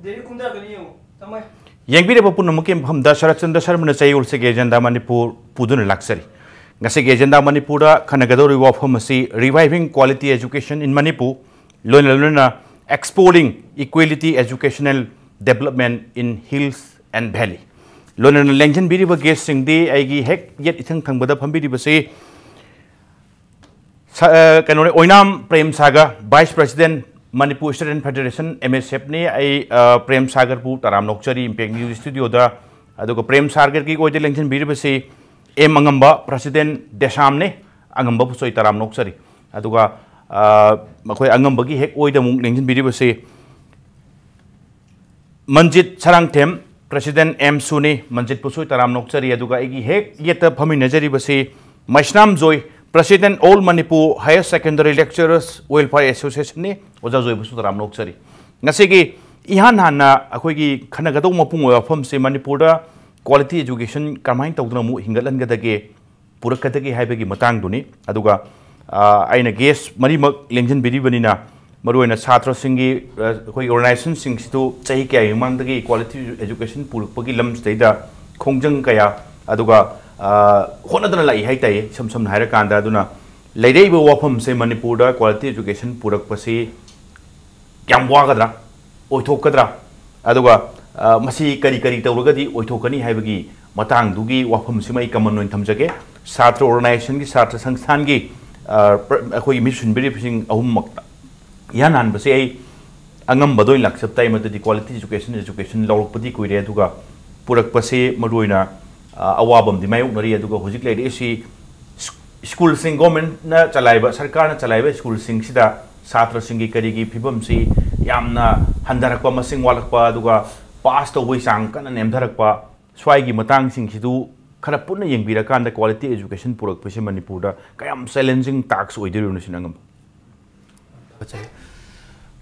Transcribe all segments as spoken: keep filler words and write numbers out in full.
Dairy ꯀꯨꯝꯊꯔꯛꯀꯅꯤ ꯌꯦꯡꯉꯣ꯫ ꯊꯝꯃꯦ꯫ ꯌꯦꯡꯕꯤꯔꯕ ꯄꯨꯝꯅꯃꯛꯀꯤ ꯃꯐꯝꯗ ꯁꯔꯠ ꯆꯟꯗ꯭ꯔ ꯁꯔꯃꯅ ꯆꯌꯣꯜꯁꯤꯒꯤ ꯑꯦꯖꯦꯟꯗꯥ ꯃꯅꯤꯄꯨꯔ ꯄꯨꯗꯨꯅ ꯂꯥꯛꯆꯔꯤ꯫ ꯉꯁꯤꯒꯤ ꯑꯦꯖꯦꯟꯗꯥ ꯃꯅꯤꯄꯨꯔꯗ ꯈꯟꯅꯒꯗꯧꯔꯤꯕ ꯋꯥꯐꯝ ꯑꯁꯤ Reviving Quality Education in Manipur, ꯂꯣꯏꯅ ꯂꯣꯏꯅꯅ Exploring Equality Educational Development in Hills and Valley꯫ ꯂꯣꯏꯅꯅ ꯂꯦꯡꯁꯤꯟꯕꯤꯔꯤꯕ ꯒꯦꯁꯁꯤꯡꯗꯤ ꯑꯩꯒꯤ ꯍꯦꯛ ꯌꯦꯠ ꯏꯊꯪ ꯊꯪꯕꯗ ꯐꯝꯕꯤꯔꯤꯕꯁꯤ ꯁ-, ꯑ, ꯀꯩꯅꯣꯅꯦ, ꯑꯣꯏꯅꯥꯝ Prem Sagar, Vice President, Manipur Student Federation, M S F ꯅꯤ꯫ ꯑꯩ, ꯑ, ꯄ꯭ꯔꯦꯝ ꯁꯥꯒꯔꯕꯨ ꯇꯔꯥꯝꯅ ꯑꯣꯛꯆꯔꯤ Impact News ꯁ꯭ꯇꯨꯗꯤꯑꯣꯗ꯫ ꯑꯗꯨꯒ ꯄ꯭ꯔꯦꯝ ꯁꯥꯒꯔꯒꯤ ꯑꯣꯏꯗ ꯂꯦꯡꯁꯤꯟꯕꯤꯔꯤꯕꯁꯤ ꯑꯦꯝ ꯑꯉꯝꯕ, President ꯗꯦꯁꯥꯝꯅꯤ꯫ ꯑꯉꯝꯕꯕꯨꯁꯨ ꯑꯩ ꯇꯔꯥꯝꯅ ꯑꯣꯛꯆꯔꯤ꯫ ꯑꯗꯨꯒ, ꯑ, ꯃꯈꯣꯏ ꯑꯉꯝꯕꯒꯤ ꯍꯦꯛ ꯑꯣꯏꯗ ꯑꯃꯨꯛ ꯂꯦꯡꯁꯤꯟꯕꯤꯔꯤꯕꯁꯤ ꯃꯟꯖꯤꯠ ꯁꯔꯥꯡꯊꯦꯝ, President ꯑꯦꯝ ꯁꯨꯅꯤ꯫ ꯃꯟꯖꯤꯠꯄꯨꯁꯨ ꯇꯔꯥꯝꯅ ꯑꯣꯛꯆꯔꯤ꯫ ꯑꯗꯨꯒ ꯑꯩꯒꯤ ꯍꯦꯛ ꯌꯦꯠꯇ ꯐꯝꯃꯤꯟꯅꯖꯔꯤꯕꯁꯤ ꯃꯩꯁꯅꯥꯝ ꯖꯣꯏ, President All Manipur Higher Secondary Lecturers Welfare Association ꯅꯤ꯫ ꯑꯣꯖꯥ ꯖꯣꯏꯕꯨꯁꯨ ꯇꯔꯥꯝꯅ ꯑꯣꯛꯆꯔꯤ꯫ ꯉꯁꯤꯒꯤ ꯏꯍꯥꯟ ꯍꯥꯟꯅ ꯑꯩꯈꯣꯏꯒꯤ ꯈꯟꯅꯒꯗꯧꯕ ꯃꯄꯨꯡ ꯑꯣꯏꯕ ꯋꯥꯐꯝꯁꯦ ꯃꯅꯤꯄꯨꯔꯗ quality education ꯀꯔꯝꯍꯥꯏꯅ ꯇꯧꯗꯨꯅ ꯑꯃꯨꯛ ꯍꯤꯡꯒꯠꯍꯟꯒꯗꯒꯦ, ꯄꯨꯔꯛꯀꯗꯒꯦ ꯍꯥꯏꯕꯒꯤ ꯃꯇꯥꯡꯗꯨꯅꯤ꯫ ꯑꯗꯨꯒ, ꯑ, ꯑꯩꯅ ꯒꯦꯁ ꯃꯔꯤꯃꯛ ꯂꯦꯡꯁꯤꯟꯕꯤꯔꯤꯕꯅꯤꯅ, ꯃꯔꯨꯑꯣꯏꯅ ꯁꯥꯇ꯭ꯔꯁꯤꯡꯒꯤ, ꯑ, ꯑꯩꯈꯣꯏꯒꯤ organization ꯁꯤꯡꯁꯤꯁꯨ ꯆꯍꯤ ꯀꯌꯥꯒꯤ ꯃꯃꯥꯡꯗꯒꯤ quality education ꯄꯨꯔꯛꯄꯒꯤ ꯂꯝꯁꯤꯗꯩꯗ ꯈꯣꯡꯖꯪ ꯀꯌꯥ, ꯑꯗꯨꯒ, ꯑ, ꯍꯣꯠꯅꯗꯅ ꯂꯥꯛꯏ ꯍꯥꯏ ꯇꯥꯏꯌꯦ, ꯏꯁꯝ ꯁꯝꯅ ꯍꯥꯏꯔꯀꯥꯟꯗ꯫ ꯑꯗꯨꯅ ꯂꯩꯔꯛꯏꯕ ꯋꯥꯐꯝꯁꯦ ꯃꯅꯤꯄꯨꯔꯗ quality education ꯄꯨꯔꯛꯄꯁꯤ ꯌꯥꯝ ꯋꯥꯒꯗ꯭ꯔꯥ, ꯑꯣꯏꯊꯣꯛꯀꯗ꯭ꯔꯥ, ꯑꯗꯨꯒ, ꯑ, ꯃꯁꯤ ꯀꯔꯤ ꯀꯔꯤ ꯇꯧꯔꯒꯗꯤ ꯑꯣꯏꯊꯣꯛꯀꯅꯤ ꯍꯥꯏꯕꯒꯤ ꯃꯇꯥꯡꯗꯨꯒꯤ ꯋꯥꯐꯝꯁꯤꯃ ꯑꯩ common ꯑꯣꯏꯅ ꯊꯝꯖꯒꯦ꯫ ꯁꯥꯇ꯭ꯔ organization ꯒꯤ, ꯁꯥꯇ꯭ꯔ ꯁꯪꯁꯊꯥꯟꯒꯤ, ꯑ, ꯄ꯭ꯔ-, ꯑꯩꯈꯣꯏꯒꯤ ꯃꯤꯠ ꯁꯤꯟꯕꯤꯔꯤꯕꯁꯤꯡ ꯑꯍꯨꯝꯃꯛꯇ ꯏꯍꯥꯟ ꯍꯥꯟꯕꯁꯦ ꯑꯩ ꯑꯉꯝꯕꯗ ꯑꯣꯏꯅ ꯂꯥꯛꯆꯕ ꯇꯥꯏ꯫ ꯃꯗꯨꯗꯤ quality education, education ꯂꯧꯔꯛꯄꯗꯤ ꯀꯨꯏꯔꯦ, ꯑꯗꯨꯒ ꯄꯨꯔꯛꯄꯁꯦ ꯃꯔꯨꯑꯣꯏꯅ, ꯑ, ꯑꯋꯥꯕ ꯑꯃꯗꯤ ꯃꯥꯌꯣꯛꯅꯔꯤ꯫ ꯑꯗꯨꯒ ꯍꯧꯖꯤꯛ ꯂꯩꯔꯛꯏꯁꯤ ꯁ꯭ꯀꯨꯜꯁꯤꯡ, government ꯅ ꯆꯂꯥꯏꯕ, ꯁꯔꯀꯥꯔꯅ ꯆꯂꯥꯏꯕ ꯁ꯭ꯀꯨꯜꯁꯤꯡꯁꯤꯗ ꯁꯥꯇ꯭ꯔꯁꯤꯡꯒꯤ ꯀꯔꯤꯒꯤ ꯐꯤꯕꯝꯁꯤ ꯌꯥꯝꯅ ꯍꯟꯊꯔꯛꯄ, ꯃꯁꯤꯡ ꯋꯥꯠꯂꯛꯄ, ꯑꯗꯨꯒ ꯄꯥꯁ ꯇꯧꯕꯒꯤ ꯆꯥꯡ ꯀꯟꯅ ꯅꯦꯝꯊꯔꯛꯄ, ꯁ꯭ꯋꯥꯏꯒꯤ ꯃꯇꯥꯡꯁꯤꯡꯁꯤꯗꯨ ꯈꯔ ꯄꯨꯟꯅ ꯌꯦꯡꯕꯤꯔꯀꯥꯟꯗ quality education ꯄꯨꯔꯛꯄꯁꯦ ꯃꯅꯤꯄꯨꯔꯗ ꯀꯌꯥꯝ challenging task ꯑꯣꯏꯗꯣꯔꯤꯕꯅꯣ ꯁꯤꯅ ꯑꯉꯝꯕ꯫ ꯐꯖꯩ꯫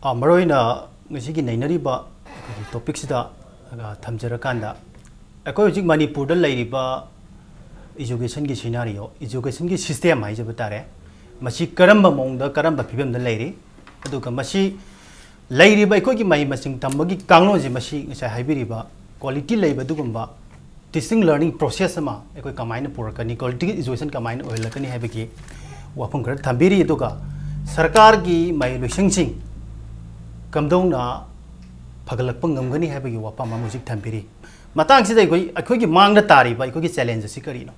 ꯑ, ꯃꯔꯨꯑꯣꯏꯅ ꯉꯁꯤꯒꯤ ꯅꯩꯅꯔꯤꯕ ꯑꯩꯈꯣꯏꯒꯤ topic ꯁꯤꯗ, ꯑ, ꯊꯝꯖꯔꯀꯥꯟꯗ, ꯑꯩꯈꯣꯏ ꯍꯧꯖꯤꯛ ꯃꯅꯤꯄꯨꯔꯗ ꯂꯩꯔꯤꯕ education ꯒꯤ scenario, education ꯒꯤ system ꯍꯥꯏꯖꯕ ꯇꯥꯔꯦ, ꯃꯁꯤ ꯀꯔꯝꯕ ꯃꯑꯣꯡꯗ, ꯀꯔꯝꯕ ꯐꯤꯕꯝꯗ ꯂꯩꯔꯤ, ꯑꯗꯨꯒ ꯃꯁꯤ ꯂꯩꯔꯤꯕ ꯑꯩꯈꯣꯏꯒꯤ ꯃꯍꯩ ꯃꯁꯤꯡ ꯇꯝꯕꯒꯤ ꯀꯥꯡꯂꯣꯟꯁꯦ, ꯃꯁꯤ ꯉꯁꯥꯏ ꯍꯥꯏꯕꯤꯔꯤꯕ quality ꯂꯩꯕ ꯑꯗꯨꯒꯨꯝꯕ teaching learning process ꯑꯃ ꯑꯩꯈꯣꯏ ꯀꯃꯥꯏꯅ ꯄꯨꯔꯛꯀꯅꯤ, quality education ꯀꯃꯥꯏꯅ ꯑꯣꯏꯍꯜꯂꯛꯀꯅꯤ ꯍꯥꯏꯕꯒꯤ ꯋꯥꯐꯝ ꯈꯔ ꯊꯝꯕꯤꯔꯤ꯫ ꯑꯗꯨꯒ ꯁꯔꯀꯥꯔꯒꯤ ꯃꯍꯩ ꯂꯣꯏꯁꯪꯁꯤꯡ ꯀꯝꯗꯧꯅ ꯐꯒꯠꯂꯛꯄ ꯉꯝꯒꯅꯤ ꯍꯥꯏꯕꯒꯤ ꯋꯥꯐꯝ ꯑꯃ ꯍꯧꯖꯤꯛ ꯊꯝꯕꯤꯔꯤ꯫ ꯃꯇꯥꯡꯁꯤꯗ ꯑꯩꯈꯣꯏ, ꯑꯩꯈꯣꯏꯒꯤ ꯃꯥꯡꯗ ꯇꯥꯔꯤꯕ ꯑꯩꯈꯣꯏꯒꯤ challenge ꯑꯁꯤ ꯀꯔꯤꯅꯣ?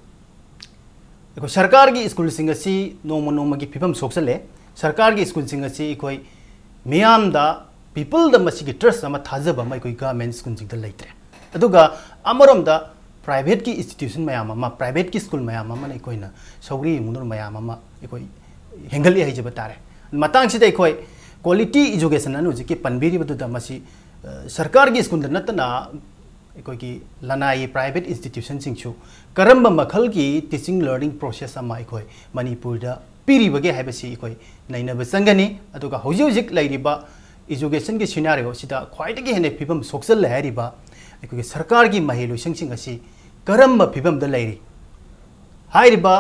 ꯑꯩꯈꯣꯏ ꯁꯔꯀꯥꯔꯒꯤ ꯁ꯭ꯀꯨꯜꯁꯤꯡ ꯑꯁꯤ ꯅꯣꯡꯃ ꯅꯣꯡꯃꯒꯤ ꯐꯤꯕꯝ ꯁꯣꯛꯆꯜꯂꯦ꯫ ꯁꯔꯀꯥꯔꯒꯤ ꯁ꯭ꯀꯨꯜꯁꯤꯡ ꯑꯁꯤ ꯑꯩꯈꯣꯏ ꯃꯤꯌꯥꯝꯗ, peopleꯗ ꯃꯁꯤꯒꯤ trust ꯑꯃ, ꯊꯥꯖꯕ ꯑꯃ ꯑꯩꯈꯣꯏ government ꯁ꯭ꯀꯨꯜꯁꯤꯡꯗ ꯂꯩꯇ꯭ꯔꯦ꯫ ꯑꯗꯨꯒ ꯑꯃꯔꯣꯝꯗ privateꯀꯤ institution ꯃꯌꯥꯝ ꯑꯃ, privateꯀꯤ ꯁ꯭ꯀꯨꯜ ꯃꯌꯥꯝ ꯑꯃꯅ ꯑꯩꯈꯣꯏꯅ ꯁꯧꯒ꯭ꯔꯤ ꯌꯨꯡꯗꯨꯅ ꯃꯌꯥꯝ ꯑꯃ ꯑꯩꯈꯣꯏ ꯍꯦꯟꯒꯠꯂꯤ ꯍꯥꯏꯖꯕ ꯇꯥꯔꯦ꯫ ꯃꯇꯥꯡꯁꯤꯗ ꯑꯩꯈꯣꯏ quality education ꯑꯅ ꯍꯧꯖꯤꯛꯀꯤ ꯄꯟꯕꯤꯔꯤꯕꯗꯨꯗ ꯃꯁꯤ, ꯑ, ꯁꯔꯀꯥꯔꯒꯤ ꯁ꯭ꯀꯨꯜꯗ ꯅꯠꯇꯅ ꯑꯩꯈꯣꯏꯒꯤ ꯂꯅꯥꯏꯒꯤ private institutionꯁꯤꯡꯁꯨ ꯀꯔꯝꯕ ꯃꯈꯜꯒꯤ teaching learning process ꯑꯃ ꯑꯩꯈꯣꯏ ꯃꯅꯤꯄꯨꯔꯗ ꯄꯤꯔꯤꯕꯒꯦ ꯍꯥꯏꯕꯁꯤ ꯑꯩꯈꯣꯏ ꯅꯩꯅꯕ ꯆꯪꯒꯅꯤ꯫ ꯑꯗꯨꯒ ꯍꯧꯖꯤꯛ ꯍꯧꯖꯤꯛ ꯂꯩꯔꯤꯕ educationꯒꯤ scenario ꯑꯁꯤꯗ ꯈ꯭ꯋꯥꯏꯗꯒꯤ ꯍꯦꯟꯅ ꯐꯤꯕꯝ ꯁꯣꯛꯆꯜꯂꯦ ꯍꯥꯏꯔꯤꯕ ꯑꯩꯈꯣꯏꯒꯤ ꯁꯔꯀꯥꯔꯒꯤ ꯃꯍꯩ ꯂꯣꯏꯁꯪꯁꯤꯡ ꯑꯁꯤ ꯀꯔꯝꯕ ꯐꯤꯕꯝꯗ ꯂꯩꯔꯤ? ꯍꯥꯏꯔꯤꯕ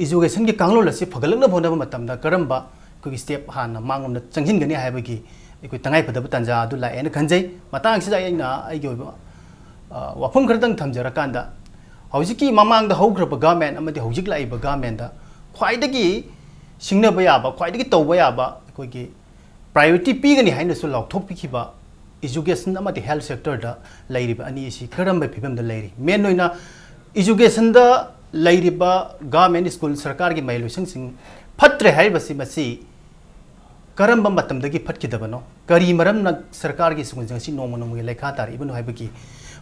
educationꯒꯤ ꯀꯥꯡꯂꯣꯟ ꯑꯁꯤ ꯐꯒꯠꯂꯛꯅꯕ ꯍꯣꯠꯅꯕ ꯃꯇꯝꯗ ꯀꯔꯝꯕ ꯑꯩꯈꯣꯏꯒꯤ step ꯍꯥꯟꯅ ꯃꯥꯡꯂꯣꯝꯗ ꯆꯪꯁꯤꯟꯒꯅꯤ ꯍꯥꯏꯕꯒꯤ ꯑꯩꯈꯣꯏ ꯇꯉꯥꯏꯐꯗꯕ ꯇꯥꯟꯖꯥ ꯑꯗꯨ ꯂꯥꯛꯑꯦꯅ ꯈꯟꯖꯩ꯫ ꯃꯇꯥꯡꯁꯤꯗ ꯑꯩꯅ ꯑꯩꯒꯤ ꯑꯣꯏꯕ, ꯑ, ꯋꯥꯐꯝ ꯈꯔꯇꯪ ꯊꯝꯖꯔꯀꯥꯟꯗ, ꯍꯧꯖꯤꯛꯀꯤ ꯃꯃꯥꯡꯗ ꯍꯧꯈ꯭ꯔꯕ government ꯑꯃꯗꯤ ꯍꯧꯖꯤꯛ ꯂꯥꯛꯏꯕ governmentꯗ ꯈ꯭ꯋꯥꯏꯗꯒꯤ ꯁꯤꯡꯅꯕ ꯌꯥꯕ, ꯈ꯭ꯋꯥꯏꯗꯒꯤ ꯇꯧꯕ ꯌꯥꯕ ꯑꯩꯈꯣꯏꯒꯤ priority ꯄꯤꯒꯅꯤ ꯍꯥꯏꯅꯁꯨ ꯂꯥꯎꯊꯣꯛꯄꯤꯈꯤꯕ education ꯑꯃꯗꯤ health sectorꯗ ꯂꯩꯔꯤꯕ ꯑꯅꯤ ꯑꯁꯤ ꯀꯔꯝꯕ ꯐꯤꯕꯝꯗ ꯂꯩꯔꯤ? Main ꯑꯣꯏꯅ educationꯗ ꯂꯩꯔꯤꯕ government ꯁ꯭ꯀꯨꯜ, ꯁꯔꯀꯥꯔꯒꯤ ꯃꯍꯩꯂꯣꯏꯁꯪꯁꯤꯡ ꯐꯠꯇ꯭ꯔꯦ ꯍꯥꯏꯔꯤꯕꯁꯤ, ꯃꯁꯤ ꯀꯔꯝꯕ ꯃꯇꯝꯗꯒꯤ ꯐꯠꯈꯤꯗꯕꯅꯣ? ꯀꯔꯤ ꯃꯔꯝꯅ ꯁꯔꯀꯥꯔꯒꯤ ꯁ꯭ꯀꯨꯜꯁꯤꯡ ꯑꯁꯤ ꯅꯣꯡꯃ ꯅꯣꯡꯃꯒꯤ ꯂꯩꯈꯥ ꯇꯥꯔꯛꯏꯕꯅꯣ ꯍꯥꯏꯕꯒꯤ,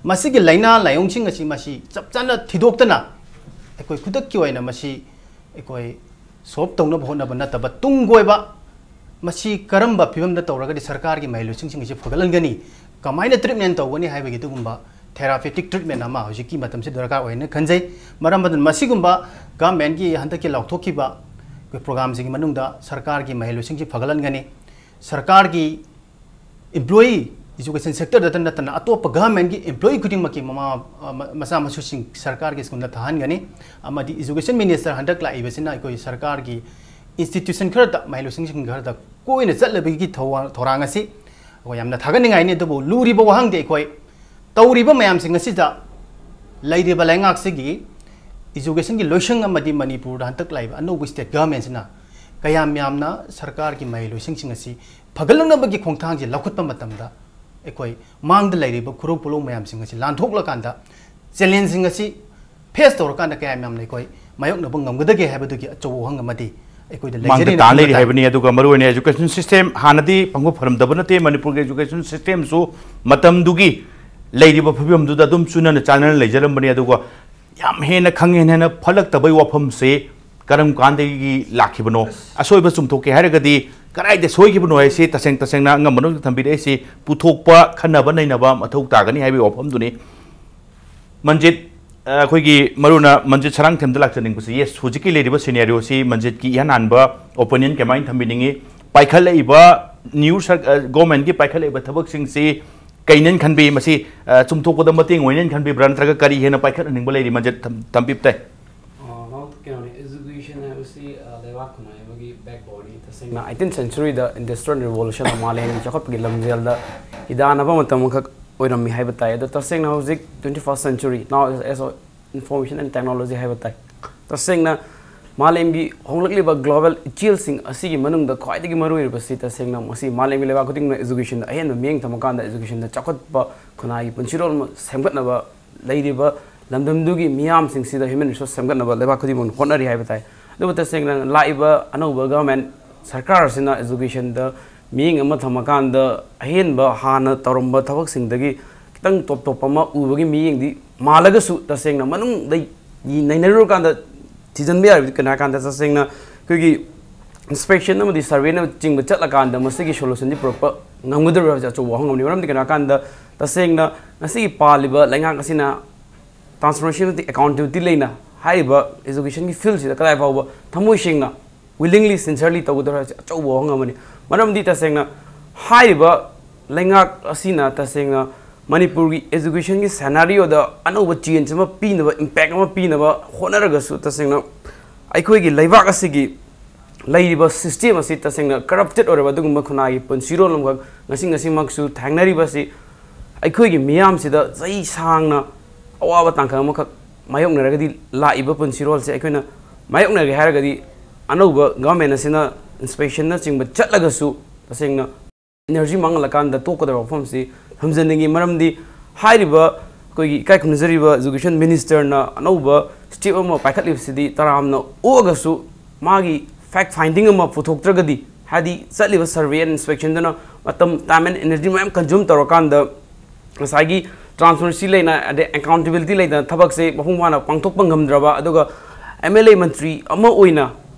ꯃꯁꯤꯒꯤ ꯂꯥꯏꯅꯥ ꯂꯥꯏꯑꯣꯡꯁꯤꯡ ꯑꯁꯤ ꯃꯁꯤ ꯆꯞ ꯆꯥꯅ ꯊꯤꯗꯣꯛꯇꯅ ꯑꯩꯈꯣꯏ ꯈꯨꯗꯛꯀꯤ ꯑꯣꯏꯅ ꯃꯁꯤ ꯑꯩꯈꯣꯏ solve ꯇꯧꯅꯕ ꯍꯣꯠꯅꯕ ꯅꯠꯇꯕ, ꯇꯨꯡ ꯀꯣꯏꯕ ꯃꯁꯤ ꯀꯔꯝꯕ ꯐꯤꯕꯝꯗ ꯇꯧꯔꯒꯗꯤ ꯁꯔꯀꯥꯔꯒꯤ ꯃꯍꯩꯂꯣꯏꯁꯪꯁꯤꯡ ꯑꯁꯤ ꯐꯒꯠꯍꯟꯒꯅꯤ, ꯀꯃꯥꯏꯅ treatment ꯇꯧꯒꯅꯤ ꯍꯥꯏꯕꯒꯤ ꯑꯗꯨꯒꯨꯝꯕ therapeutic treatment ꯑꯃ ꯍꯧꯖꯤꯛꯀꯤ ꯃꯇꯝꯁꯤꯗ ꯗꯔꯀꯥꯔ ꯑꯣꯏꯅ ꯈꯟꯖꯩ꯫ ꯃꯔꯝ ꯑꯗꯨꯅ ꯃꯁꯤꯒꯨꯝꯕ governmentꯀꯤ ꯍꯟꯗꯛꯀꯤ ꯂꯥꯎꯊꯣꯛꯈꯤꯕ ꯑꯩꯈꯣꯏ programꯁꯤꯡꯒꯤ ꯃꯅꯨꯡꯗ ꯁꯔꯀꯥꯔꯒꯤ ꯃꯍꯩꯂꯣꯏꯁꯪꯁꯤ ꯐꯒꯠꯍꯟꯒꯅꯤ, ꯁꯔꯀꯥꯔꯒꯤ employee, education sectorꯗꯇ ꯅꯠꯇꯅ ꯑꯇꯣꯞꯄ governmentꯀꯤ employee ꯈꯨꯗꯤꯡꯃꯛꯀꯤ ꯃꯃꯥ, ꯑ, ꯃ-, ꯃꯆꯥ ꯃꯁꯨꯁꯤꯡ ꯁꯔꯀꯥꯔꯒꯤ ꯁ꯭ꯀꯨꯜꯗ ꯊꯥꯍꯟꯒꯅꯤ꯫ ꯑꯃꯗꯤ education minister ꯍꯟꯗꯛ ꯂꯥꯛꯏꯕꯁꯤꯅ ꯑꯩꯈꯣꯏ ꯁꯔꯀꯥꯔꯒꯤ institution ꯈꯔꯗ, ꯃꯍꯩꯂꯣꯏꯁꯪꯁꯤꯡ ꯈꯔꯗ ꯀꯣꯏꯅ ꯆꯠꯂꯕꯒꯤ ꯊꯧꯋꯥ-, ꯊꯧꯔꯥꯡ ꯑꯁꯤ ꯑꯩꯈꯣꯏ ꯌꯥꯝꯅ ꯊꯥꯒꯠꯅꯤꯡꯉꯥꯏꯅꯤ꯫ ꯑꯗꯨꯕꯨ ꯂꯨꯔꯤꯕ ꯋꯥꯍꯪꯗꯤ ꯑꯩꯈꯣꯏ ꯇꯧꯔꯤꯕ ꯃꯌꯥꯝꯁꯤꯡ ꯑꯁꯤꯗ ꯂꯩꯔꯤꯕ ꯂꯩꯉꯥꯛꯁꯤꯒꯤ educationꯒꯤ ꯂꯣꯏꯁꯪ ꯑꯃꯗꯤ ꯃꯅꯤꯄꯨꯔꯗ ꯍꯟꯗꯛ ꯂꯥꯛꯏꯕ ꯑꯅꯧꯕ state governmentꯁꯤꯅ ꯀꯌꯥꯝ ꯌꯥꯝꯅ ꯁꯔꯀꯥꯔꯒꯤ ꯃꯍꯩ ꯂꯣꯏꯁꯪꯁꯤꯡ ꯑꯁꯤ ꯐꯒꯠꯂꯛꯅꯕꯒꯤ ꯈꯣꯡꯊꯥꯡꯁꯤ ꯂꯧꯈꯠꯄ ꯃꯇꯝꯗ ꯑꯩꯈꯣꯏ ꯃꯥꯡꯗ ꯂꯩꯔꯤꯕ ꯈꯨꯔꯧ ꯄꯣꯠꯂꯧ ꯃꯌꯥꯝꯁꯤꯡ ꯑꯁꯤ ꯂꯥꯟꯊꯣꯛꯂꯀꯥꯟꯗ challengeꯁꯤꯡ ꯑꯁꯤ face ꯇꯧꯔꯀꯥꯟꯗ ꯀꯌꯥꯝ ꯌꯥꯝꯅ ꯑꯩꯈꯣꯏ ꯃꯥꯌꯣꯛꯅꯕ ꯉꯝꯒꯗꯒꯦ ꯍꯥꯏꯕꯗꯨꯒꯤ ꯑꯆꯧꯕ ꯋꯥꯍꯪ ꯑꯃꯗꯤ ꯑꯩꯈꯣꯏꯗ ꯃꯥꯡꯗ ꯂꯩꯖꯔꯤ꯫ ꯇꯥ ꯂꯩꯔꯤ ꯍꯥꯏꯕꯅꯤ꯫ ꯑꯗꯨꯒ ꯃꯔꯨꯑꯣꯏꯅ education system ꯍꯥꯟꯅꯗꯤ ꯄꯪꯕ ꯐꯔꯝꯗꯕ ꯅꯠꯇꯦ꯫ ꯃꯅꯤꯄꯨꯔꯒꯤ education systemꯁꯨ ꯃꯇꯝꯗꯨꯒꯤ ꯂꯩꯔꯤꯕ ꯐꯤꯕꯝꯗꯨꯗ ꯑꯗꯨꯝ ꯆꯨꯅꯅ ꯆꯥꯟꯅꯅ ꯂꯩꯖꯔꯝꯕꯅꯤ꯫ ꯑꯗꯨꯒ ꯌꯥꯝ ꯍꯦꯟꯅ ꯈꯪꯍꯦꯟ ꯍꯦꯟꯅ ꯐꯠꯂꯛꯇꯕꯩ ꯋꯥꯐꯝꯁꯦ ꯀꯔꯝ ꯀꯥꯟꯗꯒꯤ ꯂꯥꯛꯈꯤꯕꯅꯣ? ꯑꯁꯣꯏꯕ ꯆꯨꯝꯊꯣꯛꯀꯦ ꯍꯥꯏꯔꯒꯗꯤ ꯀꯗꯥꯏꯗ ꯁꯣꯏꯈꯤꯕꯅꯣ ꯍꯥꯏꯁꯤ ꯇꯁꯦꯡ ꯇꯁꯦꯡꯅ ꯑꯉꯝꯕꯅ ꯊꯝꯕꯤꯔꯛꯏꯁꯤ ꯄꯨꯊꯣꯛꯄ ꯈꯟꯅꯕ ꯅꯩꯅꯕ ꯃꯊꯧ ꯇꯥꯒꯅꯤ ꯍꯥꯏꯕꯒꯤ ꯋꯥꯐꯝꯗꯨꯅꯤ꯫ ꯃꯟꯖꯤꯠ, ꯑ, ꯑꯩꯈꯣꯏꯒꯤ ꯃꯔꯨꯑꯣꯏꯅ ꯃꯟꯖꯤꯠ ꯁꯔꯥꯡꯊꯦꯝꯗ ꯂꯥꯛꯆꯅꯤꯡꯕꯁꯤ, yes, ꯍꯧꯖꯤꯛꯀꯤ ꯂꯩꯔꯤꯕ scenarioꯁꯤ ꯃꯟꯖꯤꯠꯀꯤ ꯏꯍꯥꯟ ꯍꯥꯟꯕ opinion ꯀꯃꯥꯏꯅ ꯊꯝꯕꯤꯅꯤꯡꯉꯤ? ꯄꯥꯏꯈꯠꯂꯛꯏꯕ new ꯁꯔ-, ꯑ, governmentꯀꯤ ꯄꯥꯏꯈꯠꯂꯛꯏꯕ ꯊꯕꯛꯁꯤꯡꯁꯤ ꯀꯩꯅꯦꯅ ꯈꯟꯕꯤ? ꯃꯁꯤ, ꯑ, ꯆꯨꯝꯊꯣꯛꯄꯗ ꯃꯇꯦꯡ ꯑꯣꯏꯅꯦꯅ ꯈꯟꯕꯤꯕ꯭ꯔꯥ, ꯅꯠꯇ꯭ꯔꯒ ꯀꯔꯤ ꯍꯦꯟꯅ ꯄꯥꯏꯈꯠꯍꯟꯅꯤꯡꯕ ꯂꯩꯔꯤ? ꯃꯟꯖꯤꯠ ꯊꯝ-, ꯊꯝꯕꯤꯕ ꯇꯥꯏ꯫ ꯑ, ꯅꯥꯎ, ꯀꯩꯅꯣꯅꯤ, education ꯍꯥꯏꯕꯁꯤ, ꯑ, ꯂꯩꯕꯥꯛ ꯈꯨꯟꯅꯥꯏ ꯑꯃꯒꯤ backboneꯅꯤ꯫ ꯇꯁꯦꯡꯅ eighteenth centuryꯗ industrial revolution ꯃꯥꯂꯦꯝꯒꯤ ꯆꯥꯎꯈꯠꯄꯒꯤ ꯂꯝꯖꯦꯜꯗ ꯍꯤꯗꯥꯟꯅꯕ ꯃꯇꯝ ꯑꯃꯈꯛ ꯑꯣꯏꯔꯝꯃꯤ ꯍꯥꯏꯕ ꯇꯥꯏ꯫ ꯑꯗꯣ ꯇꯁꯦꯡꯅ ꯍꯧꯖꯤꯛ twenty first century, now as of information and technology ꯍꯥꯏꯕ ꯇꯥꯏ꯫ ꯇꯁꯦꯡꯅ ꯃꯥꯂꯦꯝꯒꯤ ꯍꯣꯡꯂꯛꯂꯤꯕ global ꯏꯆꯦꯜꯁꯤꯡ ꯑꯁꯤꯒꯤ ꯃꯅꯨꯡꯗ ꯈ꯭ꯋꯥꯏꯗꯒꯤ ꯃꯔꯨꯑꯣꯏꯔꯤꯕꯁꯤ ꯇꯁꯦꯡꯅ ꯃꯁꯤ ꯃꯥꯂꯦꯝꯒꯤ ꯂꯩꯕꯥꯛ ꯈꯨꯗꯤꯡꯃꯛ educationꯗ ꯑꯍꯦꯟꯕ ꯃꯤꯠꯌꯦꯡ ꯊꯝꯃꯀꯥꯟꯗ educationꯗ ꯆꯥꯎꯈꯠꯄ ꯈꯨꯟꯅꯥꯏꯒꯤ ꯄꯨꯟꯁꯤꯔꯣꯜ ꯑꯃ ꯁꯦꯝꯒꯠꯅꯕ ꯂꯩꯔꯤꯕ ꯂꯝꯗꯝꯗꯨꯒꯤ ꯃꯤꯌꯥꯝꯁꯤꯡꯁꯤꯗ human resource ꯁꯦꯝꯒꯠꯅꯕ ꯂꯩꯕꯥꯛ ꯈꯨꯗꯤꯡꯃꯛꯅ ꯍꯣꯠꯅꯔꯤ ꯍꯥꯏꯕ ꯇꯥꯏ꯫ ꯑꯗꯨꯕꯨ ꯇꯁꯦꯡꯅ ꯂꯥꯛꯏꯕ ꯑꯅꯧꯕ government ꯁꯔꯀꯥꯔ ꯑꯁꯤꯅ educationꯗ ꯃꯤꯠꯌꯦꯡ ꯑꯃ ꯊꯝꯃꯀꯥꯟꯗ ꯑꯍꯦꯟꯕ ꯍꯥꯟꯅ ꯇꯧꯔꯝꯕ ꯊꯕꯛꯁꯤꯡꯗꯒꯤ ꯈꯤꯇꯪ ꯇꯣꯞ ꯇꯣꯞꯄ ꯑꯃ ꯎꯕꯒꯤ ꯃꯤꯠꯌꯦꯡꯗꯤ ꯃꯥꯜꯂꯒꯁꯨ ꯇꯁꯦꯡꯅ ꯃꯅꯨꯡꯗ ꯅꯩꯅꯔꯨꯔꯀꯥꯟꯗ ꯊꯤꯖꯤꯟꯕ ꯌꯥꯔꯤꯕꯗꯤ ꯀꯩꯅꯣ ꯍꯥꯏꯀꯥꯟꯗ ꯇꯁꯦꯡꯅ ꯑꯩꯈꯣꯏꯒꯤ inspection ꯑꯃꯗꯤ surveyꯅꯆꯤꯡꯕ ꯆꯠꯂꯀꯥꯟꯗ ꯃꯁꯤꯒꯤ solutionꯗꯤ ꯄꯨꯔꯛꯄ ꯉꯝꯒꯗꯧꯔꯤꯕ꯭ꯔꯥ ꯍꯥꯏꯕꯁꯤ ꯑꯆꯧꯕ ꯋꯥꯍꯪ ꯑꯃꯅꯤ꯫ ꯃꯔꯝꯗꯤ ꯀꯩꯅꯣ ꯍꯥꯏꯀꯥꯟꯗ ꯇꯁꯦꯡꯅ ꯉꯁꯤꯒꯤ ꯄꯥꯜꯂꯤꯕ ꯂꯩꯉꯥꯛ ꯑꯁꯤꯅ transparency ꯑꯃꯗꯤ accountability ꯂꯩꯅ ꯍꯥꯏꯔꯤꯕ educationꯒꯤ fieldꯁꯤꯗ ꯀꯗꯥꯏ ꯐꯥꯎꯕ ꯊꯃꯣꯏ ꯁꯦꯡꯅ willingly sincerely ꯇꯧꯒꯗꯧꯔꯤꯕ ꯍꯥꯏꯕꯁꯤ ꯑꯆꯧꯕ ꯋꯥꯍꯪ ꯑꯃꯅꯤ꯫ ꯃꯔꯝꯗꯤ ꯇꯁꯦꯡꯅ ꯍꯥꯏꯔꯤꯕ ꯂꯩꯉꯥꯛ ꯑꯁꯤꯅ ꯇꯁꯦꯡꯅ ꯃꯅꯤꯄꯨꯔꯒꯤ educationꯒꯤ scenarioꯗ ꯑꯅꯧꯕ change ꯑꯃ ꯄꯤꯅꯕ, impact ꯑꯃ ꯄꯤꯅꯕ ꯍꯣꯠꯅꯔꯒꯁꯨ ꯇꯁꯦꯡꯅ ꯑꯩꯈꯣꯏꯒꯤ ꯂꯩꯕꯥꯛ ꯑꯁꯤꯒꯤ ꯂꯩꯔꯤꯕ system ꯑꯁꯤ ꯇꯁꯦꯡꯅ corrupted ꯑꯣꯏꯔꯕ ꯑꯗꯨꯒꯨꯝꯕ ꯈꯨꯟꯅꯥꯏꯒꯤ ꯄꯨꯟꯁꯤꯔꯣꯜ ꯑꯃꯈꯛ ꯉꯁꯤ ꯉꯁꯤꯃꯛꯁꯨ ꯊꯦꯡꯅꯔꯤꯕꯁꯤ ꯑꯩꯈꯣꯏꯒꯤ ꯃꯤꯌꯥꯝꯁꯤꯗ ꯆꯍꯤ ꯁꯥꯡꯅ ꯑꯋꯥꯕ ꯇꯥꯡꯀꯛ ꯑꯃꯈꯛ ꯃꯥꯌꯣꯛꯅꯔꯒꯗꯤ ꯂꯥꯛꯏꯕ ꯄꯨꯟꯁꯤꯔꯣꯜꯁꯦ ꯑꯩꯈꯣꯏꯅ ꯃꯥꯌꯣꯛꯅꯒꯦ ꯍꯥꯏꯔꯒꯗꯤ ꯑꯅꯧꯕ government ꯑꯁꯤꯅ inspectionꯅꯆꯤꯡꯕ ꯆꯠꯂꯒꯁꯨ ꯇꯁꯦꯡꯅ energy ꯃꯥꯡꯍꯜꯂꯀꯥꯟꯗ ꯇꯣꯛꯀꯗꯕ ꯋꯥꯐꯝꯁꯤ ꯊꯝꯖꯅꯤꯡꯉꯤ꯫ ꯃꯔꯝꯗꯤ ꯍꯥꯏꯔꯤꯕ ꯑꯩꯈꯣꯏꯒꯤ ꯏꯀꯥꯏ ꯈꯨꯝꯅꯖꯔꯤꯕ education ministerꯅ ꯑꯅꯧꯕ step ꯑꯃ ꯄꯥꯏꯈꯠꯂꯤꯕꯁꯤꯗꯤ ꯇꯔꯥꯝꯅ ꯑꯣꯛꯑꯒꯁꯨ ꯃꯥꯒꯤ fact finding ꯑꯃ ꯄꯨꯊꯣꯛꯇ꯭ꯔꯒꯗꯤ, ꯍꯥꯏꯗꯤ ꯆꯠꯂꯤꯕ survey and inspectionꯗꯨꯅ ꯃꯇꯝ, time and energy ꯃꯌꯥꯝ consume ꯇꯧꯔꯀꯥꯟꯗ ꯉꯁꯥꯏꯒꯤ transparency ꯂꯩꯅ ꯑꯗꯩ accountability ꯂꯩꯇꯅ ꯊꯕꯛꯁꯦ ꯃꯄꯨꯡ ꯐꯥꯅ ꯄꯥꯡꯊꯣꯛꯄ ꯉꯝꯗ꯭ꯔꯕ, ꯑꯗꯨꯒ MLA ꯃꯟꯇ꯭ꯔꯤ ꯑꯃ ꯑꯣꯏꯅ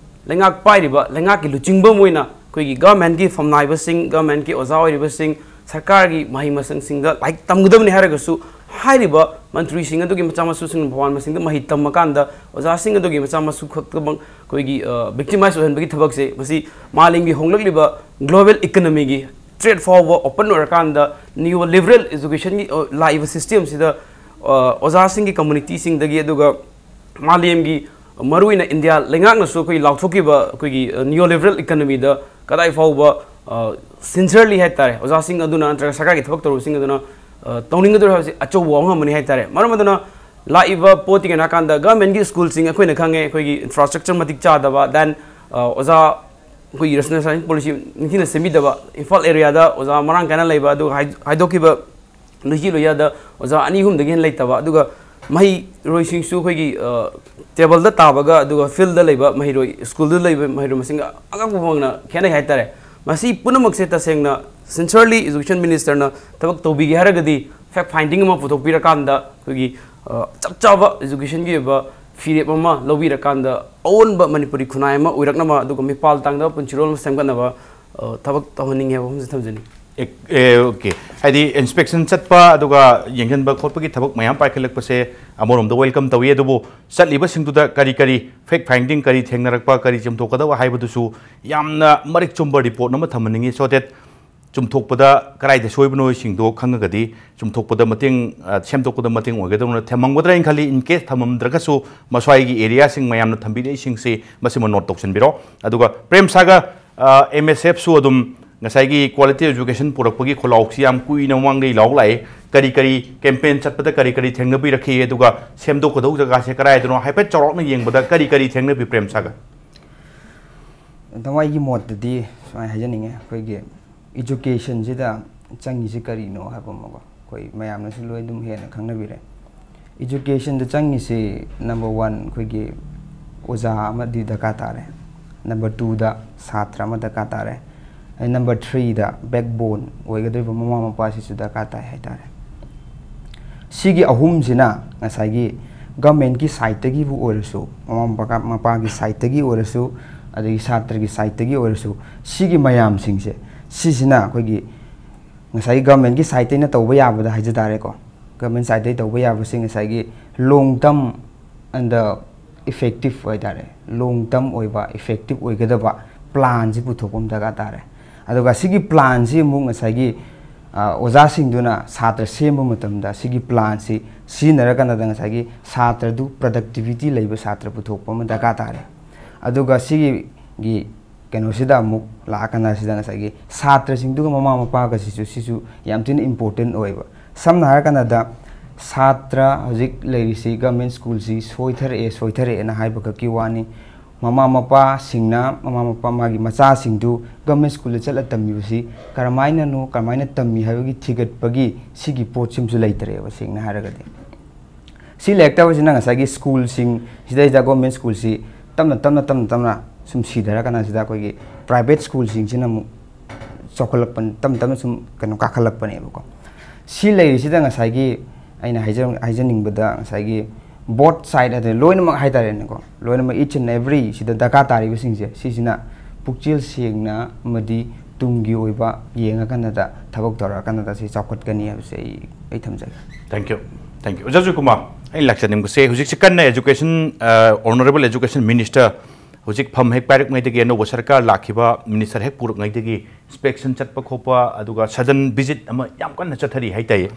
ꯂꯩꯉꯥꯛ ꯄꯥꯏꯔꯤꯕ ꯂꯩꯉꯥꯛꯀꯤ ꯂꯨꯆꯤꯡꯕ ꯑꯃ ꯑꯣꯏꯅ ꯑꯩꯈꯣꯏꯒꯤ governmentꯀꯤ ꯐꯝꯅꯥꯏꯕꯁꯤꯡ, governmentꯀꯤ ꯑꯣꯖꯥ ꯑꯣꯏꯔꯤꯕꯁꯤꯡ, ꯁꯔꯀꯥꯔꯒꯤ ꯃꯍꯩ ꯃꯁꯪꯁꯤꯡꯗ ꯂꯥꯏꯔꯤꯛ ꯇꯝꯒꯗꯕꯅꯤ ꯍꯥꯏꯔꯒꯁꯨ ꯍꯥꯏꯔꯤꯕ ꯃꯟꯇ꯭ꯔꯤꯁꯤꯡ ꯑꯗꯨꯒꯤ ꯃꯆꯥ ꯃꯁꯨꯁꯤꯡ ꯃꯄꯥꯟ ꯃꯁꯤꯡꯗ ꯃꯍꯩ ꯇꯝꯃꯀꯥꯟꯗ ꯑꯣꯖꯥꯁꯤꯡ ꯑꯗꯨꯒꯤ ꯃꯆꯥ ꯃꯁꯨ ꯈꯛꯇꯃꯛ ꯑꯩꯈꯣꯏꯒꯤ, ꯑ, victimize ꯑꯣꯏꯍꯟꯕꯒꯤ ꯊꯕꯛꯁꯦ ꯃꯁꯤ ꯃꯥꯂꯦꯝꯒꯤ ꯍꯣꯡꯂꯛꯂꯤꯕ global economyꯒꯤ threat ꯐꯥꯎꯕ open ꯑꯣꯏꯔꯀꯥꯟꯗ neo liberal educationꯒꯤ, ꯑ, ꯂꯥꯛꯏꯕ systemꯁꯤꯗ, ꯑ, ꯑꯣꯖꯥꯁꯤꯡꯒꯤ communityꯁꯤꯡꯗꯒꯤ ꯑꯗꯨꯒ ꯃꯥꯂꯦꯝꯒꯤ ꯃꯔꯨꯑꯣꯏꯅ ꯏꯟꯗꯤꯌꯥ ꯂꯩꯉꯥꯛꯅꯁꯨ ꯑꯩꯈꯣꯏ ꯂꯥꯎꯊꯣꯛꯈꯤꯕ ꯑꯩꯈꯣꯏꯒꯤ, ꯑ, neo liberal economyꯗ ꯀꯗꯥꯏ ꯐꯥꯎꯕ, ꯑ, sincerely ꯍꯥꯏꯇꯥꯔꯦ, ꯑꯣꯖꯥꯁꯤꯡ ꯑꯗꯨꯅ ꯅꯠꯇ꯭ꯔꯒ ꯁꯔꯀꯥꯔꯒꯤ ꯊꯕꯛ ꯇꯧꯔꯤꯕꯁꯤꯡ ꯑꯗꯨꯅ, ꯑ, ꯇꯧꯅꯤꯡꯒꯗꯧꯔꯤꯕ ꯍꯥꯏꯕꯁꯤ ꯑꯆꯧꯕ ꯋꯥꯐꯝ ꯑꯃꯅꯤ ꯍꯥꯏꯇꯥꯔꯦ꯫ ꯃꯔꯝ ꯑꯗꯨꯅ ꯂꯥꯛꯏꯕ ꯄꯣꯠꯇꯤ ꯀꯩꯅꯣ ꯍꯥꯏꯔꯀꯥꯟꯗ governmentꯀꯤ schoolꯁꯤꯡ ꯑꯩꯈꯣꯏꯅ ꯈꯪꯉꯦ ꯑꯩꯈꯣꯏꯒꯤ infrastructure ꯃꯇꯤꯛ ꯆꯥꯗꯕ, then, ꯑ, ꯑꯣꯖꯥ ꯑꯩꯈꯣꯏꯒꯤ rationalization policy ꯅꯤꯡꯊꯤꯅ ꯁꯦꯝꯕꯤꯗꯕ, ꯏꯝꯐꯥꯜ areaꯗ ꯑꯣꯖꯥ ꯃꯔꯥꯡ ꯀꯥꯏꯅ ꯂꯩꯕ, ꯑꯗꯨꯒ ꯍꯥꯏ-, ꯍꯥꯏꯗꯣꯛꯈꯤꯕ ꯂꯨꯆꯤ ꯂꯣꯏꯌꯥꯗ ꯑꯣꯖꯥ ꯑꯅꯤ ꯑꯍꯨꯝꯗꯒꯤ ꯍꯦꯟꯅ ꯂꯩꯇꯕ, ꯑꯗꯨꯒ ꯃꯍꯩꯔꯣꯏꯁꯤꯡꯁꯨ ꯑꯩꯈꯣꯏꯒꯤ, ꯑ, tableꯗ ꯇꯥꯕꯒ ꯑꯗꯨꯒ fieldꯗ ꯂꯩꯕ ꯃꯍꯩꯔꯣꯏ, schoolꯗ ꯂꯩꯕ ꯃꯍꯩꯔꯣꯏ ꯃꯁꯤꯡꯒ ꯑꯉꯛꯄ ꯐꯪꯅ ꯈꯦꯠꯅꯩ ꯍꯥꯏꯇꯥꯔꯦ꯫ ꯃꯁꯤ ꯄꯨꯝꯅꯃꯛꯁꯦ ꯇꯁꯦꯡꯅ sincerely education ministerꯅ ꯊꯕꯛ ꯇꯧꯕꯤꯒꯦ ꯍꯥꯏꯔꯒꯗꯤ fact finding ꯑꯃ ꯄꯨꯊꯣꯛꯄꯤꯔꯀꯥꯟꯗ ꯑꯩꯈꯣꯏꯒꯤ, ꯑ, ꯆꯞ ꯆꯥꯕ educationꯒꯤ ꯑꯣꯏꯕ ꯐꯤꯔꯦꯞ ꯑꯃ ꯂꯧꯕꯤꯔꯀꯥꯟꯗ ꯑꯑꯣꯟꯕ ꯃꯅꯤꯄꯨꯔꯤ ꯈꯨꯟꯅꯥꯏ ꯑꯃ ꯑꯣꯏꯔꯛꯅꯕ ꯑꯗꯨꯒ ꯃꯤꯄꯥꯜ ꯇꯥꯡꯗꯕ ꯄꯨꯟꯁꯤꯔꯣꯜ ꯑꯃ ꯁꯦꯝꯒꯠꯅꯕ, ꯑ, ꯊꯕꯛ ꯇꯧꯍꯟꯅꯤꯡꯉꯦ ꯍꯥꯏꯕ ꯋꯥꯐꯝꯁꯤ ꯊꯝꯖꯅꯤꯡꯉꯤ꯫ ꯑꯦ, ꯑꯦ, okay꯫ ꯍꯥꯏꯗꯤ inspection ꯆꯠꯄ ꯑꯗꯨꯒ ꯌꯦꯡꯁꯤꯟꯕ ꯈꯣꯠꯄꯒꯤ ꯊꯕꯛ ꯃꯌꯥꯝ ꯄꯥꯏꯈꯠꯂꯛꯄꯁꯦ ꯑꯃꯔꯣꯝꯗ welcome ꯇꯧꯏ, ꯑꯗꯨꯕꯨ ꯆꯠꯂꯤꯕꯁꯤꯡꯗꯨꯗ ꯀꯔꯤ ꯀꯔꯤ fact finding, ꯀꯔꯤ ꯊꯦꯡꯅꯔꯛꯄ, ꯀꯔꯤ ꯆꯨꯝꯊꯣꯛꯀꯗꯕ ꯍꯥꯏꯕꯗꯨꯁꯨ ꯌꯥꯝꯅ ꯃꯔꯤꯛ ꯆꯨꯝꯕ report ꯑꯃ ꯊꯝꯍꯟꯅꯤꯡꯉꯤ, so that ꯆꯨꯝꯊꯣꯛꯄꯗ ꯀꯗꯥꯏꯗ ꯁꯣꯏꯕꯅꯣꯁꯤꯡꯗꯣ ꯈꯪꯉꯒꯗꯤ ꯆꯨꯝꯊꯣꯛꯄꯗ ꯃꯇꯦꯡ, ꯑ, ꯁꯦꯝꯗꯣꯛꯄꯗ ꯃꯇꯦꯡ ꯑꯣꯏꯒꯗꯧꯅ ꯊꯝꯃꯝꯒꯗ꯭ꯔꯥ ꯍꯥꯏꯅ ꯈꯜꯂꯤ꯫ In case ꯊꯝꯃꯝꯗ꯭ꯔꯒꯁꯨ ꯃꯁ꯭ꯋꯥꯏꯒꯤ areaꯁꯤꯡ ꯃꯌꯥꯝꯅ ꯊꯝꯕꯤꯔꯛꯏꯁꯤꯡꯁꯤ ꯃꯁꯤꯃ note ꯇꯧꯁꯤꯟꯕꯤꯔꯣ꯫ ꯑꯗꯨꯒ ꯄ꯭ꯔꯦꯝꯁꯥꯒ, ꯑ, M S Fꯁꯨ ꯑꯗꯨꯝ ꯉꯁꯥꯏꯒꯤ quality education ꯄꯨꯔꯛꯄꯒꯤ ꯈꯣꯜꯂꯥꯎꯁꯤ ꯌꯥꯝ ꯀꯨꯏꯅ ꯃꯃꯥꯡꯗꯒꯤ ꯂꯥꯎ ꯂꯥꯛꯑꯦ꯫ ꯀꯔꯤ ꯀꯔꯤ campaign ꯆꯠꯄꯗ ꯀꯔꯤ ꯀꯔꯤ ꯊꯦꯡꯅꯕꯤꯔꯛꯈꯤ, ꯑꯗꯨꯒ ꯁꯦꯝꯗꯣꯛꯀꯗꯧ ꯖꯒꯥꯁꯦ ꯀꯗꯥꯏꯗꯅꯣ ꯍꯥꯏꯐꯦꯠ ꯆꯥꯎꯔꯥꯛꯅ ꯌꯦꯡꯕꯗ ꯀꯔꯤ ꯀꯔꯤ ꯊꯦꯡꯅꯕꯤ ꯄ꯭ꯔꯦꯝꯁꯥꯒ? ꯑꯗꯨꯝ ꯑꯩꯒꯤ ꯃꯣꯠꯇꯗꯤ ꯁꯨꯃꯥꯏꯅ ꯍꯥꯏꯖꯅꯤꯡꯉꯦ, ꯑꯩꯈꯣꯏꯒꯤ educationꯁꯤꯗ ꯆꯪꯉꯤꯁꯤ ꯀꯔꯤꯅꯣ ꯍꯥꯏꯕ ꯑꯃꯀꯣ, ꯑꯩꯈꯣꯏ ꯃꯌꯥꯝꯅꯁꯨ ꯂꯣꯏ ꯑꯗꯨꯝ ꯍꯦꯟꯅ ꯈꯪꯅꯕꯤꯔꯦ꯫ Educationꯗ ꯆꯪꯉꯤꯁꯤ number one ꯑꯩꯈꯣꯏꯒꯤ ꯑꯣꯖꯥ ꯑꯃꯗꯤ ꯗꯔꯀꯥꯔ ꯇꯥꯔꯦ, number twoꯗ ꯁꯥꯇ꯭ꯔ ꯑꯃ ꯗꯔꯀꯥꯔ ꯇꯥꯔꯦ, ꯑꯩ number threeꯗ backbone ꯑꯣꯏꯒꯗꯧꯔꯤꯕ ꯃꯃꯥ ꯃꯄꯥꯁꯤꯁꯨ ꯗꯔꯀꯥꯔ ꯇꯥꯏ ꯍꯥꯏꯇꯥꯔꯦ꯫ ꯁꯤꯒꯤ ꯑꯍꯨꯝꯁꯤꯅ ꯉꯁꯥꯏꯒꯤ governmentꯀꯤ sideꯇꯒꯤꯕꯨ ꯑꯣꯏꯔꯁꯨ, ꯃꯃꯥ ꯃꯄꯥ, ꯃꯄꯥꯒꯤ sideꯇꯒꯤ ꯑꯣꯏꯔꯁꯨ, ꯑꯗꯒꯤ ꯁꯥꯇ꯭ꯔꯒꯤ sideꯇꯒꯤ ꯑꯣꯏꯔꯁꯨ, ꯁꯤꯒꯤ ꯃꯌꯥꯝꯁꯤꯡꯁꯦ, ꯁꯤꯁꯤꯅ ꯑꯩꯈꯣꯏꯒꯤ ꯉꯁꯥꯏꯒꯤ governmentꯀꯤ sideꯇꯩꯅ ꯇꯧꯕ ꯌꯥꯕꯗ ꯍꯥꯏꯖ ꯇꯥꯔꯦꯀꯣ, government sideꯇꯩ ꯇꯧꯕ ꯌꯥꯕꯁꯤꯡ ꯉꯁꯥꯏꯒꯤ long term and effective ꯍꯥꯏꯇꯥꯔꯦ, long term ꯑꯣꯏꯕ effective ꯑꯣꯏꯒꯗꯕ planꯁꯤ ꯄꯨꯊꯣꯛꯄ ꯑꯃ ꯗꯔꯀꯥꯔ ꯇꯥꯔꯦ꯫ ꯑꯗꯨꯒ ꯁꯤꯒꯤ planꯁꯤ ꯑꯃꯨꯛ ꯉꯁꯥꯏꯒꯤ, ꯑ, ꯑꯣꯖꯥꯁꯤꯡꯗꯨꯅ ꯁꯥꯇ꯭ꯔ ꯁꯦꯝꯕ ꯃꯇꯝꯗ ꯁꯤꯒꯤ planꯁꯤ ꯁꯤꯖꯤꯟꯅꯔꯀꯥꯟꯗ ꯉꯁꯥꯏꯒꯤ ꯁꯥꯇ꯭ꯔꯗꯨ productivity ꯂꯩꯕ ꯁꯥꯇ꯭ꯔ ꯄꯨꯊꯣꯛꯄ ꯑꯃ ꯗꯔꯀꯥꯔ ꯇꯥꯔꯦ꯫ ꯑꯗꯨꯒ ꯁꯤꯒꯤ ꯀꯩꯅꯣꯁꯤꯗ ꯑꯃꯨꯛ ꯂꯥꯛꯑꯀꯥꯟꯗ ꯁꯤꯗ ꯉꯁꯥꯏꯒꯤ ꯁꯥꯇ꯭ꯔꯁꯤꯡꯗꯨꯒ ꯃꯃꯥ ꯃꯄꯥꯒꯁꯤꯁꯨ ꯁꯤꯁꯨ ꯌꯥꯝ ꯊꯤꯅ important ꯑꯣꯏꯕ꯫ ꯁꯝꯅ ꯍꯥꯏꯔꯀꯥꯟꯗ ꯁꯥꯇ꯭ꯔ ꯍꯧꯖꯤꯛ ꯂꯩꯔꯤꯁꯤ government schoolꯁꯤ ꯁꯣꯏꯊꯔꯛꯑꯦ, ꯁꯣꯏꯊꯔꯛꯑꯦꯅ ꯍꯥꯏꯕ ꯈꯛꯀꯤ ꯋꯥꯅꯤ꯫ ꯃꯃꯥ ꯃꯄꯥꯁꯤꯡꯅ, ꯃꯃꯥ ꯃꯄꯥ ꯃꯥꯒꯤ ꯃꯆꯥꯁꯤꯡꯗꯨ government schoolꯗ ꯆꯠꯂ ꯇꯝꯕꯤꯕꯁꯤ ꯀꯔꯝꯍꯥꯏꯅꯅꯣ, ꯀꯔꯝꯍꯥꯏꯅ ꯇꯝꯃꯤ ꯍꯥꯏꯕꯒꯤ ꯊꯤꯒꯠꯄꯒꯤ ꯁꯤꯒꯤ ꯄꯣꯠꯁꯤꯃꯁꯨ ꯂꯩꯇꯔꯦꯕ, ꯁꯦꯡꯅ ꯍꯥꯏꯔꯒꯗꯤ꯫ ꯁꯤ ꯂꯩꯔꯛꯇꯕꯁꯤꯅ ꯉꯁꯥꯏꯒꯤ schoolꯁꯤꯡ ꯁꯤꯗꯩꯁꯤꯗ government schoolꯁꯤ ꯇꯞꯅ ꯇꯞꯅ, ꯇꯞꯅ ꯇꯞꯅ ꯁꯨꯝ ꯁꯤꯊꯔ ꯀꯥꯟꯁꯤꯗ ꯑꯩꯈꯣꯏꯒꯤ private schoolꯁꯤꯡꯁꯤꯅ ꯑꯃꯨꯛ ꯆꯥꯎꯈꯠꯂꯛꯄ, ꯇꯞꯅ ꯇꯞꯅ ꯁꯨꯝ ꯀꯩꯅꯣ ꯀꯥꯈꯠꯂꯛꯄꯅꯦꯕꯀꯣ꯫ ꯁꯤ ꯂꯩꯔꯤꯁꯤꯗ ꯉꯁꯥꯏꯒꯤ ꯑꯩꯅ ꯍꯥꯏꯖ-, ꯍꯥꯏꯖꯅꯤꯡꯕꯗ ꯉꯁꯥꯏꯒꯤ both side ꯍꯥꯏꯗꯤ ꯂꯣꯏꯅꯃꯛ ꯍꯥꯏꯇꯥꯔꯦꯅꯦꯀꯣ, ꯂꯣꯏꯅꯃꯛ each and every ꯁꯤꯗ ꯗꯔꯀꯥꯔ ꯇꯥꯔꯤꯕꯁꯤꯡꯁꯦ ꯁꯤꯁꯤꯅ ꯄꯨꯛꯆꯦꯜ ꯁꯦꯡꯅ ꯑꯃꯗꯤ ꯇꯨꯡꯒꯤ ꯑꯣꯏꯕ ꯌꯦꯡꯉꯀꯥꯟꯗ ꯊꯕꯛ ꯇꯧꯔꯛꯑꯀꯥꯟꯗ ꯁꯤ ꯆꯥꯎꯈꯠꯀꯅꯤ ꯍꯥꯏꯕꯁꯦ ꯑꯩ, ꯑꯩ ꯊꯝꯖꯒꯦ꯫ Thank you, thank you꯫ ꯑꯣꯖꯥ ꯖꯣꯏꯀꯨꯃꯥꯔ, ꯑꯩꯅ ꯂꯥꯛꯆꯅꯤꯡꯕꯁꯦ ꯍꯧꯖꯤꯛꯁꯦ ꯀꯟꯅ education, ꯑ, honourable education minister ꯍꯧꯖꯤꯛ ꯐꯝ ꯍꯦꯛ ꯄꯥꯏꯔꯛꯉꯩꯗꯒꯤ, ꯑꯅꯧꯕ ꯁꯔꯀꯥꯔ ꯂꯥꯛꯈꯤꯕ ꯃꯤꯅꯤꯁꯇꯔ ꯍꯦꯛ ꯄꯨꯔꯛꯉꯩꯗꯒꯤ inspection ꯆꯠꯄ ꯈꯣꯠꯄ, ꯑꯗꯨꯒ sudden visit ꯑꯃ ꯌꯥꯝ ꯀꯟꯅ ꯆꯠꯊꯔꯤ ꯍꯥꯏꯇꯥꯏ꯫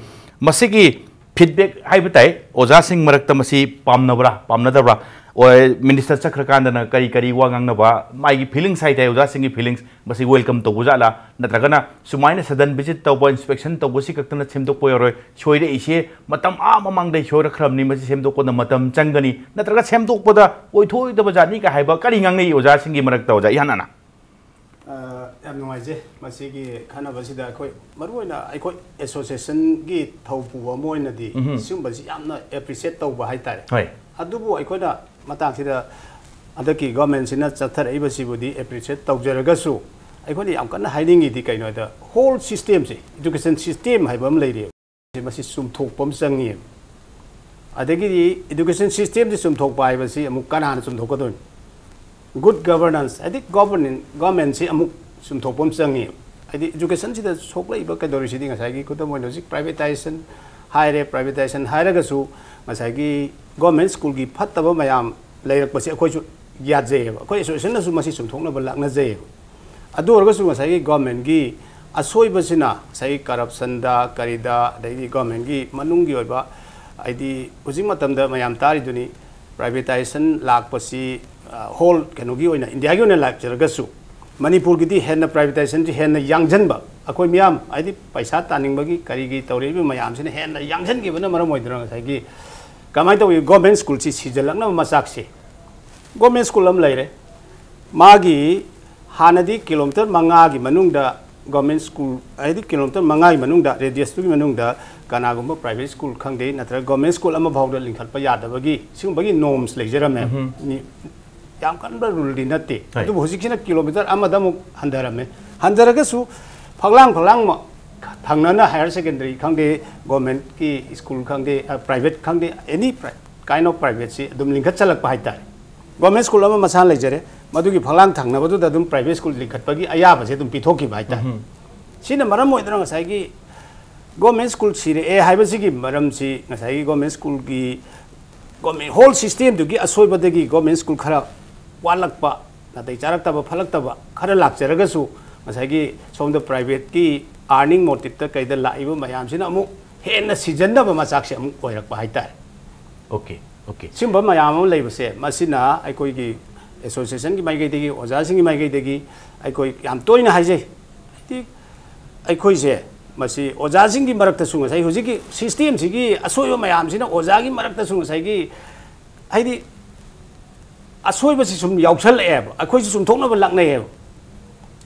ꯃꯁꯤꯒꯤ feedback ꯍꯥꯏꯕ ꯇꯥꯏ, ꯑꯣꯖꯥꯁꯤꯡ ꯃꯔꯛꯇ ꯃꯁꯤ ꯄꯥꯝꯅꯕ꯭ꯔꯥ ꯄꯥꯝꯅꯗꯕ꯭ꯔꯥ? ꯑꯣ, ꯃꯤꯅꯤꯁꯇꯔ ꯆꯠꯈ꯭ꯔꯀꯥꯟꯗꯅ ꯀꯔꯤ ꯀꯔꯤ ꯋꯥ ꯉꯥꯡꯅꯕ, ꯃꯥꯒꯤ feelings ꯍꯥꯏ ꯇꯥꯏ, ꯑꯣꯖꯥꯁꯤꯡꯒꯤ feelings, ꯃꯁꯤ welcome ꯇꯧꯕ ꯖꯥꯠꯂꯥ? ꯅꯠꯇ꯭ꯔꯒꯅ ꯁꯨꯃꯥꯏꯅ sudden visit ꯇꯧꯕ, inspection ꯇꯧꯕꯁꯤ ꯈꯛꯇꯅ ꯁꯦꯝꯗꯣꯛꯄ ꯌꯥꯔꯣꯏ, ꯁꯣꯏꯔꯛꯏꯁꯦ ꯃꯇꯝ ꯑꯥ ꯃꯃꯥꯡꯗꯩ ꯁꯣꯏꯔꯛꯈ꯭ꯔꯕꯅꯤ, ꯃꯁꯤ ꯁꯦꯝꯗꯣꯛꯄꯗ ꯃꯇꯝ ꯆꯪꯒꯅꯤ, ꯅꯠꯇ꯭ꯔꯒ ꯁꯦꯝꯗꯣꯛꯄꯗ ꯑꯣꯏꯊꯣꯛꯑꯣꯏꯗꯕ ꯖꯥꯠꯅꯤ ꯀ ꯍꯥꯏꯕ ꯀꯔꯤ ꯉꯥꯡꯅꯩ ꯑꯣꯖꯥꯁꯤꯡꯒꯤ ꯃꯔꯛꯇ, ꯑꯣꯖꯥ ꯏꯍꯥꯟ ꯍꯥꯟꯅ? ꯑ, ꯌꯥꯝ ꯅꯨꯡꯉꯥꯏꯖꯩ꯫ ꯃꯁꯤꯒꯤ ꯈꯟꯅꯕꯁꯤꯗ ꯑꯩꯈꯣꯏ, ꯃꯔꯨꯑꯣꯏꯅ ꯑꯩꯈꯣꯏ association ꯒꯤ ꯊꯧ ꯄꯨꯕ ꯑꯃ ꯑꯣꯏꯅꯗꯤ, ꯎꯝꯍꯨꯝ꯫ ꯁꯤꯒꯨꯝꯕꯁꯤ ꯌꯥꯝꯅ appreciate ꯇꯧꯕ ꯍꯥꯏꯇꯥꯔꯦ꯫ ꯍꯣꯏ꯫ ꯑꯗꯨꯕꯨ ꯑꯩꯈꯣꯏꯅ ꯃꯇꯥꯡꯁꯤꯗ ꯍꯟꯗꯛꯀꯤ government ꯁꯤꯅ ꯆꯠꯊꯔꯛꯏꯕꯁꯤꯕꯨꯗꯤ appreciate ꯇꯧꯖꯔꯒꯁꯨ, ꯑꯩꯈꯣꯏꯅ ꯌꯥꯝ ꯀꯟꯅ ꯍꯥꯏꯅꯤꯡꯉꯤꯗꯤ ꯀꯩꯅꯣ ꯍꯥꯏꯗ, whole system ꯁꯦ, education system ꯍꯥꯏꯕ ꯑꯃ ꯂꯩꯔꯤꯑꯕ꯫ ꯃꯁꯤ ꯆꯨꯝꯊꯣꯛꯄ ꯑꯃ ꯆꯪꯉꯤꯑꯕ꯫ ꯑꯗꯒꯤꯗꯤ education system ꯁꯤ ꯆꯨꯝꯊꯣꯛꯄ ꯍꯥꯏꯕꯁꯤ ꯑꯃꯨꯛ ꯀꯅꯥꯅ ꯆꯨꯝꯊꯣꯛꯀꯗꯣꯏꯅꯣ? Good governance, ꯍꯥꯏꯗꯤ governance, government ꯁꯤ ꯑꯃꯨꯛ ꯆꯨꯝꯊꯣꯛꯄ ꯑꯃ ꯆꯪꯉꯤ꯫ ꯍꯥꯏꯗꯤ education ꯁꯤꯗ ꯁꯣꯛꯂꯛꯏꯕ ꯀꯩꯗꯧꯔꯤꯁꯤꯗꯤ ꯉꯁꯥꯏꯒꯤ ꯈꯨꯗꯝ ꯑꯣꯏꯅ ꯍꯧꯖꯤꯛ privatization ꯍꯥꯏꯔꯦ, privatization ꯍꯥꯏꯔꯒꯁꯨ ꯉꯁꯥꯏꯒꯤ government school ꯒꯤ ꯐꯠꯇꯕ ꯃꯌꯥꯝ ꯂꯩꯔꯛꯄꯁꯤ ꯑꯩꯈꯣꯏꯁꯨ ꯌꯥꯖꯩꯌꯦꯕ, ꯑꯩꯈꯣꯏ association ꯅꯁꯨ ꯃꯁꯤ ꯆꯨꯝꯊꯣꯛꯅꯕ ꯂꯥꯛꯅꯖꯩꯌꯦꯕ꯫ ꯑꯗꯨ ꯑꯣꯏꯔꯒꯁꯨ ꯉꯁꯥꯏꯒꯤ government ꯒꯤ ꯑꯁꯣꯏꯕꯁꯤꯅ ꯉꯁꯥꯏꯒꯤ corruption ꯗ, ꯀꯔꯤꯗ, ꯑꯗꯩꯗꯤ government ꯒꯤ ꯃꯅꯨꯡꯒꯤ ꯑꯣꯏꯕ, ꯍꯥꯏꯗꯤ ꯍꯧꯖꯤꯛ ꯃꯇꯝꯗ ꯃꯌꯥꯝ ꯇꯥꯔꯤꯗꯨꯅꯤ, privatization ꯂꯥꯛꯄꯁꯤ, ꯑ, whole ꯀꯩꯅꯣꯒꯤ ꯑꯣꯏꯅ, ꯏꯟꯗꯤꯌꯥꯒꯤ ꯑꯣꯏꯅ ꯂꯥꯛꯆꯔꯒꯁꯨ, ꯃꯅꯤꯄꯨꯔꯒꯤꯗꯤ ꯍꯦꯟꯅ privatization ꯁꯤ ꯍꯦꯟꯅ ꯌꯥꯡꯁꯤꯟꯕ, ꯑꯩꯈꯣꯏ ꯃꯤꯌꯥꯝ ꯍꯥꯏꯗꯤ ꯄꯩꯁꯥ ꯇꯥꯅꯤꯡꯕꯒꯤ ꯀꯔꯤꯒꯤ ꯇꯧꯔꯛꯏꯕ ꯃꯌꯥꯝꯁꯤꯅ ꯍꯦꯟꯅ ꯌꯥꯡꯁꯤꯟꯈꯤꯕꯅ ꯃꯔꯝ ꯑꯣꯏꯗꯨꯅ ꯉꯁꯥꯏꯒꯤ ꯀꯃꯥꯏꯅ ꯇꯧꯏ, government school ꯁꯤ ꯁꯤꯖꯤꯜꯂꯛꯅꯕ ꯃꯆꯥꯛꯁꯦ꯫ Government school ꯑꯃ ꯂꯩꯔꯦ, ꯃꯥꯒꯤ ꯍꯥꯟꯅꯗꯤ kilometre ꯃꯉꯥꯒꯤ ꯃꯅꯨꯡꯗ government school, ꯍꯥꯏꯗꯤ kilometre ꯃꯉꯥꯒꯤ ꯃꯅꯨꯡꯗ, radius ꯇꯨꯒꯤ ꯃꯅꯨꯡꯗ ꯀꯅꯥꯒꯨꯝꯕ private school ꯈꯪꯗꯦ, ꯅꯠꯇ꯭ꯔꯒ government school ꯑꯃꯐꯥꯎꯗ ꯂꯤꯡꯈꯠꯄ ꯌꯥꯗꯕꯒꯤ ꯁꯤꯒꯨꯝꯕꯒꯤ norms ꯂꯩꯖꯔꯝꯃꯦ꯫ ꯎꯝꯍꯨꯝ꯫ ꯃꯤ-, ꯌꯥꯝ ꯀꯟꯕ rule ꯗꯤ ꯅꯠꯇꯦ꯫ ꯍꯣꯏ꯫ ꯑꯗꯨꯕꯨ ꯍꯧꯖꯤꯛꯁꯤꯅ kilometre ꯑꯃꯗ ꯑꯃꯨꯛ ꯍꯟꯊꯔꯝꯃꯦ꯫ ꯍꯟꯊꯔꯒꯁꯨ ꯐꯛꯂꯥꯡ ꯐꯛꯂꯥꯡ ꯃ-, ꯊꯪꯅꯅ higher secondary ꯈꯪꯗꯦ, government ꯀꯤ school ꯈꯪꯗꯦ, ꯑ, private ꯈꯪꯗꯦ, any pri-, kind of private ꯁꯤ ꯑꯗꯨꯝ ꯂꯤꯡꯈꯠꯆꯜꯂꯛꯄ ꯍꯥꯏꯇꯥꯔꯦ꯫ Government school ꯑꯃ ꯃꯁꯥꯅ ꯂꯩꯖꯔꯦ, ꯃꯗꯨꯒꯤ ꯐꯛꯂꯥꯡ ꯊꯪꯅꯕꯗꯨꯗ ꯑꯗꯨꯝ private school ꯂꯤꯡꯈꯠꯄꯒꯤ ꯑꯌꯥꯕꯁꯦ ꯑꯗꯨꯝ ꯄꯤꯊꯣꯛꯈꯤꯕ ꯍꯥꯏꯇꯥꯔꯦ꯫ ꯎꯝꯍꯨꯝ꯫ ꯁꯤꯅ ꯃꯔꯝ ꯑꯣꯏꯗꯨꯅ ꯉꯁꯥꯏꯒꯤ government school ꯁꯤꯔꯛꯑꯦ ꯍꯥꯏꯕꯁꯤꯒꯤ ꯃꯔꯝꯁꯤ ꯉꯁꯥꯏꯒꯤ government school ꯒꯤ, government whole system ꯗꯨꯒꯤ ꯑꯁꯣꯏꯕꯗꯒꯤ government school ꯈꯔ ꯋꯥꯠꯂꯛꯄ, ꯅꯥꯇꯩ ꯆꯥꯔꯛꯇꯕ, ꯐꯠꯂꯛꯇꯕ ꯈꯔ ꯂꯥꯛꯆꯔꯒꯁꯨ, ꯉꯁꯥꯏꯒꯤ ꯁꯣꯝꯗ privateꯀꯤ earning motiveꯇ ꯀꯩꯗ ꯂꯥꯛꯏꯕ ꯃꯌꯥꯝꯁꯤꯅ ꯑꯃꯨꯛ ꯍꯦꯟꯅ ꯁꯤꯖꯟꯅꯕ ꯃꯆꯥꯛꯁꯦ ꯑꯃꯨꯛ ꯑꯣꯏꯔꯛꯄ ꯍꯥꯏꯇꯥꯔꯦ꯫ ꯑꯣꯀꯦ ꯑꯣꯀꯦ ꯁꯤꯒꯨꯝꯕ ꯃꯌꯥꯝ ꯑꯃ ꯂꯩꯕꯁꯦ, ꯃꯁꯤꯅ ꯑꯩꯈꯣꯏꯒꯤ associationꯒꯤ ꯃꯥꯏꯀꯩꯗꯒꯤ, ꯑꯣꯖꯥꯁꯤꯡꯒꯤ ꯃꯥꯏꯀꯩꯗꯒꯤ ꯑꯩꯈꯣꯏ ꯌꯥꯝ ꯇꯣꯏꯅ ꯍꯥꯏꯖꯩ꯫ ꯍꯥꯏꯗꯤ ꯑꯩꯈꯣꯏꯁꯦ ꯃꯁꯤ ꯑꯣꯖꯥꯁꯤꯡꯒꯤ ꯃꯔꯛꯇꯁꯨ, ꯉꯁꯥꯏ ꯍꯧꯖꯤꯛꯀꯤ systemꯁꯤꯒꯤ ꯑꯁꯣꯏꯕ ꯃꯌꯥꯝꯁꯤꯅ ꯑꯣꯖꯥꯒꯤ ꯃꯔꯛꯇꯁꯨ ꯉꯁꯥꯏꯒꯤ, ꯍꯥꯏꯗꯤ ꯑꯁꯣꯏꯕꯁꯤ ꯁꯨꯝ ꯌꯥꯎꯁꯜꯂꯛꯑꯦꯕ, ꯑꯩꯈꯣꯏꯁꯨ ꯆꯨꯝꯊꯣꯛꯅꯕ ꯂꯥꯛꯅꯩꯌꯦꯕ꯫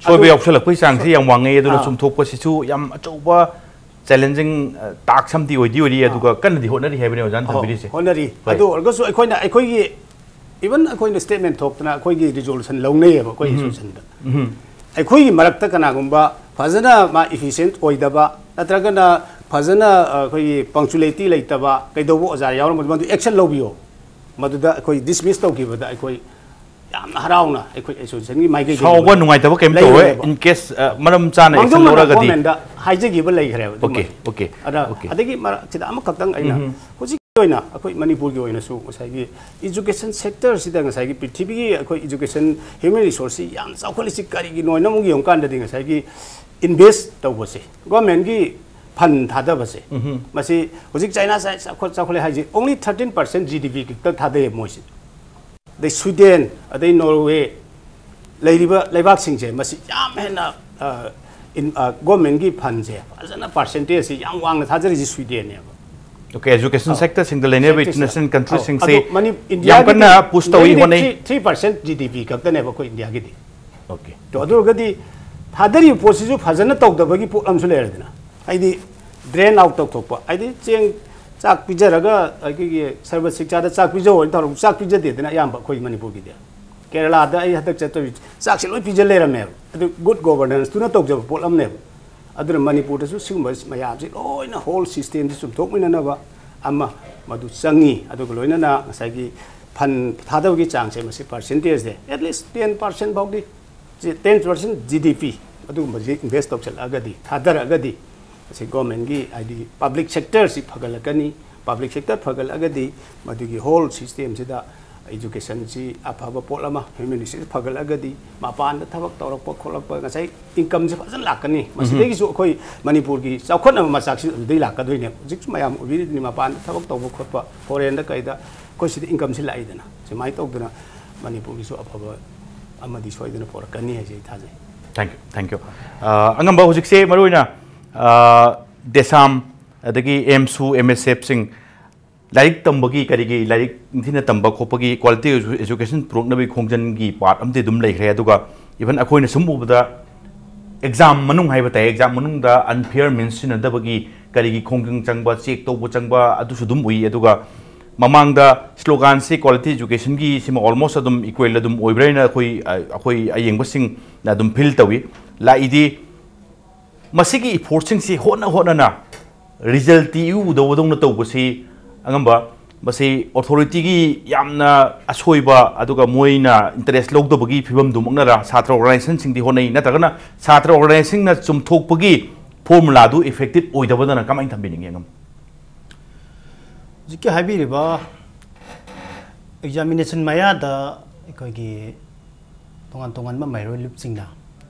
ꯁꯣꯏꯕ ꯑꯗꯨ ꯌꯥꯎꯁꯜꯂꯛꯄꯒꯤ ꯆꯥꯡꯁꯤ ꯌꯥꯝ ꯋꯥꯡꯉꯦ, ꯑꯗꯨꯅ ꯑꯥ꯫ ꯆꯨꯝꯊꯣꯛꯄꯁꯤꯁꯨ ꯌꯥꯝ ꯑꯆꯧꯕ challenging task ꯑꯃꯗꯤ ꯑꯣꯏꯗꯤ ꯑꯣꯏꯔꯤ, ꯑꯗꯨꯒ ꯀꯟꯅꯗꯤ ꯍꯣꯠꯅꯔꯤ ꯍꯥꯏꯕꯅꯤ ꯑꯣꯖꯥꯅ ꯑꯣ, ꯊꯝꯕꯤꯔꯤꯁꯦ꯫ ꯍꯣꯠꯅꯔꯤ꯫ ꯍꯣꯏ꯫ ꯑꯗꯨ ꯑꯣꯏꯔꯒꯁꯨ ꯑꯩꯈꯣꯏꯅ, ꯑꯩꯈꯣꯏꯒꯤ, even ꯑꯩꯈꯣꯏꯅ statement ꯊꯣꯛꯇꯅ ꯑꯩꯈꯣꯏꯒꯤ resolution ꯂꯧꯅꯩꯌꯦꯕ ꯑꯩꯈꯣꯏ ꯎꯝ꯫ associationꯗ꯫ ꯎꯝ꯫ ꯑꯩꯈꯣꯏꯒꯤ ꯃꯔꯛꯇ ꯀꯅꯥꯒꯨꯝꯕ ꯐꯖꯅ ꯃꯥ efficient ꯑꯣꯏꯗꯕ, ꯅꯠꯇ꯭ꯔꯒꯅ ꯐꯖꯅ, ꯑ, ꯑꯩꯈꯣꯏꯒꯤ punctuality ꯂꯩꯇꯕ ꯀꯩꯗꯧꯕ ꯑꯣꯖꯥ ꯌꯥꯎꯔꯝꯕꯗ, ꯃꯗꯨ action ꯂꯧꯕꯤꯌꯣ꯫ ꯃꯗꯨꯗ ꯑꯩꯈꯣꯏ dismiss ꯇꯧꯈꯤꯕꯗ ꯑꯩꯈꯣꯏ ꯌꯥꯝꯅ ꯍꯔꯥꯎꯅ ꯑꯩꯈꯣꯏ associationꯒꯤ ꯃꯥꯏꯀꯩꯗꯒꯤ ꯁꯥꯎꯕ ꯅꯨꯡꯉꯥꯏꯇꯕ ꯀꯩꯝ ꯇꯧꯔꯣꯏ, ꯂꯩꯔꯣꯏꯕ꯫ in case, ꯑ, ꯃꯔꯝ ꯆꯥꯅ action ꯃꯥꯡꯖꯧꯅꯅ ꯂꯧꯔꯒꯗꯤ꯫ governmentꯗ ꯍꯥꯏꯖꯈꯤꯕ ꯂꯩꯈ꯭ꯔꯦꯕ ꯑꯗꯨꯃ꯫ Okay, okay, ꯑꯗ okay. ꯑꯗꯒꯤ ꯃꯔꯛꯁꯤꯗ ꯑꯃꯈꯛꯇꯪ ꯑꯩꯅ, ꯎꯝ꯫ ꯍꯧꯖꯤꯛꯀꯤ ꯑꯣꯏꯅ ꯑꯩꯈꯣꯏ ꯃꯅꯤꯄꯨꯔꯒꯤ ꯑꯣꯏꯅꯁꯨ ꯉꯁꯥꯏꯒꯤ education sectorꯁꯤꯗ, ꯉꯁꯥꯏꯒꯤ ꯄ꯭ꯔꯤꯊꯤꯕꯤꯒꯤ ꯑꯩꯈꯣꯏ education human resourceꯁꯤ ꯌꯥꯝ ꯆꯥꯎꯈꯠꯂꯤꯁꯤ ꯀꯔꯤꯒꯤꯅꯣ ꯍꯥꯏꯅ ꯑꯃꯨꯛ ꯌꯦꯡꯉꯨꯀꯥꯟꯗꯗꯤ, ꯉꯁꯥꯏꯒꯤ invest ꯇꯧꯕꯁꯦ, governmentꯀꯤ fund ꯊꯥꯗꯕꯁꯦ, ꯎꯝ꯫ ꯃꯁꯤ ꯍꯧꯖꯤꯛ China ꯆꯥꯎꯈꯠ-, ꯆꯥꯎꯈꯠꯂꯦ ꯍꯥꯏꯁꯦ, only thirteen percent GDP ꯈꯛꯇ ꯊꯥꯗꯩꯌꯦ ꯃꯣꯏꯁꯦ꯫ ꯑꯗꯩ Sweden, ꯑꯗꯩ Norway, ꯂꯩꯔꯤꯕ ꯂꯩꯕꯥꯛꯁꯤꯡꯁꯦ, ꯃꯁꯤ ꯌꯥꯝ ꯍꯦꯟꯅ, ꯑ, in-, ꯑ, governmentꯀꯤ fundꯁꯦ ꯐꯖꯅ, percentageꯁꯤ ꯌꯥꯝ ꯋꯥꯡꯅ ꯊꯥꯖꯔꯤꯁꯤ Swedenꯅꯦꯕ꯫ Okay, education sectorꯁꯤꯡꯗ ꯂꯩꯅꯔꯤꯕ Sectorꯁꯤꯡꯗ꯫ international countryꯁꯤꯡꯁꯤ ꯑꯧ, ꯑꯗꯣ ꯃꯅꯤ-, ꯌꯥꯝ Indiaꯒꯤꯗꯤ, ꯀꯟꯅ push ꯇꯧꯏ, Indiaꯒꯤꯗꯤ ꯍꯣꯠꯅꯩ꯫ three, three percent GDP ꯈꯛꯇꯅꯦꯕ ꯑꯩꯈꯣꯏ Indiaꯒꯤꯗꯤ꯫ Okay. ꯑꯗꯨ ꯑꯣꯏꯔꯒꯗꯤ ꯊꯥꯗꯔꯤꯕ ꯄꯣꯠꯁꯤꯁꯨ ꯐꯖꯅ ꯇꯧꯗꯕꯒꯤ ꯄꯣꯠ ꯑꯃꯁꯨ ꯂꯩꯔꯦꯗꯅ꯫ ꯍꯥꯏꯗꯤ drain out ꯇꯧꯊꯣꯛꯄ, ꯍꯥꯏꯗꯤ ꯆꯦꯡ, ꯆꯥꯛ ꯄꯤꯖꯔꯒ ꯑꯩꯈꯣꯏꯒꯤ ꯁꯔꯕ ꯁꯤꯛꯆꯥꯗ ꯆꯥꯛ ꯄꯤꯖꯧ ꯍꯥꯏꯅ ꯇꯧꯔꯒ ꯆꯥꯛ ꯄꯤꯖꯗꯦꯗꯅ ꯑꯌꯥꯝꯕ ꯑꯩꯈꯣꯏ ꯃꯅꯤꯄꯨꯔꯒꯤꯗꯤ꯫ ꯀꯦꯔꯂꯥꯗ ꯑꯩ ꯍꯟꯗꯛ ꯆꯠꯇꯣꯏ, ꯆꯥꯛꯁꯦ ꯂꯣꯏ ꯄꯤꯖ ꯂꯩꯔꯝꯃꯦꯕ꯫ ꯑꯗꯨ good governanceꯇꯨꯅ ꯇꯧꯖꯕ ꯄꯣꯠ ꯑꯃꯅꯦꯕ꯫ ꯑꯗꯨꯅ ꯃꯅꯤꯄꯨꯔꯗꯁꯨ ꯁꯤꯒꯨꯝꯕ ꯃꯌꯥꯝꯁꯤ ꯂꯣꯏꯅ whole systemꯁꯤ ꯆꯨꯝꯊꯣꯛꯃꯤꯟꯅꯅꯕ ꯑꯃ ꯃꯗꯨ ꯆꯪꯉꯤ꯫ ꯑꯗꯨꯒ ꯂꯣꯏꯅꯅ ꯉꯁꯥꯏꯒꯤ fund ꯊꯥꯗꯕꯒꯤ ꯆꯥꯡꯁꯦ, ꯃꯁꯤ percentageꯁꯦ at least ten percent ꯐꯥꯎꯗꯤ, ten percent GDP ꯑꯗꯨꯒꯨꯝꯕꯁꯤ invest ꯇꯧꯁꯜꯂꯛꯑꯒꯗꯤ, ꯊꯥꯗꯔꯛꯑꯒꯗꯤ, ꯃꯁꯤ governmentꯀꯤ, ꯍꯥꯏꯗꯤ public sectorꯁꯤ ꯐꯒꯠꯂꯛꯀꯅꯤ꯫ Public sector ꯐꯒꯠꯂꯛꯑꯒꯗꯤ ꯃꯗꯨꯒꯤ whole systemꯁꯤꯗ Educationꯁꯤ ꯑꯐꯕ ꯄꯣꯠ ꯑꯃ, ꯍ꯭ꯌꯨꯃꯦꯅꯤꯇꯤꯁꯤ ꯐꯒꯠꯂꯒꯗꯤ ꯃꯄꯥꯟꯗ ꯊꯕꯛ ꯇꯧꯔꯛꯄ ꯈꯣꯠꯂꯛꯄ, ꯉꯁꯥꯏ incomeꯁꯤ ꯐꯖꯅ ꯂꯥꯛꯀꯅꯤ꯫ ꯃꯁꯤꯗꯒꯤꯁꯨ ꯑꯩꯈꯣꯏ ꯃꯅꯤꯄꯨꯔꯒꯤ ꯆꯥꯎꯈꯠꯅꯕ ꯃꯆꯥꯛꯁꯤ ꯑꯗꯨꯗꯩ ꯂꯥꯛꯀꯗꯣꯏꯅꯦꯕ꯫ ꯍꯧꯖꯤꯛꯁꯨ ꯃꯌꯥꯝ ꯎꯕꯤꯔꯤꯗꯨꯅꯤ, ꯃꯄꯥꯟꯗ ꯊꯕꯛ ꯇꯧꯕ ꯈꯣꯠꯄ, foreignꯗ ꯀꯩꯗ ꯑꯩꯈꯣꯏ ꯁꯤꯗ incomeꯁꯤ ꯂꯥꯛꯏꯗꯅ꯫ ꯁꯨꯃꯥꯏꯅ ꯇꯧꯗꯅ ꯃꯅꯤꯄꯨꯔꯒꯤꯁꯨ ꯑꯐꯕ ꯑꯃꯗꯤ ꯁꯣꯏꯗꯅ ꯄꯨꯔꯛꯀꯅꯤ ꯍꯥꯏꯁꯦ ꯑꯩ ꯊꯥꯖꯩ꯫ Thank you, thank you. ꯑ, ꯑꯉꯝꯕ, ꯍꯧꯖꯤꯛꯁꯦ ꯃꯔꯨꯑꯣꯏꯅ, ꯑ, DESAM, ꯑꯗꯒꯤ AIIMSꯁꯨ, MSFꯁꯤꯡ, ꯂꯥꯏꯔꯤꯛ ꯇꯝꯕꯒꯤ, ꯀꯔꯤꯒꯤ, ꯂꯥꯏꯔꯤꯛ ꯅꯤꯡꯊꯤꯅ ꯇꯝꯕ ꯈꯣꯠꯄꯒꯤ, quality education ꯄꯨꯔꯛꯅꯕꯒꯤ ꯈꯣꯡꯖꯪꯒꯤ part ꯑꯃꯗꯤ ꯑꯗꯨꯝ ꯂꯩꯈ꯭ꯔꯦ꯫ ꯑꯗꯨꯒ even ꯑꯩꯈꯣꯏꯅ ꯁꯨꯝ ꯎꯕꯗ exam ꯃꯅꯨꯡ ꯍꯥꯏꯕ ꯇꯥꯏ, exam ꯃꯅꯨꯡꯗ unfair means ꯁꯤꯖꯤꯟꯅꯗꯕꯒꯤ ꯀꯔꯤꯒꯤ ꯈꯣꯡꯖꯪ ꯆꯪꯕ, check ꯇꯧꯕ ꯆꯪꯕ, ꯑꯗꯨꯁꯨ ꯑꯗꯨꯝ ꯎꯏ꯫ ꯑꯗꯨꯒ ꯃꯃꯥꯡꯗ sloganꯁꯤ quality educationꯒꯤ ꯁꯤꯃ almost ꯑꯗꯨꯝ equal ꯑꯗꯨꯝ ꯑꯣꯏꯕ꯭ꯔꯥ ꯍꯥꯏꯅ ꯑꯩꯈꯣꯏ, ꯑꯩꯈꯣꯏ ꯑꯌꯦꯡꯕꯁꯤꯡꯅ ꯑꯗꯨꯝ feel ꯇꯧꯏ꯫ ꯂꯥꯛꯏꯗꯤ ꯃꯁꯤꯒꯤ effortꯁꯤꯡꯁꯤ ꯍꯣꯠꯅ ꯍꯣꯠꯅꯅ resultꯇꯤ ꯏꯎ ꯎꯗꯕꯗꯧꯅ ꯇꯧꯕꯁꯤ, ꯑꯉꯝꯕ, ꯃꯁꯤ authorityꯒꯤ ꯌꯥꯝꯅ ꯑꯁꯣꯏꯕ, ꯑꯗꯨꯒ ꯃꯣꯏꯅ interest ꯂꯧꯗꯕꯒꯤ ꯐꯤꯕꯝꯗꯨꯃꯛꯅꯔ? ꯁꯥꯇ꯭ꯔ organizationꯁꯤꯡꯗꯤ ꯍꯣꯠꯅꯩ, ꯅꯠꯇ꯭ꯔꯒꯅ ꯁꯥꯇ꯭ꯔ organizationꯅ ꯆꯨꯝꯊꯣꯛꯄꯒꯤ formulaꯗꯨ effective ꯑꯣꯏꯗꯕꯗꯅ? ꯀꯃꯥꯏꯅ ꯊꯝꯕꯤꯅꯤꯡꯉꯤ, ꯑꯉꯝꯕ? ꯍꯧꯖꯤꯛꯀꯤ ꯍꯥꯏꯕꯤꯔꯤꯕ examination ꯃꯌꯥꯗ ꯑꯩꯈꯣꯏꯒꯤ ꯇꯣꯉꯥꯟ ꯇꯣꯉꯥꯟꯕ ꯃꯍꯩꯔꯣꯏ ꯂꯨꯞꯁꯤꯡꯅ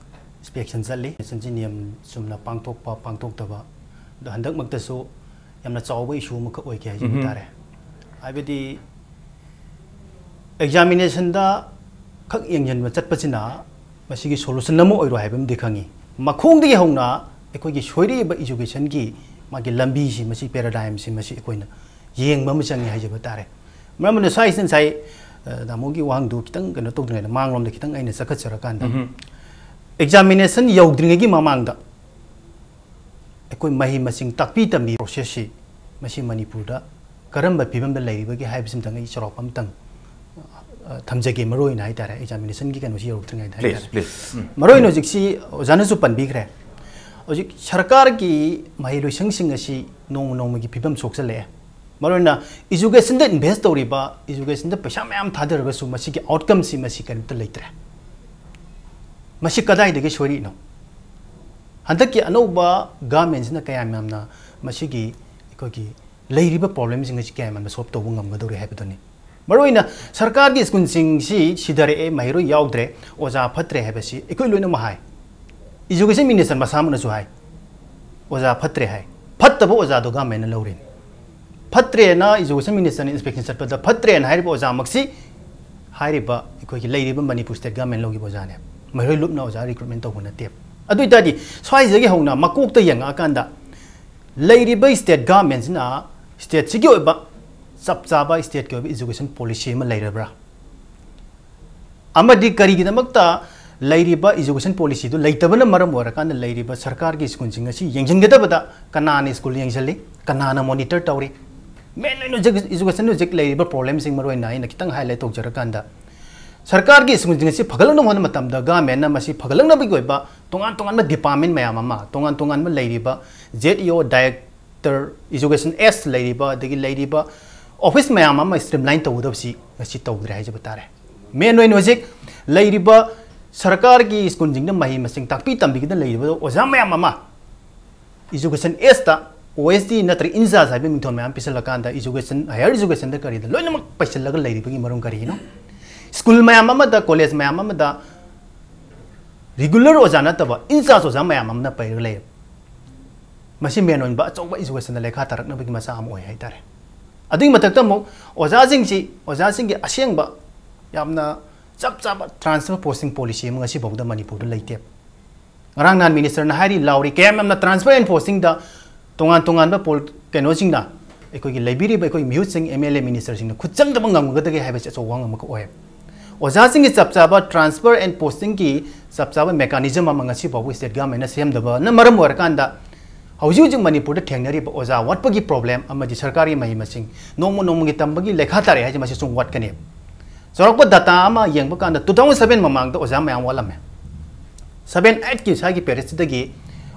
inspection ꯆꯠꯂꯤ꯫ Examinationꯁꯤ ꯅꯤꯌꯝ ꯆꯨꯝꯅ ꯄꯥꯡꯊꯣꯛꯄ ꯄꯥꯡꯊꯣꯛꯇꯕ, ꯑꯗꯣ ꯍꯟꯗꯛꯃꯛꯇꯁꯨ ꯌꯥꯝꯅ ꯆꯥꯎꯕ issue ꯑꯃꯈꯛ ꯑꯣꯏꯈꯤ ꯍꯥꯏꯖꯕ ꯇꯥꯔꯦ꯫ ꯍꯥꯏꯕꯗꯤ examinationꯗ ꯈꯛ ꯌꯦꯡꯁꯤꯟꯕ ꯆꯠꯄꯁꯤꯅ ꯃꯁꯤꯒꯤ solution ꯑꯃ ꯑꯣꯏꯔꯣꯏ ꯍꯥꯏꯕ ꯑꯃꯗꯤ ꯈꯪꯉꯤ꯫ ꯃꯈꯣꯡꯗꯒꯤ ꯍꯧꯅ ꯑꯩꯈꯣꯏꯒꯤ ꯁꯣꯏꯔꯛꯏꯕ educationꯒꯤ ꯃꯥꯒꯤ ꯂꯝꯕꯤꯁꯤ, ꯃꯁꯤ paradigmꯁꯤ, ꯃꯁꯤ ꯑꯩꯈꯣꯏꯅ ꯌꯦꯡꯕ ꯑꯃ ꯆꯪꯉꯤ ꯍꯥꯏꯖꯕ ꯇꯥꯔꯦ꯫ ꯃꯔꯝ ꯑꯗꯨꯅ ꯁ꯭ꯋꯥꯏꯁꯤꯗ ꯉꯁꯥꯏ, ꯑ, ꯇꯥꯃꯣꯒꯤ ꯋꯥꯍꯪꯗꯨ ꯈꯤꯇꯪ ꯀꯩꯅꯣ ꯇꯧꯗ꯭ꯔꯤꯉꯩꯗ, ꯃꯥꯡꯂꯣꯝꯗ ꯈꯤꯇꯪ ꯑꯩꯅ ꯆꯈꯠꯆꯔꯀꯥꯟꯗ, examination ꯌꯧꯗ꯭ꯔꯤꯉꯩꯒꯤ ꯃꯃꯥꯡꯗ ꯑꯩꯈꯣꯏ ꯃꯍꯩ ꯃꯁꯤꯡ ꯇꯥꯛꯄꯤ ꯇꯝꯕꯤ processꯁꯤ ꯃꯁꯤ ꯃꯅꯤꯄꯨꯔꯗ ꯀꯔꯝꯕ ꯐꯤꯕꯝꯗ ꯂꯩꯔꯤꯕꯒꯦ ꯍꯥꯏꯕꯁꯤꯃꯇꯪ ꯑꯩ ꯆꯥꯎꯔꯥꯛꯄ ꯑꯃꯇꯪ, ꯑ, ꯊꯝꯖꯒꯦ, ꯃꯔꯨꯑꯣꯏꯅ ꯍꯥꯏꯇꯥꯔꯦ, examinationꯒꯤ ꯀꯩꯅꯣꯁꯤ ꯌꯧꯔꯛꯇ꯭ꯔꯤꯉꯩꯗ Please, ꯍꯥꯏꯇꯥꯔꯦ꯫ please. ꯎꯝ. ꯃꯔꯨꯑꯣꯏꯅ ꯍꯧꯖꯤꯛꯁꯤ ꯑꯣꯖꯥꯅꯁꯨ ꯄꯟꯕꯤꯈ꯭ꯔꯦ, ꯍꯧꯖꯤꯛ ꯁꯔꯀꯥꯔꯒꯤ ꯃꯍꯩꯂꯣꯏꯁꯪꯁꯤꯡ ꯑꯁꯤ ꯅꯣꯡꯃ ꯅꯣꯡꯃꯒꯤ ꯐꯤꯕꯝ ꯁꯣꯛꯆꯜꯂꯛꯑꯦ꯫ ꯃꯔꯨꯑꯣꯏꯅ educationꯗ invest ꯇꯧꯔꯤꯕ, educationꯗ ꯄꯩꯁꯥ ꯃꯌꯥꯝ ꯊꯥꯗꯔꯒꯁꯨ ꯃꯁꯤꯒꯤ outcomeꯁꯤ ꯃꯁꯤ ꯀꯔꯤꯝꯇ ꯂꯩꯇ꯭ꯔꯦ꯫ ꯃꯁꯤ ꯀꯗꯥꯏꯗꯒꯤ ꯁꯣꯏꯔꯛꯏꯅꯣ? ꯍꯟꯗꯛꯀꯤ ꯑꯅꯧꯕ governmentꯁꯤꯅ ꯀꯌꯥꯝ ꯌꯥꯝꯅ ꯃꯁꯤꯒꯤ ꯑꯩꯈꯣꯏꯒꯤ ꯂꯩꯔꯤꯕ problemꯁꯤꯡ ꯑꯁꯤ ꯀꯌꯥꯝ ꯌꯥꯝꯅ solve ꯇꯧꯕ ꯉꯝꯒꯗꯧꯔꯤ ꯍꯥꯏꯕꯗꯨꯅꯤ꯫ ꯃꯔꯨꯑꯣꯏꯅ ꯁꯔꯀꯥꯔꯒꯤ ꯁ꯭ꯀꯨꯜꯁꯤꯡꯁꯤ ꯁꯤꯊꯔꯛꯑꯦ, ꯃꯍꯩꯔꯣꯏ ꯌꯥꯎꯗ꯭ꯔꯦ, ꯑꯣꯖꯥ ꯐꯠꯇ꯭ꯔꯦ ꯍꯥꯏꯕꯁꯤ ꯑꯩꯈꯣꯏ ꯂꯣꯏꯅꯃꯛ ꯍꯥꯏ꯫ ꯏꯖꯨꯀꯦꯁꯟ ꯃꯤꯅꯤꯁꯇꯔ ꯃꯁꯥꯃꯛꯅꯁꯨ ꯍꯥꯏ, ꯑꯣꯖꯥ ꯐꯠꯇ꯭ꯔꯦ ꯍꯥꯏ꯫ ꯐꯠꯇꯕ ꯑꯣꯖꯥꯗꯣ ꯒꯃꯦꯟꯅ ꯂꯧꯔꯤꯅꯤ꯫ ꯐꯠꯇ꯭ꯔꯦꯅ ꯏꯖꯨꯀꯦꯁꯟ ꯃꯤꯅꯤꯁꯇꯔꯅ ꯏꯟꯁꯄꯦꯛꯁꯟ ꯆꯠꯄꯗ ꯐꯠꯇ꯭ꯔꯦꯅ ꯍꯥꯏꯔꯤꯕ ꯑꯣꯖꯥꯃꯛꯁꯤ ꯍꯥꯏꯔꯤꯕ ꯑꯩꯈꯣꯏꯒꯤ ꯂꯩꯔꯤꯕ ꯃꯅꯤꯄꯨꯔ ꯁ꯭ꯇꯦꯠ ꯒꯃꯦꯟ ꯂꯧꯈꯤꯕ ꯑꯣꯖꯥꯅꯦ꯫ ꯃꯍꯩꯔꯣꯏ ꯂꯨꯞꯅ ꯑꯣꯖꯥ ꯔꯤꯀ꯭ꯔꯨꯠꯃꯦꯟ ꯇꯧꯕ ꯅꯠꯇꯦ꯫ ꯑꯗꯨ ꯑꯣꯏ ꯇꯥꯔꯗꯤ ꯁ꯭ꯋꯥꯏꯁꯤꯗꯒꯤ ꯍꯧꯅ ꯃꯀꯣꯛꯇ ꯌꯦꯡꯉꯛꯑꯀꯥꯟꯗ ꯂꯩꯔꯤꯕ ꯁ꯭ꯇꯦꯠ ꯒꯃꯦꯟꯁꯤꯅ ꯁ꯭ꯇꯦꯠꯁꯤꯒꯤ ꯑꯣꯏꯕ ꯆꯞ ꯆꯥꯕ ꯁ꯭ꯇꯦꯠꯀꯤ ꯑꯣꯏꯕ ꯏꯖꯨꯀꯦꯁꯟ ꯄꯣꯂꯤꯁꯤ ꯑꯃ ꯂꯩꯔꯕ꯭ꯔꯥ? ꯑꯃꯗꯤ ꯀꯔꯤꯒꯤꯗꯃꯛꯇ ꯂꯩꯔꯤꯕ ꯏꯖꯨꯀꯦꯁꯟ ꯄꯣꯂꯤꯁꯤꯗꯨ ꯂꯩꯇꯕꯅ ꯃꯔꯝ ꯑꯣꯏꯔꯀꯥꯟꯗ ꯂꯩꯔꯤꯕ ꯁꯔꯀꯥꯔꯒꯤ ꯁ꯭ꯀꯨꯜꯁꯤꯡ ꯑꯁꯤ ꯌꯦꯡꯁꯤꯟꯒꯗꯕꯗ ꯀꯅꯥꯅ ꯁ꯭ꯀꯨꯜ ꯌꯦꯡꯁꯤꯜꯂꯤ, ꯀꯅꯥꯅ ꯃꯣꯅꯤꯇꯔ ꯇꯧꯔꯤ? ꯃꯦꯟ ꯑꯣꯏꯅ ꯍꯧꯖꯤꯛ ꯏꯖꯨꯀꯦꯁꯟ ꯍꯧꯖꯤꯛ ꯂꯩꯔꯤꯕ ꯄ꯭ꯔꯣꯕ꯭ꯂꯦꯝꯁꯤꯡ ꯃꯔꯨ ꯑꯣꯏꯅ ꯑꯩꯅ ꯈꯤꯇꯪ ꯍꯥꯏꯂꯥꯏꯠ ꯇꯧꯖꯔꯀꯥꯟꯗ, ꯁꯔꯀꯥꯔꯒꯤ ꯁ꯭ꯀꯨꯜꯁꯤꯡ ꯑꯁꯤ ꯐꯒꯠꯂꯛꯅꯕ ꯍꯣꯠꯅꯕ ꯃꯇꯝꯗ ꯒꯃꯦꯟꯅ ꯃꯁꯤ ꯐꯒꯠꯂꯛꯅꯕꯒꯤ ꯑꯣꯏꯕ ꯇꯣꯉꯥꯟ ꯇꯣꯉꯥꯟꯕ ꯗꯤꯄꯥꯔꯠꯃꯦꯟ ꯃꯌꯥꯝ ꯑꯃ, ꯇꯣꯉꯥꯟ ꯇꯣꯉꯥꯟꯕ ꯂꯩꯔꯤꯕ ꯖꯦꯠ ꯏ ꯑꯣ, ꯗꯥꯏꯔꯦꯛꯇꯔ ꯏꯖꯨꯀꯦꯁꯟ ꯑꯦꯁ ꯂꯩꯔꯤꯕ, ꯑꯗꯒꯤ ꯂꯩꯔꯤꯕ ꯑꯣꯐꯤꯁ ꯃꯌꯥꯝ ꯑꯃ ꯁ꯭ꯇ꯭ꯔꯤꯝꯂꯥꯏꯟ ꯇꯧꯒꯗꯕꯁꯤ ꯉꯁꯤ ꯇꯧꯗ꯭ꯔꯦ ꯍꯥꯏꯖꯕ ꯇꯥꯔꯦ꯫ ꯃꯦꯟ ꯑꯣꯏꯅ ꯍꯧꯖꯤꯛ ꯂꯩꯔꯤꯕ ꯁꯔꯀꯥꯔꯒꯤ ꯁ꯭ꯀꯨꯜꯁꯤꯡꯗ ꯃꯍꯩ ꯃꯁꯤꯡ ꯇꯥꯛꯄꯤ ꯇꯝꯕꯤꯒꯗ ꯂꯩꯔꯤꯕ ꯑꯣꯖꯥ ꯃꯌꯥꯝ ꯑꯃ ꯏꯖꯨꯀꯦꯁꯟ ꯑꯦꯁꯇ ꯑꯣ ꯑꯦꯁ ꯗꯤ ꯅꯠꯇ꯭ꯔꯒ ꯏꯟꯆꯥꯔꯖ ꯍꯥꯏꯕ ꯃꯤꯡꯊꯣꯟ ꯃꯌꯥꯝ ꯄꯤꯁꯜꯂꯀꯥꯟꯗ ꯏꯖꯨꯀꯦꯁꯟ, ꯍꯥꯌꯔ ꯏꯖꯨꯀꯦꯁꯟꯗ ꯀꯔꯤꯗ ꯂꯣꯏꯅꯃꯛ ꯄꯩꯁꯤꯜꯂꯒ ꯂꯩꯔꯤꯕꯒꯤ ꯃꯔꯝ ꯀꯔꯤꯒꯤꯅꯣ? ꯁ꯭ꯀꯨꯜ ꯃꯌꯥꯝ ꯑꯃꯗ, ꯀꯣꯂꯦꯖ ꯃꯌꯥꯝ ꯑꯃꯗ ꯔꯤꯒꯨꯂꯔ ꯑꯣꯖꯥ ꯅꯠꯇꯕ ꯏꯟꯆꯥꯔꯖ ꯑꯣꯖꯥ ꯃꯌꯥꯝ ꯑꯃꯅ ꯄꯩꯔꯒ ꯂꯩ꯫ ꯃꯁꯤ ꯃꯦꯟ ꯑꯣꯏꯕ ꯑꯆꯧꯕ ꯏꯖꯨꯀꯦꯁꯟꯗ ꯂꯩꯈꯥ ꯇꯥꯔꯛꯅꯕꯒꯤ ꯃꯆꯥꯛ ꯑꯃ ꯑꯣꯏ ꯍꯥꯏꯇꯥꯔꯦ꯫ ꯑꯗꯨꯒꯤ ꯃꯊꯛꯇ ꯑꯃꯨꯛ ꯑꯣꯖꯥꯁꯤꯡꯁꯤ, ꯑꯣꯖꯥꯁꯤꯡꯒꯤ ꯑꯁꯦꯡꯕ ꯌꯥꯝꯅ ꯆꯞ ꯆꯥꯕ ꯇ꯭ꯔꯥꯟꯁꯐꯔ ꯄꯣꯁꯇꯤꯡ ꯄꯣꯂꯤꯁꯤ ꯑꯃ ꯉꯁꯤꯐꯥꯎꯗ ꯃꯅꯤꯄꯨꯔꯗ ꯂꯩꯇꯦ꯫ ꯉꯔꯥꯡ ꯅꯍꯥꯟ ꯃꯤꯅꯤꯁꯇꯔꯅ ꯍꯥꯏꯔꯤ ꯂꯥꯎꯔꯤ, ꯀꯌꯥꯝ ꯌꯥꯝꯅ ꯇ꯭ꯔꯥꯟꯁꯐꯔ ꯑꯦꯟ ꯄꯣꯁꯇꯤꯡꯗ ꯇꯣꯉꯥꯟ ꯇꯣꯉꯥꯟꯕ ꯄꯣꯜ-, ꯀꯩꯅꯣꯁꯤꯡꯅ, ꯑꯩꯈꯣꯏꯒꯤ ꯂꯩꯕꯤꯔꯤꯕ ꯑꯩꯈꯣꯏ ꯃꯤꯍꯨꯠꯁꯤꯡ, ꯑꯦꯝ ꯑꯦꯜ ꯑꯦ ꯃꯤꯅꯤꯁꯇꯔꯁꯤꯡꯅ ꯈꯨꯠ ꯆꯪꯗꯕ ꯉꯝꯒꯗꯒꯦ ꯍꯥꯏꯕꯁꯤ ꯑꯆꯧꯕ ꯋꯥꯐꯝ ꯑꯃꯈꯛ ꯑꯣꯏ꯫ ꯑꯣꯖꯥꯁꯤꯡꯒꯤ ꯆꯞ ꯆꯥꯕ ꯇ꯭ꯔꯥꯟꯁꯐꯔ ꯑꯦꯟ ꯄꯣꯁꯇꯤꯡꯒꯤ ꯆꯞ ꯆꯥꯕ ꯃꯦꯀꯥꯅꯤꯖꯝ ꯑꯃ ꯉꯁꯤ ꯐꯥꯎꯕ ꯁ꯭ꯇꯦꯠ ꯒꯚꯔꯟꯃꯦꯟꯅ ꯁꯦꯝꯗꯕꯅ ꯃꯔꯝ ꯑꯣꯏꯔꯀꯥꯟꯗ ꯍꯧꯖꯤꯛ ꯍꯧꯖꯤꯛ ꯃꯅꯤꯄꯨꯔꯗ ꯊꯦꯡꯅꯔꯤꯕ ꯑꯣꯖꯥ ꯋꯥꯠꯄꯒꯤ ꯄ꯭ꯔꯣꯕ꯭ꯂꯦꯝ ꯑꯃꯗꯤ ꯁꯔꯀꯥꯔꯒꯤ ꯃꯍꯩ ꯃꯁꯤꯡ ꯅꯣꯡꯃ ꯅꯣꯡꯃꯒꯤ ꯇꯝꯕꯒꯤ ꯂꯩꯈꯥ ꯇꯥꯔꯛꯑꯦ ꯍꯥꯏꯁꯦ ꯃꯁꯤ ꯁꯨꯝ ꯋꯥꯠꯀꯅꯦꯕ꯫ ꯆꯥꯎꯔꯥꯛꯄ ꯗꯥꯇꯥ ꯑꯃ ꯌꯦꯡꯕ ꯀꯥꯟꯗ two thousand seven ꯃꯃꯥꯡꯗ ꯑꯣꯖꯥ ꯃꯌꯥꯝ ꯋꯥꯠꯂꯝꯃꯦ꯫ Seven eight ꯀꯤ ꯁ꯭ꯋꯥꯏꯒꯤ ꯄꯦꯔꯤꯌꯗꯁꯤꯗꯒꯤ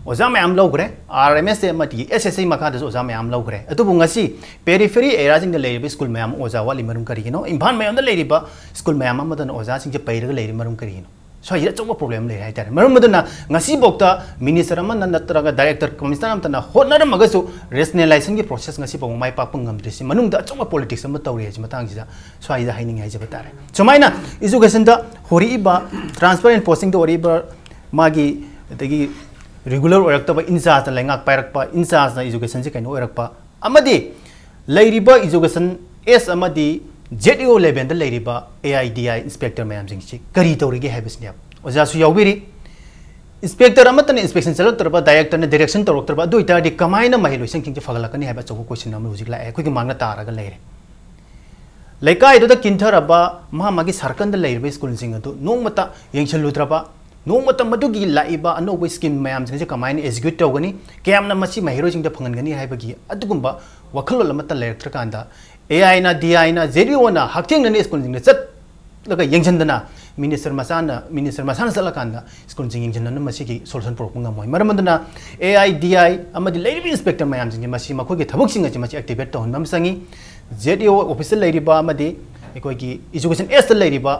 ꯑꯣꯖꯥ ꯃꯌꯥꯝ ꯂꯧꯈ꯭ꯔꯦ, ꯑꯥꯔ ꯑꯦꯝ ꯑꯦꯁ ꯑꯦ ꯑꯃꯗꯤ ꯑꯦꯁ ꯑꯦꯁ ꯑꯦ ꯃꯈꯥꯗꯁꯨ ꯑꯣꯖꯥ ꯃꯌꯥꯝ ꯂꯧꯈ꯭ꯔꯦ꯫ ꯑꯗꯨꯕꯨ ꯉꯁꯤ ꯄꯦꯔꯤꯐꯦꯔꯤ ꯑꯦꯔꯤꯌꯥꯁꯤꯡꯗ ꯂꯩꯔꯤꯕ ꯁ꯭ꯀꯨꯜ ꯃꯌꯥꯝ ꯑꯣꯖꯥ ꯋꯥꯠꯂꯤ ꯃꯔꯝ ꯀꯔꯤꯒꯤꯅꯣ? ꯏꯝꯐꯥꯜ ꯃꯌꯣꯟꯗ ꯂꯩꯔꯤꯕ ꯁ꯭ꯀꯨꯜ ꯃꯌꯥꯝ ꯑꯃꯗꯅ ꯑꯣꯖꯥꯁꯤꯡꯁꯦ ꯄꯩꯔꯒ ꯂꯩꯔꯤ ꯃꯔꯝ ꯀꯔꯤꯒꯤꯅꯣ? ꯁ꯭ꯋꯥꯏꯁꯤꯗ ꯑꯆꯧꯕ ꯄ꯭ꯔꯣꯕ꯭ꯂꯦꯝ ꯂꯩꯔꯦ ꯍꯥꯏꯇꯥꯔꯦ꯫ ꯃꯔꯝ ꯑꯗꯨꯅ ꯉꯁꯤꯐꯥꯎꯗ ꯃꯤꯅꯤꯁꯇꯔ ꯑꯃꯅ ꯅꯠꯇ꯭ꯔꯒ ꯗꯥꯏꯔꯦꯛꯇꯔ ꯀꯃꯤꯁꯅꯔ ꯑꯃꯠꯇꯅ ꯍꯣꯠꯅꯔꯝꯃꯒꯁꯨ ꯔꯦꯁꯅꯦꯂꯥꯏꯖꯦꯁꯟꯒꯤ ꯄ꯭ꯔꯣꯁꯦꯁ ꯉꯁꯤꯐꯥꯎ ꯃꯥꯏ ꯄꯥꯛꯄ ꯉꯝꯗ꯭ꯔꯤꯁꯤ ꯃꯅꯨꯡꯗ ꯑꯆꯧꯕ ꯄꯣꯂꯤꯇꯤꯛꯁ ꯑꯃ ꯇꯧꯔꯤ ꯍꯥꯏꯁꯤ ꯃꯇꯥꯡꯁꯤꯗ ꯁ꯭ꯋꯥꯏꯗ ꯍꯥꯏꯅꯤꯡꯉꯤ ꯍꯥꯏꯖꯕ ꯇꯥꯔꯦ꯫ ꯁꯨꯃꯥꯏꯅ ꯏꯖꯨꯀꯦꯁꯟꯗ ꯍꯣꯔꯛꯏꯕ ꯇ꯭ꯔꯥꯟꯁꯐꯔ ꯑꯦꯟ ꯄꯣꯁꯇꯤꯡꯗ ꯑꯣꯏꯔꯛꯏꯕ ꯃꯥꯒꯤ ꯑꯗꯒꯤ ꯔꯤꯒꯨꯂꯔ ꯑꯣꯏꯔꯛꯇꯕ ꯏꯟꯆꯥꯔꯖꯅ ꯂꯩꯉꯥꯛ ꯄꯥꯏꯔꯛꯄ, ꯏꯟꯆꯥꯔꯖꯅ ꯏꯖꯨꯀꯦꯁꯟꯁꯤ ꯀꯩꯅꯣ ꯑꯣꯏꯔꯛꯄ, ꯑꯃꯗꯤ ꯂꯩꯔꯤꯕ ꯏꯖꯨꯀꯦꯁꯟ ꯑꯦꯁ ꯑꯃꯗꯤ ꯖꯦꯠ ꯏ ꯑꯣ ꯂꯦꯚꯦꯜꯗ ꯂꯩꯔꯤꯕ A I D I inspector ꯃꯌꯥꯝꯁꯤꯡꯁꯤ ꯀꯔꯤ ꯇꯧꯔꯤꯒꯦ ꯍꯥꯏꯕꯁꯤꯅꯦꯕ꯫ ꯑꯣꯖꯥꯁꯨ ꯌꯥꯎꯕꯤꯔꯤ꯫ ꯏꯟꯁꯄꯦꯛꯇꯔ ꯑꯃꯠꯇꯅ ꯏꯟꯁꯄꯦꯛꯁꯟ ꯆꯠꯂꯛꯇ꯭ꯔꯕ, ꯗꯥꯏꯔꯦꯛꯇꯔꯅ ꯗꯥꯏꯔꯦꯛꯁꯟ ꯇꯧꯔꯛꯇ꯭ꯔꯕ, ꯑꯗꯨ ꯑꯣꯏꯇꯥꯔꯗꯤ ꯀꯃꯥꯏꯅ ꯃꯍꯩꯂꯣꯏꯁꯪꯁꯤꯡꯁꯦ ꯐꯒꯠꯂꯛꯀꯅꯤ ꯍꯥꯏꯕ ꯑꯆꯧꯕ ꯀꯣꯏꯁꯟ ꯑꯃ ꯍꯧꯖꯤꯛ ꯂꯥꯛꯑꯦ, ꯑꯩꯈꯣꯏꯒꯤ ꯃꯥꯡꯗ ꯇꯥꯔꯒ ꯂꯩꯔꯦ꯫ ꯂꯩꯀꯥꯏꯗꯨꯗ ꯀꯤꯟꯊꯔꯕ ꯃꯥ ꯃꯥꯒꯤ ꯁꯥꯔꯀꯜꯗ ꯂꯩꯔꯤꯕ ꯁ꯭ꯀꯨꯜꯁꯤꯡ ꯑꯗꯨ ꯅꯣꯡꯃꯇ ꯌꯦꯡꯁꯤꯜꯂꯨꯗ꯭ꯔꯕ, ꯅꯣꯡꯃꯇ ꯃꯗꯨꯒꯤ ꯂꯥꯛꯏꯕ ꯑꯅꯧꯕ ꯁ꯭ꯀꯤꯝ ꯃꯌꯥꯝꯁꯤꯡꯁꯦ ꯀꯃꯥꯏꯅ ꯑꯦꯛꯖꯤꯀ꯭ꯌꯨꯠ ꯇꯧꯒꯅꯤ, ꯀꯌꯥꯝꯅ ꯃꯁꯤ ꯃꯍꯩꯔꯣꯏꯁꯤꯡꯗ ꯐꯪꯍꯟꯒꯅꯤ ꯍꯥꯏꯕꯒꯤ ꯑꯗꯨꯒꯨꯝꯕ ꯋꯥꯈꯜꯂꯣꯟ ꯑꯃꯠꯇ ꯂꯩꯔꯛꯇ꯭ꯔꯀꯥꯟꯗ, ꯑꯦ ꯑꯥꯏꯅ, ꯗꯤ ꯑꯥꯏꯅ, ꯖꯦꯠ ꯏ ꯑꯣꯅ ꯍꯛꯊꯦꯡꯅꯅ ꯁ꯭ꯀꯨꯜꯁꯤꯡꯗ ꯆꯠꯂꯒ ꯌꯦꯡꯁꯤꯟꯗꯅ ꯃꯤꯅꯤꯁꯇꯔ ꯃꯁꯥꯅ, ꯃꯤꯅꯤꯁꯇꯔ ꯃꯁꯥꯅ ꯆꯠꯂꯀꯥꯟꯗ ꯁ꯭ꯀꯨꯜꯁꯤꯡ ꯌꯦꯡꯁꯤꯟꯗꯅ ꯃꯁꯤꯒꯤ ꯁꯣꯂꯨꯁꯟ ꯄꯨꯔꯛꯄ ꯉꯝꯃꯣꯏ꯫ ꯃꯔꯝ ꯑꯗꯨꯅ ꯑꯦ ꯑꯥꯏ ꯗꯤ ꯑꯥꯏ ꯑꯃꯗꯤ ꯂꯩꯔꯤꯕ ꯏꯟꯁꯄꯦꯛꯇꯔ ꯃꯌꯥꯝꯁꯤꯡꯁꯦ ꯃꯁꯤ ꯃꯈꯣꯏꯒꯤ ꯊꯕꯛꯁꯤꯡ ꯑꯁꯤ ꯃꯁꯤ ꯑꯦꯛꯇꯤꯚꯦꯠ ꯇꯧꯍꯟꯕ ꯑꯃ ꯆꯪꯉꯤ꯫ ꯖꯦꯠ ꯏ ꯑꯣ ꯑꯣꯐꯤꯁꯇ ꯂꯩꯔꯤꯕ ꯑꯃꯗꯤ ꯑꯩꯈꯣꯏꯒꯤ ꯏꯖꯨꯀꯦꯁꯟ ꯑꯦꯁꯇ ꯂꯩꯔꯤꯕ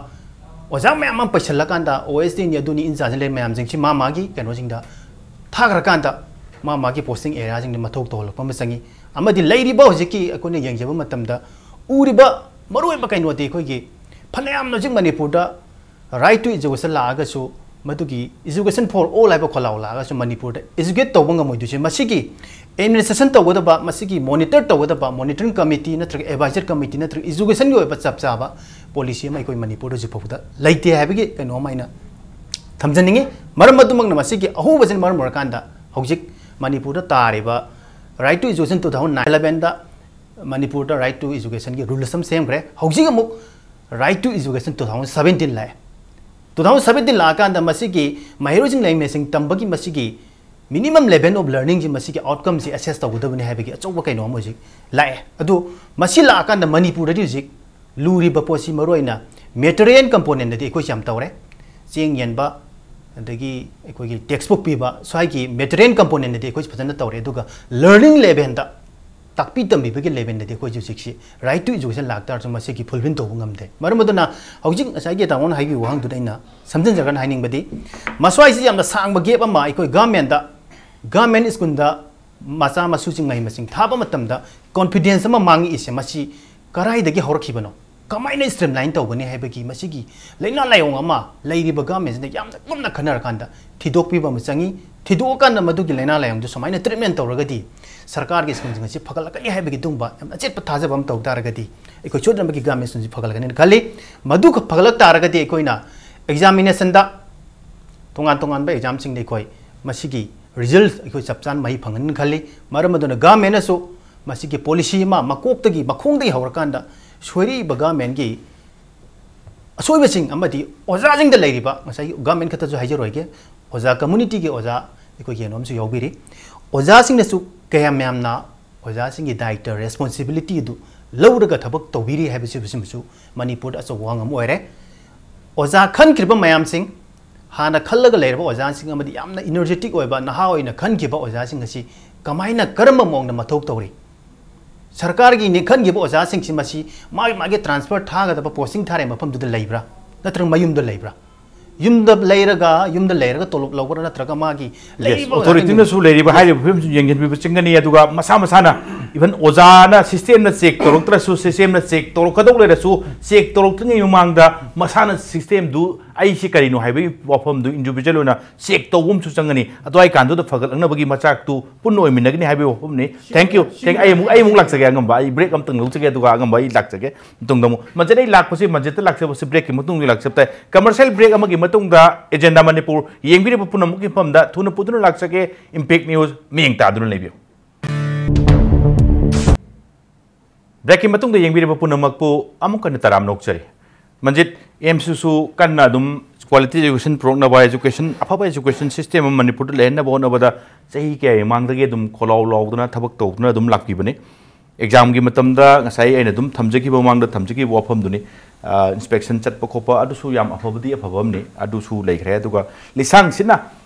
ꯑꯣꯖꯥ ꯃꯌꯥꯝ ꯑꯃ ꯄꯩꯁꯜꯂꯀꯥꯟꯗ, ꯑꯣ ꯑꯦꯁ ꯇꯤꯅꯤ ꯑꯗꯨꯅꯤ ꯏꯟꯆꯥꯔꯖ ꯂꯩꯔꯤꯕ ꯃꯌꯥꯝꯁꯤꯡꯁꯤ ꯃꯥ ꯃꯥꯒꯤ ꯀꯩꯅꯣꯁꯤꯡꯗ ꯊꯥꯈ꯭ꯔꯀꯥꯟꯗ ꯃꯥ ꯃꯥꯒꯤ ꯄꯣꯁꯇꯤꯡ ꯑꯦꯔꯤꯌꯥꯁꯤꯡꯗ ꯃꯊꯧ ꯇꯧꯍꯜꯂꯛꯄ ꯑꯃ ꯆꯪꯉꯤ꯫ ꯑꯃꯗꯤ ꯂꯩꯔꯤꯕ ꯍꯧꯖꯤꯛꯀꯤ ꯑꯩꯈꯣꯏꯅ ꯌꯦꯡꯖꯕ ꯃꯇꯝꯗ ꯎꯔꯤꯕ ꯃꯔꯨꯑꯣꯏꯕ ꯀꯩꯅꯣꯗꯤ ꯑꯩꯈꯣꯏꯒꯤ ꯐꯅꯌꯥꯝꯅ ꯍꯧꯖꯤꯛ ꯃꯅꯤꯄꯨꯔꯗ ꯔꯥꯏꯠ ꯇꯨ ꯏꯖꯨꯀꯦꯁꯟ ꯂꯥꯛꯑꯒꯁꯨ, ꯃꯗꯨꯒꯤ Education for All ꯍꯥꯏꯕ ꯈꯣꯜꯂꯥꯎ ꯂꯥꯛꯑꯒꯁꯨ ꯃꯅꯤꯄꯨꯔꯗ ꯏꯖꯨꯀꯦꯠ ꯇꯧꯕ ꯉꯝꯃꯣꯏꯗꯣꯏꯁꯦ ꯃꯁꯤꯒꯤ ꯑꯦꯗꯃꯤꯅꯤꯁꯇ꯭ꯔꯦꯁꯟ ꯇꯧꯒꯗꯕ, ꯃꯁꯤꯒꯤ ꯃꯣꯅꯤꯇꯔ ꯇꯧꯒꯗꯕ ꯃꯣꯅꯤꯇꯔꯤꯡ ꯀꯃꯤꯇꯤ ꯅꯠꯇ꯭ꯔꯒ ꯑꯦꯗꯚꯥꯏꯖꯔ ꯀꯃꯤꯇꯤ ꯅꯠꯇ꯭ꯔꯒ ꯏꯖꯨꯀꯦꯁꯟꯒꯤ ꯑꯣꯏꯕ ꯆꯞ ꯆꯥꯕ ꯄꯣꯂꯤꯁꯤ ꯑꯃ ꯑꯩꯈꯣꯏ ꯃꯅꯤꯄꯨꯔꯗ ꯍꯧꯖꯤꯛ ꯐꯥꯎꯕꯗ ꯂꯩꯇꯦ ꯍꯥꯏꯕꯒꯤ ꯀꯩꯅꯣ ꯑꯃ ꯑꯩꯅ ꯊꯝꯖꯅꯤꯡꯉꯤ꯫ ꯃꯔꯝ ꯑꯗꯨꯃꯛꯅ ꯃꯁꯤꯒꯤ ꯑꯍꯧꯕꯁꯤꯅ ꯃꯔꯝ ꯑꯣꯏꯔꯀꯥꯟꯗ ꯍꯧꯖꯤꯛ ꯃꯅꯤꯄꯨꯔꯗ ꯇꯥꯔꯤꯕ right to education two thousand nine ꯏꯂꯚꯦꯟꯗ ꯃꯅꯤꯄꯨꯔꯗ ꯔꯥꯏꯠ ꯇꯨ ꯏꯖꯨꯀꯦꯁꯟꯒꯤ ꯔꯨꯜꯁ ꯑꯃ ꯁꯦꯝꯈ꯭ꯔꯦ꯫ ꯍꯧꯖꯤꯛ ꯑꯃꯨꯛ right to education two thousand seventeen ꯂꯥꯛꯑꯦ꯫ ꯇꯨ ꯊꯥꯎꯖꯟ ꯁꯕꯦꯟꯇꯤꯟ ꯂꯥꯛꯑꯀꯥꯟꯗ ꯃꯁꯤꯒꯤ ꯃꯍꯩꯔꯣꯏꯁꯤꯡ ꯂꯥꯏꯔꯤꯛ ꯃꯍꯩꯁꯤꯡ ꯇꯝꯕꯒꯤ ꯃꯁꯤꯒꯤ minimum level of learning ꯁꯤ ꯃꯁꯤꯒꯤ ꯑꯥꯎꯠꯀꯝꯁꯤ ꯑꯦꯁꯦꯁ ꯇꯧꯒꯗꯕꯅꯤ ꯍꯥꯏꯕꯒꯤ ꯑꯆꯧꯕ ꯀꯩꯅꯣ ꯑꯃ ꯍꯧꯖꯤꯛ ꯂꯥꯛꯑꯦ꯫ ꯑꯗꯨ ꯃꯁꯤ ꯂꯥꯛꯑꯀꯥꯟꯗ ꯃꯅꯤꯄꯨꯔꯗꯗꯤ ꯍꯧꯖꯤꯛ ꯂꯨꯔꯤꯕ ꯄꯣꯠꯁꯤ ꯃꯔꯨꯑꯣꯏꯅ ꯃꯦꯇꯔꯤꯌꯦꯜ ꯀꯝꯄꯣꯅꯦꯟꯗꯗꯤ ꯑꯩꯈꯣꯏꯁꯤ ꯌꯥꯝ ꯇꯧꯔꯦ꯫ ꯆꯦꯡ ꯌꯦꯟꯕ, ꯑꯗꯒꯤ ꯑꯩꯈꯣꯏꯒꯤ ꯇꯦꯛꯁ ꯕꯨꯛ ꯄꯤꯕ, ꯁ꯭ꯋꯥꯏꯒꯤ ꯃꯦꯇꯔꯤꯌꯦꯜ ꯀꯝꯄꯣꯅꯦꯟꯗꯗꯤ ꯑꯩꯈꯣꯏꯁꯤ ꯐꯖꯅ ꯇꯧꯔꯦ꯫ ꯑꯗꯨꯒ ꯂꯔꯅꯤꯡ ꯂꯦꯚꯦꯜꯗ ꯇꯥꯛꯄꯤ ꯇꯝꯕꯤꯕꯒꯤ ꯂꯦꯚꯦꯜꯗꯗꯤ ꯑꯩꯈꯣꯏꯁꯦ ꯍꯧꯖꯤꯛꯁꯤ ꯔꯥꯏꯠ ꯇꯨ ꯏꯖꯨꯀꯦꯁꯟ ꯂꯥꯛꯇꯥꯔꯁꯨ ꯃꯁꯤꯒꯤ ꯐꯨꯜꯐꯤꯜ ꯇꯧꯕ ꯉꯝꯗꯦ꯫ ꯃꯔꯝ ꯑꯗꯨꯅ ꯍꯧꯖꯤꯛ ꯉꯁꯥꯏꯒꯤ ꯇꯥꯃꯣꯅ ꯍꯥꯏꯕꯤꯕ ꯋꯥꯍꯪꯗꯨꯗ ꯑꯩꯅ ꯁꯝꯖꯤꯟꯖꯔꯒꯅ ꯍꯥꯏꯅꯤꯡꯕꯗꯤ, ꯃꯁ꯭ꯋꯥꯏꯁꯤ ꯌꯥꯝꯅ ꯁꯥꯡꯕ ꯒꯦꯞ ꯑꯃ ꯑꯩꯈꯣꯏ ꯒꯚꯔꯟꯃꯦꯟꯗ, ꯒꯚꯔꯟꯃꯦꯟ ꯁ꯭ꯀꯨꯜꯗ ꯃꯆꯥ ꯃꯁꯨꯁꯤꯡ ꯃꯍꯩ ꯃꯁꯤꯡ ꯊꯥꯕ ꯃꯇꯝꯗ ꯀꯣꯟꯐꯤꯗꯦꯟꯁ ꯑꯃ ꯃꯥꯡꯉꯛꯏꯁꯦ, ꯃꯁꯤ ꯀꯗꯥꯏꯗꯒꯤ ꯍꯧꯔꯛꯈꯤꯕꯅꯣ? ꯀꯃꯥꯏꯅ ꯁ꯭ꯇ꯭ꯔꯤꯝꯂꯥꯏꯟ ꯇꯧꯒꯅꯤ ꯍꯥꯏꯕꯒꯤ ꯃꯁꯤꯒꯤ ꯂꯥꯏꯅꯥ ꯂꯥꯏꯑꯣꯡ ꯑꯃ ꯂꯩꯔꯤꯕ ꯒꯚꯔꯟꯃꯦꯟꯁꯤꯅ ꯌꯥꯝꯅ ꯀꯨꯞꯅ ꯈꯟꯅꯔꯀꯥꯟꯗ ꯊꯤꯗꯣꯛꯄꯤꯕ ꯑꯃ ꯆꯪꯉꯤ꯫ ꯊꯤꯗꯣꯛꯑꯀꯥꯟꯗ ꯃꯗꯨꯒꯤ ꯂꯥꯏꯅꯥ ꯂꯥꯏꯑꯣꯡꯗꯨ ꯁꯨꯃꯥꯏꯅ ꯇ꯭ꯔꯤꯠꯃꯦꯟ ꯇꯧꯔꯒꯗꯤ ꯁꯔꯀꯥꯔꯒꯤ ꯁ꯭ꯀꯨꯜꯁꯤꯡ ꯑꯁꯤ ꯐꯒꯠꯂꯛꯀꯅꯤ ꯍꯥꯏꯕꯒꯤ ꯑꯗꯨꯒꯨꯝꯕ ꯌꯥꯝꯅ ꯑꯆꯦꯠꯄ ꯊꯥꯖꯕ ꯑꯃ ꯇꯧ ꯇꯥꯔꯒꯗꯤ ꯑꯩꯈꯣꯏ ꯁꯣꯏꯗꯅꯃꯛꯀꯤ ꯒꯚꯔꯟꯃꯦꯟ ꯁ꯭ꯀꯨꯜꯁꯤ ꯐꯒꯠꯂꯛꯀꯅꯤꯅ ꯈꯜꯂꯤ꯫ ꯃꯗꯨ ꯐꯒꯠꯂꯛ ꯇꯥꯔꯒꯗꯤ ꯑꯩꯈꯣꯏꯅ ꯑꯦꯛꯖꯥꯃꯤꯅꯦꯁꯟꯗ, ꯇꯣꯉꯥꯟ ꯇꯣꯉꯥꯟꯕ ꯑꯦꯛꯖꯥꯝꯁꯤꯡꯗ ꯑꯩꯈꯣꯏ ꯃꯁꯤꯒꯤ ꯔꯤꯖꯜ ꯑꯩꯈꯣꯏ ꯆꯞ ꯆꯥꯅ ꯃꯍꯩ ꯐꯪꯍꯟꯒꯅꯤ ꯈꯜꯂꯤ꯫ ꯃꯔꯝ ꯑꯗꯨꯅ ꯒꯚꯔꯟꯃꯦꯟꯅꯁꯨ ꯃꯁꯤꯒꯤ ꯄꯣꯂꯤꯁꯤ ꯑꯃ ꯃꯀꯣꯛꯇꯒꯤ, ꯃꯈꯣꯡꯗꯒꯤ ꯍꯧꯔꯀꯥꯟꯗ ꯁꯣꯏꯔꯛꯏꯕ ꯒꯚꯔꯟꯃꯦꯟꯒꯤ ꯑꯁꯣꯏꯕꯁꯤꯡ ꯑꯃꯗꯤ ꯑꯣꯖꯥꯁꯤꯡꯗ ꯂꯩꯔꯤꯕ, ꯉꯁꯥꯏꯒꯤ ꯒꯚꯔꯟꯃꯦꯟ ꯈꯛꯇꯁꯨ ꯍꯥꯏꯖꯔꯣꯏꯒꯦ, ꯑꯣꯖꯥ ꯀꯝꯃꯨꯅꯤꯇꯤꯒꯤ ꯑꯣꯖꯥ ꯑꯩꯈꯣꯏ ꯀꯩꯅꯣ ꯑꯃꯁꯨ ꯌꯥꯎꯕꯤꯔꯤ꯫ ꯑꯣꯖꯥꯁꯤꯡꯅꯁꯨ ꯀꯌꯥꯝ ꯌꯥꯝꯅ ꯑꯣꯖꯥꯁꯤꯡꯒꯤ ꯗꯥꯏꯇ, ꯔꯦꯁꯄꯣꯟꯁꯤꯕꯤꯂꯤꯇꯤ ꯑꯗꯨ ꯂꯧꯔꯒ ꯊꯕꯛ ꯇꯧꯕꯤꯔꯤ ꯍꯥꯏꯕꯁꯤꯃꯁꯨ ꯃꯅꯤꯄꯨꯔꯗ ꯑꯆꯧꯕ ꯋꯥꯐꯝ ꯑꯃ ꯑꯣꯏꯔꯦ꯫ ꯑꯣꯖꯥ ꯈꯟꯈ꯭ꯔꯤꯕ ꯃꯌꯥꯝꯁꯤꯡ, ꯍꯥꯟꯅ ꯈꯜꯂꯒ ꯂꯩꯔꯕ ꯑꯣꯖꯥꯁꯤꯡ ꯑꯃꯗꯤ ꯌꯥꯝꯅ ꯏꯅꯔꯖꯦꯇꯤꯛ ꯑꯣꯏꯕ ꯅꯍꯥ ꯑꯣꯏꯅ ꯈꯟꯈꯤꯕ ꯑꯣꯖꯥꯁꯤꯡ ꯑꯁꯤ ꯀꯃꯥꯏꯅ, ꯀꯔꯝꯕ ꯃꯑꯣꯡꯗ ꯃꯊꯧ ꯇꯧꯔꯤ? ꯁꯔꯀꯥꯔꯒꯤꯅꯤ ꯈꯟꯈꯤꯕ ꯑꯣꯖꯥꯁꯤꯡꯁꯤ ꯃꯁꯤ ꯃꯥꯒꯤ ꯃꯥꯒꯤ ꯇ꯭ꯔꯥꯟꯁꯐꯔ ꯊꯥꯒꯗꯕ, ꯄꯣꯁꯇꯤꯡ ꯊꯥꯔꯦ ꯃꯐꯝꯗꯨꯗ ꯂꯩꯕ꯭ꯔꯥ? ꯅꯠꯇ꯭ꯔꯒ ꯃꯌꯨꯝꯗ ꯂꯩꯕ꯭ꯔꯥ? ꯌꯨꯝꯗ ꯂꯩꯔꯒ, ꯌꯨꯝꯗ ꯂꯩꯔꯒ ꯇꯣꯂꯣꯞ ꯂꯧꯕ꯭ꯔꯥ? ꯅꯠꯇ꯭ꯔꯒ ꯃꯥꯒꯤ ꯂꯩꯔꯤꯕ ꯑꯣꯖꯥꯁꯤꯡꯗꯨ ꯑꯣꯊꯣꯔꯤꯇꯤꯅꯁꯨ ꯂꯩꯔꯤꯕ ꯍꯥꯏꯔꯤꯕ ꯐꯤꯕꯝꯁꯤ ꯌꯦꯡꯁꯤꯟꯕꯤꯕ ꯆꯪꯒꯅꯤ꯫ ꯑꯗꯨꯒ ꯃꯁꯥ ꯃꯁꯥꯅ, ꯏꯚꯟ ꯑꯣꯖꯥꯅ ꯁꯤꯁꯇꯦꯝꯅ ꯆꯦꯛ ꯇꯧꯔꯛꯇ꯭ꯔꯁꯨ, ꯁꯤꯁꯇꯦꯝꯅ ꯆꯦꯛ ꯇꯧꯔꯛꯀꯗꯧ ꯂꯩꯔꯁꯨ, ꯆꯦꯛ ꯇꯧꯔꯛꯇ꯭ꯔꯤꯉꯩ ꯃꯃꯥꯡꯗ ꯃꯁꯥꯅ ꯁꯤꯁꯇꯦꯝꯗꯨ ꯑꯩꯁꯤ ꯀꯔꯤꯅꯣ ꯍꯥꯏꯕꯒꯤ ꯋꯥꯐꯝꯗꯨ ꯏꯟꯗꯤꯚꯤꯖꯨꯋꯦꯜ ꯑꯣꯏꯅ ꯆꯦꯛ ꯇꯧꯕ ꯑꯃꯁꯨ ꯆꯪꯒꯅꯤ꯫ ꯑꯗꯨꯋꯥꯏ ꯀꯥꯟꯗꯨꯗ ꯐꯒꯠꯂꯛꯅꯕꯒꯤ ꯃꯆꯥꯛꯇꯨ ꯄꯨꯟꯅ ꯑꯣꯏꯃꯤꯟꯅꯒꯅꯤ ꯍꯥꯏꯕꯒꯤ ꯋꯥꯐꯝꯅꯤ꯫ Thank you, thank you꯫ ꯑꯩ ꯑꯃꯨꯛ, ꯑꯩ ꯑꯃꯨꯛ ꯂꯥꯛꯆꯒꯦ ꯑꯉꯝꯕ, ꯑꯩ ꯕ꯭ꯔꯦꯛ ꯑꯃꯇꯪ ꯂꯧꯖꯒꯦ, ꯑꯗꯨꯒ ꯑꯉꯝꯕ ꯑꯩ ꯂꯥꯛꯆꯒꯦ꯫ ꯃꯇꯨꯡꯗ ꯑꯃꯨꯛ ꯃꯟꯖꯤꯠ, ꯑꯩ ꯂꯥꯛꯄꯁꯦ, ꯃꯟꯖꯤꯠꯇ ꯂꯥꯛꯆꯕꯁꯦ ꯕ꯭ꯔꯦꯛꯀꯤ ꯃꯇꯨꯡꯗ ꯂꯥꯛꯆꯕ ꯇꯥꯏ꯫ ꯀꯃꯔꯁꯤꯌꯦꯜ ꯕ꯭ꯔꯦꯛ ꯑꯃꯒꯤ ꯃꯇꯨꯡꯗ ꯑꯦꯖꯦꯟꯗꯥ ꯃꯅꯤꯄꯨꯔ ꯌꯦꯡꯕꯤꯔꯤꯕ ꯄꯨꯝꯅꯃꯛꯀꯤ ꯃꯐꯝꯗ ꯊꯨꯅ ꯄꯨꯗꯨꯅ ꯂꯥꯛꯆꯒꯦ꯫ ꯏꯝꯄꯦꯛ ꯅ꯭ꯌꯨꯁ ꯃꯤꯠꯌꯦꯡ ꯇꯥꯗꯨꯅ ꯂꯩꯕꯤꯌꯨ꯫ ꯕ꯭ꯔꯦꯛꯀꯤ ꯃꯇꯨꯡꯗ ꯌꯦꯡꯕꯤꯔꯤꯕ ꯄꯨꯝꯅꯃꯛꯄꯨ ꯑꯃꯨꯛ ꯍꯟꯅ ꯇꯔꯥꯝꯅ ꯑꯣꯛꯆꯔꯤ꯫ ꯃꯟꯖꯤꯠ, ꯑꯦꯝꯁꯨꯁꯨ ꯀꯟꯅ ꯑꯗꯨꯝ ꯀ꯭ꯋꯥꯂꯤꯇꯤ ꯑꯦꯖꯨꯀꯦꯁꯟ ꯄꯨꯔꯛꯅꯕ, ꯑꯦꯖꯨꯀꯦꯁꯟ, ꯑꯐꯕ ꯑꯦꯖꯨꯀꯦꯁꯟ ꯁꯤꯁꯇꯦꯝ ꯑꯃ ꯃꯅꯤꯄꯨꯔꯗ ꯂꯩꯍꯟꯅꯕ ꯍꯣꯠꯅꯕꯗ ꯆꯍꯤ ꯀꯌꯥꯒꯤ ꯃꯃꯥꯡꯗꯒꯤ ꯑꯗꯨꯝ ꯈꯣꯜꯂꯥꯎ ꯂꯥꯎꯗꯨꯅ ꯊꯕꯛ ꯇꯧꯗꯨꯅ ꯑꯗꯨꯝ ꯂꯥꯛꯄꯤꯕꯅꯤ꯫ ꯑꯦꯛꯖꯥꯝꯒꯤ ꯃꯇꯝꯗ ꯉꯁꯥꯏ ꯑꯩꯅ ꯑꯗꯨꯝ ꯊꯝꯖꯈꯤꯕ, ꯃꯃꯥꯡꯗ ꯊꯝꯖꯈꯤꯕ ꯋꯥꯐꯝꯗꯨꯅꯤ, ꯑ, ꯏꯟꯁꯄꯦꯛꯁꯟ ꯆꯠꯄ ꯈꯣꯠꯄ, ꯑꯗꯨꯁꯨ ꯌꯥꯝ ꯑꯐꯕꯗꯤ ꯑꯐꯕ ꯑꯃꯅꯤ, ꯑꯗꯨꯁꯨ ꯂꯩꯈ꯭ꯔꯦ꯫ ꯑꯗꯨꯒ ꯂꯤꯁꯥꯡꯁꯤꯠꯅ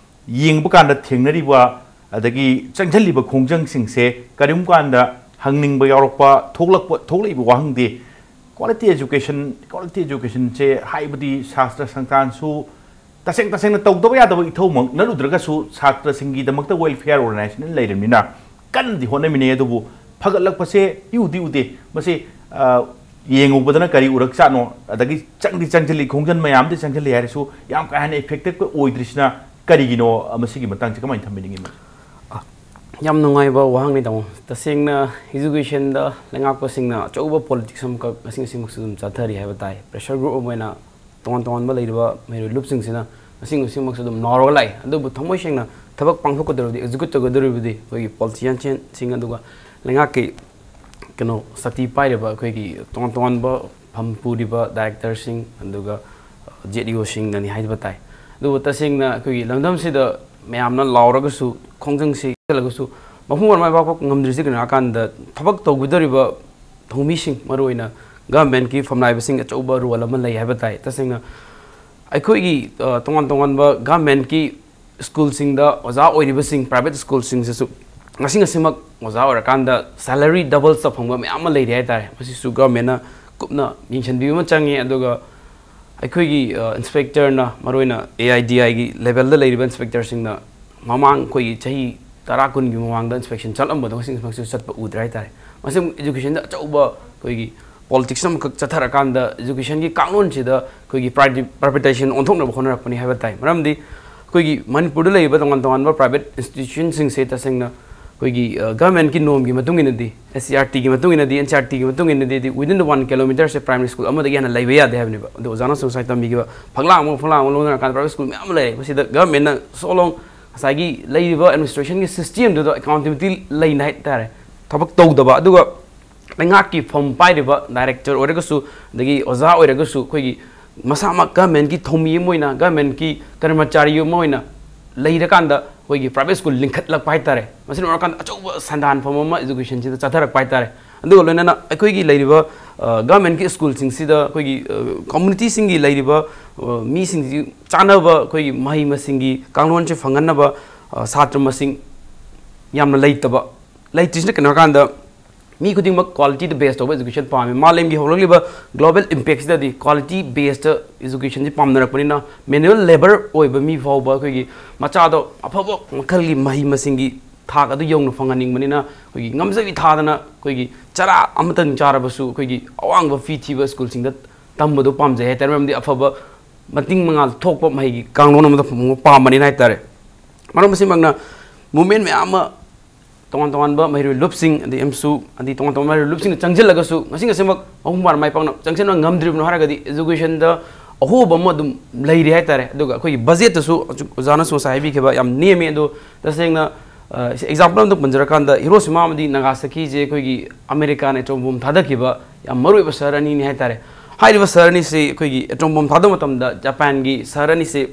ꯌꯦꯡꯕ ꯀꯥꯟꯗ ꯊꯦꯡꯅꯔꯤꯕ ꯑꯗꯒꯤ ꯆꯪꯁꯤꯜꯂꯤꯕ ꯈꯣꯡꯖꯪꯁꯤꯡꯁꯦ ꯀꯔꯤꯒꯨꯝꯕ ꯀꯥꯟꯗ ꯍꯪꯅꯤꯡꯕ ꯌꯥꯎꯔꯛꯄ, ꯊꯣꯛꯂꯛꯄ, ꯊꯣꯛꯂꯛꯏꯕ ꯋꯥꯍꯪꯗꯤ, quality education, quality educationꯁꯦ ꯍꯥꯏꯕꯗꯤ ꯁꯥꯇ꯭ꯔ ꯁꯪꯁꯊꯥꯟꯁꯨ ꯇꯁꯦꯡ ꯇꯁꯦꯡꯅ ꯇꯧꯗꯕ ꯌꯥꯗꯕ ꯏꯊꯧꯃꯛ ꯅꯠꯂꯨꯗ꯭ꯔꯒꯁꯨ, ꯁꯥꯇ꯭ꯔꯁꯤꯡꯒꯤꯗꯃꯛꯇ welfare organization ꯂꯩꯔꯕꯅꯤꯅ ꯀꯟꯅꯗꯤ ꯍꯣꯠꯅꯃꯤꯟꯅꯩ꯫ ꯑꯗꯨꯕꯨ ꯐꯒꯠꯂꯛꯄꯁꯦ ꯏꯎꯗꯤ ꯎꯗꯦ꯫ ꯃꯁꯤ, ꯑ, ꯌꯦꯡꯉꯨꯕꯗꯅ ꯀꯔꯤ ꯎꯔꯛ ꯆꯥꯠꯅꯣ, ꯑꯗꯒꯤ ꯆꯪꯗꯤ ꯆꯪꯁꯤꯜꯂꯤ, ꯈꯣꯡꯖꯟ ꯃꯌꯥꯝꯗꯤ ꯆꯪꯁꯤꯜꯂꯤ ꯍꯥꯏꯔꯁꯨ ꯌꯥꯝ ꯀꯥ ꯍꯦꯟꯅ effective ꯑꯣꯏꯗ꯭ꯔꯤꯁꯤꯅ ꯀꯔꯤꯒꯤꯅꯣ? ꯃꯁꯤꯒꯤ ꯃꯇꯥꯡꯁꯦ ꯀꯃꯥꯏꯅ ꯊꯝꯕꯤꯅꯤꯡꯉꯤ? ꯌꯥꯝ ꯅꯨꯡꯉꯥꯏꯕ ꯋꯥꯍꯪꯅꯤ, ꯇꯥꯃꯣ꯫ ꯇꯁꯦꯡꯅ educationꯗ ꯂꯩꯉꯥꯛꯄꯁꯤꯡꯅ ꯑꯆꯧꯕ politics ꯑꯃꯈꯛ ꯉꯁꯤ ꯉꯁꯤꯃꯛꯁꯨ ꯑꯗꯨꯝ ꯆꯠꯊꯔꯤ ꯍꯥꯏꯕ ꯇꯥꯏ꯫ Pressure group ꯑꯃ ꯑꯣꯏꯅ ꯇꯣꯉꯥꯟ ꯇꯣꯉꯥꯟꯕ ꯂꯩꯔꯤꯕ ꯃꯍꯩꯔꯣꯏ ꯂꯨꯞꯁꯤꯡꯁꯤꯅ ꯉꯁꯤ ꯉꯁꯤꯃꯛꯁꯨ ꯑꯗꯨꯝ ꯂꯥꯎꯔꯒ ꯂꯥꯛꯏ꯫ ꯑꯗꯨꯕꯨ ꯊꯃꯣꯏ ꯁꯦꯡꯅ ꯊꯕꯛ ꯄꯥꯡꯊꯣꯛꯀꯗꯧꯔꯤꯕꯗꯤ, execute ꯇꯧꯒꯗꯧꯔꯤꯕꯗꯤ ꯑꯩꯈꯣꯏꯒꯤ politicianꯁꯤꯡ, ꯑꯗꯨꯒ ꯂꯩꯉꯥꯛꯀꯤ ꯀꯩꯅꯣ ꯁꯛꯇꯤ ꯄꯥꯏꯔꯤꯕ ꯑꯩꯈꯣꯏꯒꯤ ꯇꯣꯉꯥꯟ ꯇꯣꯉꯥꯟꯕ ꯐꯝ ꯄꯨꯔꯤꯕ directorꯁꯤꯡ, ꯑꯗꯨꯒ Z E Oꯁꯤꯡꯅꯅꯤ ꯍꯥꯏꯕ ꯇꯥꯏ꯫ ꯑꯗꯨꯕꯨ ꯇꯁꯦꯡꯅ ꯑꯩꯈꯣꯏꯒꯤ ꯂꯝꯗꯝꯁꯤꯗ ꯃꯌꯥꯝꯅ ꯂꯥꯎꯔꯒꯁꯨ, ꯈꯣꯡꯖꯪꯁꯤ ꯆꯠꯂꯒꯁꯨ, ꯃꯄꯨꯡ ꯑꯣꯏꯅ ꯃꯥꯏ ꯄꯥꯛꯄ ꯉꯝꯗ꯭ꯔꯤꯁꯤ ꯀꯩꯅꯣ ꯍꯥꯏꯀꯥꯟꯗ, ꯊꯕꯛ ꯇꯧꯒꯗꯧꯔꯤꯕ ꯊꯧꯃꯤꯁꯤꯡ, ꯃꯔꯨꯑꯣꯏꯅ governmentꯀꯤ ꯐꯝꯅꯥꯏꯕꯁꯤꯡ ꯑꯆꯧꯕ role ꯑꯃ ꯂꯩ ꯍꯥꯏꯕ ꯇꯥꯏ꯫ ꯇꯁꯦꯡꯅ ꯑꯩꯈꯣꯏꯒꯤ, ꯑ, ꯇꯣꯉꯥꯟ ꯇꯣꯉꯥꯟꯕ governmentꯀꯤ schoolꯁꯤꯡꯗ ꯑꯣꯖꯥ ꯑꯣꯏꯔꯤꯕꯁꯤꯡ, private schoolꯁꯤꯡꯁꯤꯁꯨ ꯉꯁꯤ ꯉꯁꯤꯃꯛ ꯑꯣꯖꯥ ꯑꯣꯏꯔꯀꯥꯟꯗ salary double ꯐꯪꯕ ꯃꯌꯥꯝ ꯑꯃ ꯂꯩꯔꯤ ꯍꯥꯏ ꯇꯥꯔꯦ꯫ ꯃꯁꯤꯁꯨ governmentꯅ ꯀꯨꯞꯅ ꯌꯦꯡꯁꯤꯟꯕꯤꯕ ꯑꯃ ꯆꯪꯉꯤ꯫ ꯑꯗꯨꯒ ꯑꯩꯈꯣꯏꯒꯤ, ꯑ, inspectorꯅ, ꯃꯔꯨꯑꯣꯏꯅ A I D Iꯒꯤ levelꯗ ꯂꯩꯔꯤꯕ inspectorꯁꯤꯡꯅ ꯃꯃꯥꯡ ꯑꯩꯈꯣꯏꯒꯤ ꯆꯍꯤ ꯇꯔꯥ ꯀꯨꯟꯒꯤ ꯃꯃꯥꯡꯗ inspection ꯆꯠꯂꯝꯕꯗꯣ ꯉꯁꯤ ꯉꯁꯤꯃꯛꯁꯨ ꯆꯠꯄ ꯎꯗ꯭ꯔꯦ ꯍꯥꯏ ꯇꯥꯔꯦ꯫ ꯃꯁꯤ ꯑꯃꯨꯛ educationꯗ ꯑꯆꯧꯕ ꯑꯩꯈꯣꯏꯒꯤ politics ꯑꯃꯈꯛ ꯆꯠꯊꯔꯀꯥꯟꯗ educationꯒꯤ ꯀꯥꯡꯂꯣꯟꯁꯤꯗ ꯑꯩꯈꯣꯏꯒꯤ privati-, privatization ꯑꯣꯟꯊꯣꯛꯅꯕ ꯍꯣꯠꯅꯔꯛꯄꯅꯤ ꯍꯥꯏꯕ ꯇꯥꯏ꯫ ꯃꯔꯝꯗꯤ ꯑꯩꯈꯣꯏꯒꯤ ꯃꯅꯤꯄꯨꯔꯗ ꯂꯩꯔꯤꯕ ꯇꯣꯉꯥꯟ ꯇꯣꯉꯥꯟꯕ private institutionꯁꯤꯡꯁꯦ ꯇꯁꯦꯡꯅ ꯑꯩꯈꯣꯏꯒꯤ, ꯑ, governmentꯀꯤ normꯒꯤ ꯃꯇꯨꯡ ꯏꯟꯅꯗꯤ, S C E R Tꯒꯤ ꯃꯇꯨꯡ ꯏꯟꯅꯗꯤ, N C E R Tꯒꯤ ꯃꯇꯨꯡ ꯏꯟꯅꯗꯤ, within the one kilometerꯁꯦ primary school ꯑꯃꯗꯒꯤ ꯍꯦꯟꯅ ꯂꯩꯕ ꯌꯥꯗꯦ ꯍꯥꯏꯕꯅꯦꯕ꯫ ꯑꯗꯣ ꯑꯣꯖꯥꯅꯁꯨ ꯉꯁꯥꯏ ꯇꯝꯕꯤꯈꯤꯕ ꯐꯛꯂꯥꯡ ꯑꯃꯒ ꯐꯛꯂꯥꯡ ꯑꯃꯒ ꯂꯧꯅꯔꯀꯥꯟꯗ private school ꯃꯌꯥꯝ ꯑꯃ ꯂꯩꯔꯦ꯫ ꯃꯁꯤꯗ governmentꯅ so long ꯉꯁꯥꯏꯒꯤ ꯂꯩꯔꯤꯕ administrationꯒꯤ systemꯗꯨꯗ accountability ꯂꯩꯅ ꯍꯥꯏ ꯇꯥꯔꯦ, ꯊꯕꯛ ꯇꯧꯗꯕ꯫ ꯑꯗꯨꯒ ꯂꯩꯉꯥꯛꯀꯤ ꯐꯝ ꯄꯥꯏꯔꯤꯕ director ꯑꯣꯏꯔꯒꯁꯨ, ꯑꯗꯒꯤ ꯑꯣꯖꯥ ꯑꯣꯏꯔꯒꯁꯨ, ꯑꯩꯈꯣꯏꯒꯤ ꯃꯁꯥꯃꯛ governmentꯀꯤ ꯊꯧꯃꯤ ꯑꯃ ꯑꯣꯏꯅ, governmentꯀꯤ ꯀꯔꯃꯆꯥꯔꯤ ꯑꯃ ꯑꯣꯏꯅ ꯂꯩꯔꯀꯥꯟꯗ ꯑꯩꯈꯣꯏꯒꯤ private school ꯂꯤꯡꯈꯠꯂꯛꯄ ꯍꯥꯏ ꯇꯥꯔꯦ꯫ ꯃꯁꯤꯅ ꯑꯣꯏꯔꯀꯥꯟꯗ ꯑꯆꯧꯕ ꯁꯟꯗꯥꯟꯐꯝ ꯑꯃ educationꯁꯤꯗ ꯆꯠꯊꯔꯛꯄ ꯍꯥꯏ ꯇꯥꯔꯦ꯫ ꯑꯗꯨꯒ ꯂꯣꯏꯅꯅ ꯑꯩꯈꯣꯏꯒꯤ ꯂꯩꯔꯤꯕ, ꯑ, governmentꯀꯤ schoolꯁꯤꯡꯁꯤꯗ ꯑꯩꯈꯣꯏꯒꯤ, ꯑ, communityꯁꯤꯡꯒꯤ ꯂꯩꯔꯤꯕ, ꯑ, ꯃꯤꯁꯤꯡꯁꯤ ꯆꯥꯟꯅꯕ ꯑꯩꯈꯣꯏꯒꯤ ꯃꯍꯩ ꯃꯁꯤꯡꯒꯤ ꯀꯥꯡꯂꯣꯟꯁꯦ ꯐꯪꯍꯟꯅꯕ, ꯑ, ꯁꯥꯇ꯭ꯔ ꯃꯁꯤꯡ ꯌꯥꯝꯅ ꯂꯩꯇꯕ, ꯂꯩꯇ꯭ꯔꯤꯁꯤꯅ ꯀꯩꯅꯣ ꯍꯥꯏꯔꯀꯥꯟꯗ ꯃꯤ ꯈꯨꯗꯤꯡꯃꯛ quality ꯗ base ꯇꯧꯕ education ꯄꯥꯝꯃꯤ꯫ ꯃꯥꯂꯦꯝꯒꯤ ꯍꯧꯔꯛꯂꯤꯕ global impact ꯁꯤꯗꯗꯤ quality base ꯇ education ꯁꯤ ꯄꯥꯝꯅꯔꯛꯄꯅꯤꯅ, manual labour ꯑꯣꯏꯕ ꯃꯤ ꯐꯥꯎꯕ ꯑꯩꯈꯣꯏꯒꯤ ꯃꯆꯥꯗꯣ ꯑꯐꯕ ꯃꯈꯜꯒꯤ ꯃꯍꯩ ꯃꯁꯤꯡꯒꯤ ꯊꯥꯛ ꯑꯗꯨ ꯌꯧꯅ ꯐꯪꯍꯟꯅꯤꯡꯕꯅꯤꯅ, ꯑꯩꯈꯣꯏꯒꯤ ꯉꯝꯖꯕꯤ ꯊꯥꯗꯅ ꯑꯩꯈꯣꯏꯒꯤ ꯆꯔꯥ ꯑꯃꯇꯪ ꯆꯥꯔꯕꯁꯨ ꯑꯩꯈꯣꯏꯒꯤ ꯑꯋꯥꯡꯕ fee ꯊꯤꯕ school ꯁꯤꯡꯗ ꯇꯝꯕꯗꯣ ꯄꯥꯝꯖꯩ ꯍꯥꯏꯇꯥꯔꯦ꯫ ꯃꯔꯝꯗꯤ ꯑꯐꯕ ꯃꯇꯤꯡ ꯃꯉꯥꯜ ꯊꯣꯛꯄ ꯃꯍꯩꯒꯤ ꯀꯥꯡꯂꯣꯟ ꯑꯃꯗ ꯐꯪꯕ ꯄꯥꯝꯕꯅꯤꯅ ꯍꯥꯏꯇꯥꯔꯦ꯫ ꯃꯔꯝ ꯑꯁꯤꯃꯛꯅ movement ꯃꯌꯥꯝ ꯑꯃ, ꯇꯣꯉꯥꯟ ꯇꯣꯉꯥꯟꯕ ꯃꯍꯩꯔꯣꯏ ꯂꯨꯞꯁꯤꯡ, ꯑꯗꯩ ꯑꯦꯝꯁꯨ, ꯑꯗꯩ ꯇꯣꯉꯥꯟ ꯇꯣꯉꯥꯟꯕ ꯃꯍꯩꯔꯣꯏ ꯂꯨꯞꯁꯤꯡꯅ ꯆꯪꯁꯤꯜꯂꯒꯁꯨ ꯉꯁꯤ ꯉꯁꯤꯃꯛ ꯃꯄꯨꯡ ꯐꯥꯅ ꯃꯥꯏ ꯄꯥꯛꯅ ꯆꯪꯁꯤꯟꯕ ꯉꯝꯗ꯭ꯔꯤꯕꯅꯣ ꯍꯥꯏꯔꯒꯗꯤ education ꯗ ꯑꯍꯣꯕ ꯑꯃ ꯑꯗꯨꯝ ꯂꯩꯔꯤ ꯍꯥꯏꯇꯥꯔꯦ꯫ ꯑꯗꯨꯒ ꯑꯩꯈꯣꯏꯒꯤ budget ꯇꯁꯨ ꯍꯧꯖꯤꯛ ꯑꯣꯖꯥꯅꯁꯨ ꯉꯁꯥꯏ ꯍꯥꯏꯕꯤꯈꯤꯕ ꯌꯥꯝ ꯅꯦꯝꯃꯤ꯫ ꯑꯗꯣ ꯇꯁꯦꯡꯅ, ꯑ, example ꯑꯃꯗ ꯄꯟꯖꯔꯀꯥꯟꯗ Hiroshima ꯑꯃꯗꯤ Nagasaki ꯁꯦ ꯑꯩꯈꯣꯏꯒꯤ ꯑꯃꯦꯔꯤꯀꯥꯅ atom bomb ꯊꯥꯗꯈꯤꯕ ꯌꯥꯝ ꯃꯔꯨꯑꯣꯏꯕ ꯁꯍꯔ ꯑꯅꯤꯅꯤ ꯍꯥꯏꯇꯥꯔꯦ꯫ ꯍꯥꯏꯔꯤꯕ ꯁꯍꯔ ꯑꯅꯤꯁꯤ ꯑꯩꯈꯣꯏꯒꯤ atom bomb ꯊꯥꯗꯕ ꯃꯇꯝꯗ ꯖꯄꯥꯟꯒꯤ ꯁꯍꯔ ꯑꯅꯤꯁꯤ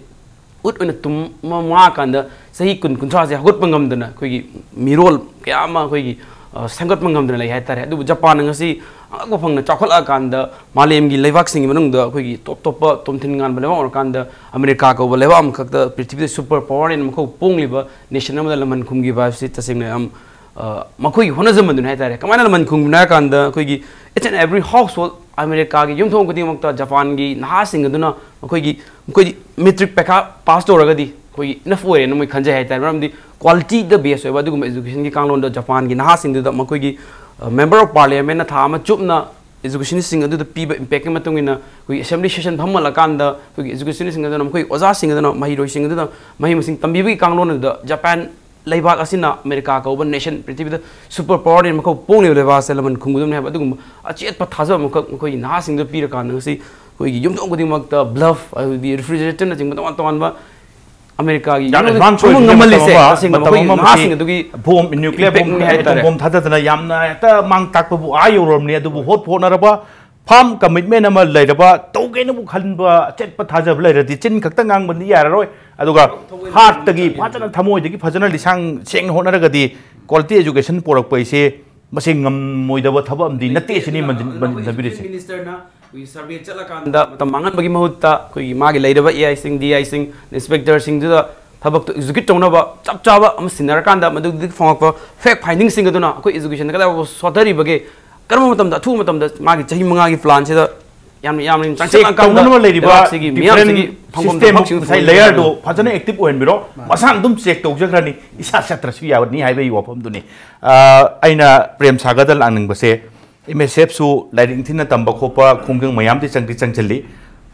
ꯎꯠ ꯑꯣꯏꯅ ꯇꯨꯝꯃ ꯃꯥꯡꯉꯀꯥꯟꯗ ꯆꯍꯤ ꯀꯨꯟ ꯀꯨꯟꯊ꯭ꯔꯥꯁꯦ ꯍꯧꯒꯠꯄ ꯉꯝꯗꯅ ꯑꯩꯈꯣꯏꯒꯤ ꯃꯤꯔꯣꯜ ꯀꯌꯥ ꯑꯃ ꯑꯩꯈꯣꯏꯒꯤ, ꯑ, ꯁꯦꯝꯒꯠꯄ ꯉꯝꯗꯅ ꯂꯩ ꯍꯥꯏꯇꯥꯔꯦ꯫ ꯑꯗꯨꯕꯨ ꯖꯄꯥꯟꯅ ꯉꯁꯤ ꯑꯉꯛꯄ ꯐꯪꯅ ꯆꯥꯎꯈꯠꯂꯛꯑꯀꯥꯟꯗ ꯃꯥꯂꯦꯝꯒꯤ ꯂꯩꯕꯥꯛꯁꯤꯡꯒꯤ ꯃꯅꯨꯡꯗ ꯑꯩꯈꯣꯏꯒꯤ ꯇꯣꯞ ꯇꯣꯞꯄ ꯇꯣꯝꯊꯤꯟ ꯉꯥꯟꯕ ꯂꯩꯕꯥꯛ ꯑꯣꯏꯔꯀꯥꯟꯗ ꯑꯃꯦꯔꯤꯀꯥ ꯀꯧꯕ ꯂꯩꯕꯥꯛ ꯑꯃꯈꯛꯇ ꯄ꯭ꯔꯤꯊꯤꯕꯤꯗ super power ꯍꯥꯏꯅ ꯃꯈꯧ ꯄꯣꯡꯂꯤꯕ nation ꯑꯃꯗ ꯂꯃꯟ ꯈꯨꯝꯈꯤꯕ ꯍꯥꯏꯕꯁꯤ ꯇꯁꯦꯡꯅ ꯌꯥꯝ, ꯑ, ꯃꯈꯣꯏꯒꯤ ꯍꯣꯠꯅꯖꯃꯟꯗꯨꯅ ꯍꯥꯏꯇꯥꯔꯦ꯫ ꯀꯃꯥꯏꯅ ꯂꯃꯟ ꯈꯨꯝꯈꯤꯕꯅꯣ ꯍꯥꯏ ꯀꯥꯟꯗ ꯑꯩꯈꯣꯏꯒꯤ each and every household ꯑꯃꯦꯔꯤꯀꯥꯒꯤ ꯌꯨꯝꯊꯣꯡ ꯈꯨꯗꯤꯡꯃꯛꯇ ꯖꯄꯥꯟꯒꯤ ꯅꯍꯥꯁꯤꯡ ꯑꯗꯨꯅ ꯃꯈꯣꯏꯒꯤ, ꯃꯈꯣꯏꯗꯤ ꯃꯦꯇ꯭ꯔꯤꯛ ꯄꯩꯈꯥ ꯄꯥꯁ ꯇꯧꯔꯒꯗꯤ ꯑꯩꯈꯣꯏꯒꯤ enough ꯑꯣꯏꯔꯦꯅ ꯃꯣꯏ ꯈꯟꯖꯩ ꯍꯥꯏꯇꯥꯔꯦ꯫ ꯃꯔꯝꯗꯤ quality ꯗ base ꯑꯣꯏꯕ ꯑꯗꯨꯒꯨꯝꯕ education ꯒꯤ ꯀꯥꯡꯂꯣꯟꯗ ꯖꯄꯥꯟꯒꯤ ꯅꯍꯥꯁꯤꯡꯗꯨꯗ ꯃꯈꯣꯏꯒꯤ, ꯑ, member of parliament ꯅ ꯊꯥ ꯑꯃ ꯆꯨꯞꯅ education ꯁꯤꯡ ꯑꯗꯨꯗ ꯄꯤꯕ impact ꯀꯤ ꯃꯇꯨꯡ ꯏꯟꯅ ꯑꯩꯈꯣꯏꯒꯤ assembly session ꯐꯝꯍꯜꯂꯀꯥꯟꯗ ꯑꯩꯈꯣꯏꯒꯤ education ꯁꯤꯡ ꯑꯗꯨꯅ ꯃꯈꯣꯏ ꯑꯣꯖꯥꯁꯤꯡ ꯑꯗꯨꯅ ꯃꯍꯩꯔꯣꯏꯁꯤꯡ ꯑꯗꯨꯅ ꯃꯍꯩ ꯃꯁꯤꯡ ꯇꯝꯕꯤꯕꯒꯤ ꯀꯥꯡꯂꯣꯟ ꯑꯗꯨꯗ ꯖꯄꯥꯟ ꯂꯩꯕꯥꯛ ꯑꯁꯤꯅ ꯑꯃꯦꯔꯤꯀꯥ ꯀꯧꯕ nation, ꯄ꯭ꯔꯤꯊꯤꯕꯤꯗ super power ꯅꯤ ꯃꯈꯧ ꯄꯣꯡꯂꯤꯕ ꯂꯩꯕꯥꯛ ꯑꯁꯦ ꯂꯃꯟ ꯈꯨꯝꯒꯗꯕꯅꯤ ꯍꯥꯏꯕ ꯑꯗꯨꯒꯨꯝꯕ ꯑꯆꯦꯠꯄ ꯊꯥꯖꯕ ꯑꯃꯈꯛ ꯃꯈꯣꯏꯒꯤ ꯅꯍꯥꯁꯤꯡꯗ ꯄꯤꯔꯀꯥꯟꯗ ꯉꯁꯤ ꯑꯩꯈꯣꯏꯒꯤ ꯌꯨꯝꯊꯣꯡ ꯈꯨꯗꯤꯡꯃꯛꯇ bluff, ꯑꯗꯨꯗꯤ refrigerator ꯅꯆꯤꯡꯕ ꯇꯣꯉꯥꯟ ꯇꯣꯉꯥꯟꯕ ꯑꯃꯦꯔꯤꯀꯥꯒꯤ ꯌꯥꯝ ꯌꯨꯝꯊꯣꯡ advance ꯈꯨꯡꯒꯪ ꯑꯣꯏꯔꯤꯉꯩ ꯑꯃ ꯃꯇꯝ ꯂꯩꯁꯦ꯫ ꯑꯃ, ꯇꯁꯦꯡꯅ ꯃꯇꯝ ꯃꯈꯣꯏꯒꯤ ꯑꯃ ꯅꯍꯥꯁꯤꯡ ꯃꯁꯤ ꯑꯗꯨꯒꯤ bomb, nuclear bomb, impact ꯅꯤ ꯍꯥꯏꯇꯥꯔꯦ꯫ Atom bomb ꯊꯥꯗꯗꯅ ꯌꯥꯝꯅ ꯍꯦꯛꯇ ꯃꯥꯡ ꯇꯥꯛꯄꯕꯨ ꯑꯥ ꯌꯧꯔꯕꯅꯤ꯫ ꯑꯗꯨꯕꯨ ꯍꯣꯠꯄꯨ ꯍꯣꯠꯅꯔꯕ, firm commitment ꯑꯃ ꯂꯩꯔꯕ, ꯇꯧꯒꯦꯅꯕꯨ ꯈꯟꯕ ꯑꯆꯦꯠꯄ ꯊꯥꯖꯕ ꯂꯩꯔꯗꯤ ꯆꯤꯟ ꯈꯛꯇ ꯉꯥꯡꯕꯗꯤ ꯌꯥꯔꯔꯣꯏ꯫ ꯑꯗꯨꯒ heart ꯇꯒꯤ ꯐꯖꯅ, ꯊꯃꯣꯏꯗꯒꯤ ꯐꯖꯅ ꯂꯤꯁꯥꯡ ꯁꯦꯡꯅ ꯍꯣꯠꯅꯔꯒꯗꯤ quality education ꯄꯣꯔꯛꯄ ꯍꯥꯏꯁꯦ ꯃꯁꯤ ꯉꯝꯃꯣꯏꯗꯕ ꯊꯕꯛ ꯑꯃꯗꯤ ꯅꯠꯇꯦ ꯁꯤꯅꯤ ꯃꯟꯖꯤꯟ-, ꯃꯟꯖꯤꯟ ꯊꯝꯕꯤꯔꯤꯁꯦ꯫ Minister ꯅ ꯑꯩꯈꯣꯏꯒꯤ survey ꯆꯠꯂꯀꯥꯟꯗ ꯃꯇꯝ ꯃꯥꯡꯍꯟꯕꯒꯤ ꯃꯍꯨꯠꯇ ꯑꯩꯈꯣꯏꯒꯤ ꯃꯥꯒꯤ ꯂꯩꯔꯕ A I ꯁꯤꯡ, D I ꯁꯤꯡ, inspector ꯁꯤꯡꯗꯨꯗ ꯊꯕꯛꯇꯨ ꯑꯦꯛꯖꯤꯀ꯭ꯌꯨꯠ ꯇꯧꯅꯕ ꯆꯞ ꯆꯥꯕ ꯑꯃ ꯁꯤꯟꯅꯔꯀꯥꯟꯗ, ꯃꯗꯨꯗꯒꯤ ꯐꯪꯉꯛꯄ ꯐꯦꯛ ꯐꯥꯏꯟꯗꯤꯡꯁꯤꯡ ꯑꯗꯨꯅ ꯑꯩꯈꯣꯏ ꯑꯦꯖꯨꯀꯦꯁꯟꯗ ꯀꯗꯥꯏ ꯐꯥꯎꯕ ꯁꯣꯊꯔꯤꯕꯒꯦ, ꯀꯔꯝꯕ ꯃꯇꯝꯗ, ꯑꯊꯨꯕ ꯃꯇꯝꯗ ꯃꯥꯒꯤ ꯆꯍꯤ ꯃꯉꯥꯒꯤ ꯄ꯭ꯂꯥꯟꯁꯤꯗ ꯌꯥꯝꯅ, ꯌꯥꯝꯅ ꯆꯪꯁꯤꯜꯂꯛꯑꯀꯥꯟꯗ ꯇꯧꯅꯅꯕ ꯂꯩꯔꯤꯕ ꯂꯩꯕꯥꯛꯁꯤꯒꯤ ꯗꯤꯐ꯭ꯔꯦꯟ ꯃꯤꯌꯥꯝꯁꯤꯒꯤ ꯐꯪꯐꯝ ꯁꯤꯁꯇꯦꯝ ꯊꯕꯛꯁꯤꯡ ꯉꯁꯥꯏ ꯐꯪꯐꯝ ꯂꯦꯌꯔꯗꯣ ꯐꯖꯅ ꯑꯦꯛꯇꯤꯚ ꯑꯣꯏꯍꯟꯕꯤꯔꯣ꯫ ꯃꯁꯥꯅ ꯑꯗꯨꯝ ꯆꯦꯛ ꯇꯧꯖꯈ꯭ꯔꯅꯤ, ꯏꯁꯥ ꯆꯠꯇ꯭ꯔꯁꯨ ꯌꯥꯕꯅꯤ ꯍꯥꯏꯕꯒꯤ ꯋꯥꯐꯝꯗꯨꯅꯤ꯫ ꯑ, ꯑꯩꯅ ꯄ꯭ꯔꯦꯝ ꯁꯥꯒꯔꯗ ꯂꯥꯛꯅꯤꯡꯕꯁꯦ, ꯑꯦꯝ ꯑꯦꯁ ꯑꯦꯐꯁꯨ ꯂꯥꯏꯔꯤꯛ ꯅꯤꯡꯊꯤꯅ ꯇꯝꯕ ꯈꯣꯠꯄ ꯈꯣꯡꯖꯪ ꯃꯌꯥꯝꯗꯤ ꯆꯪꯗꯤ ꯆꯪꯁꯤꯜꯂꯤ꯫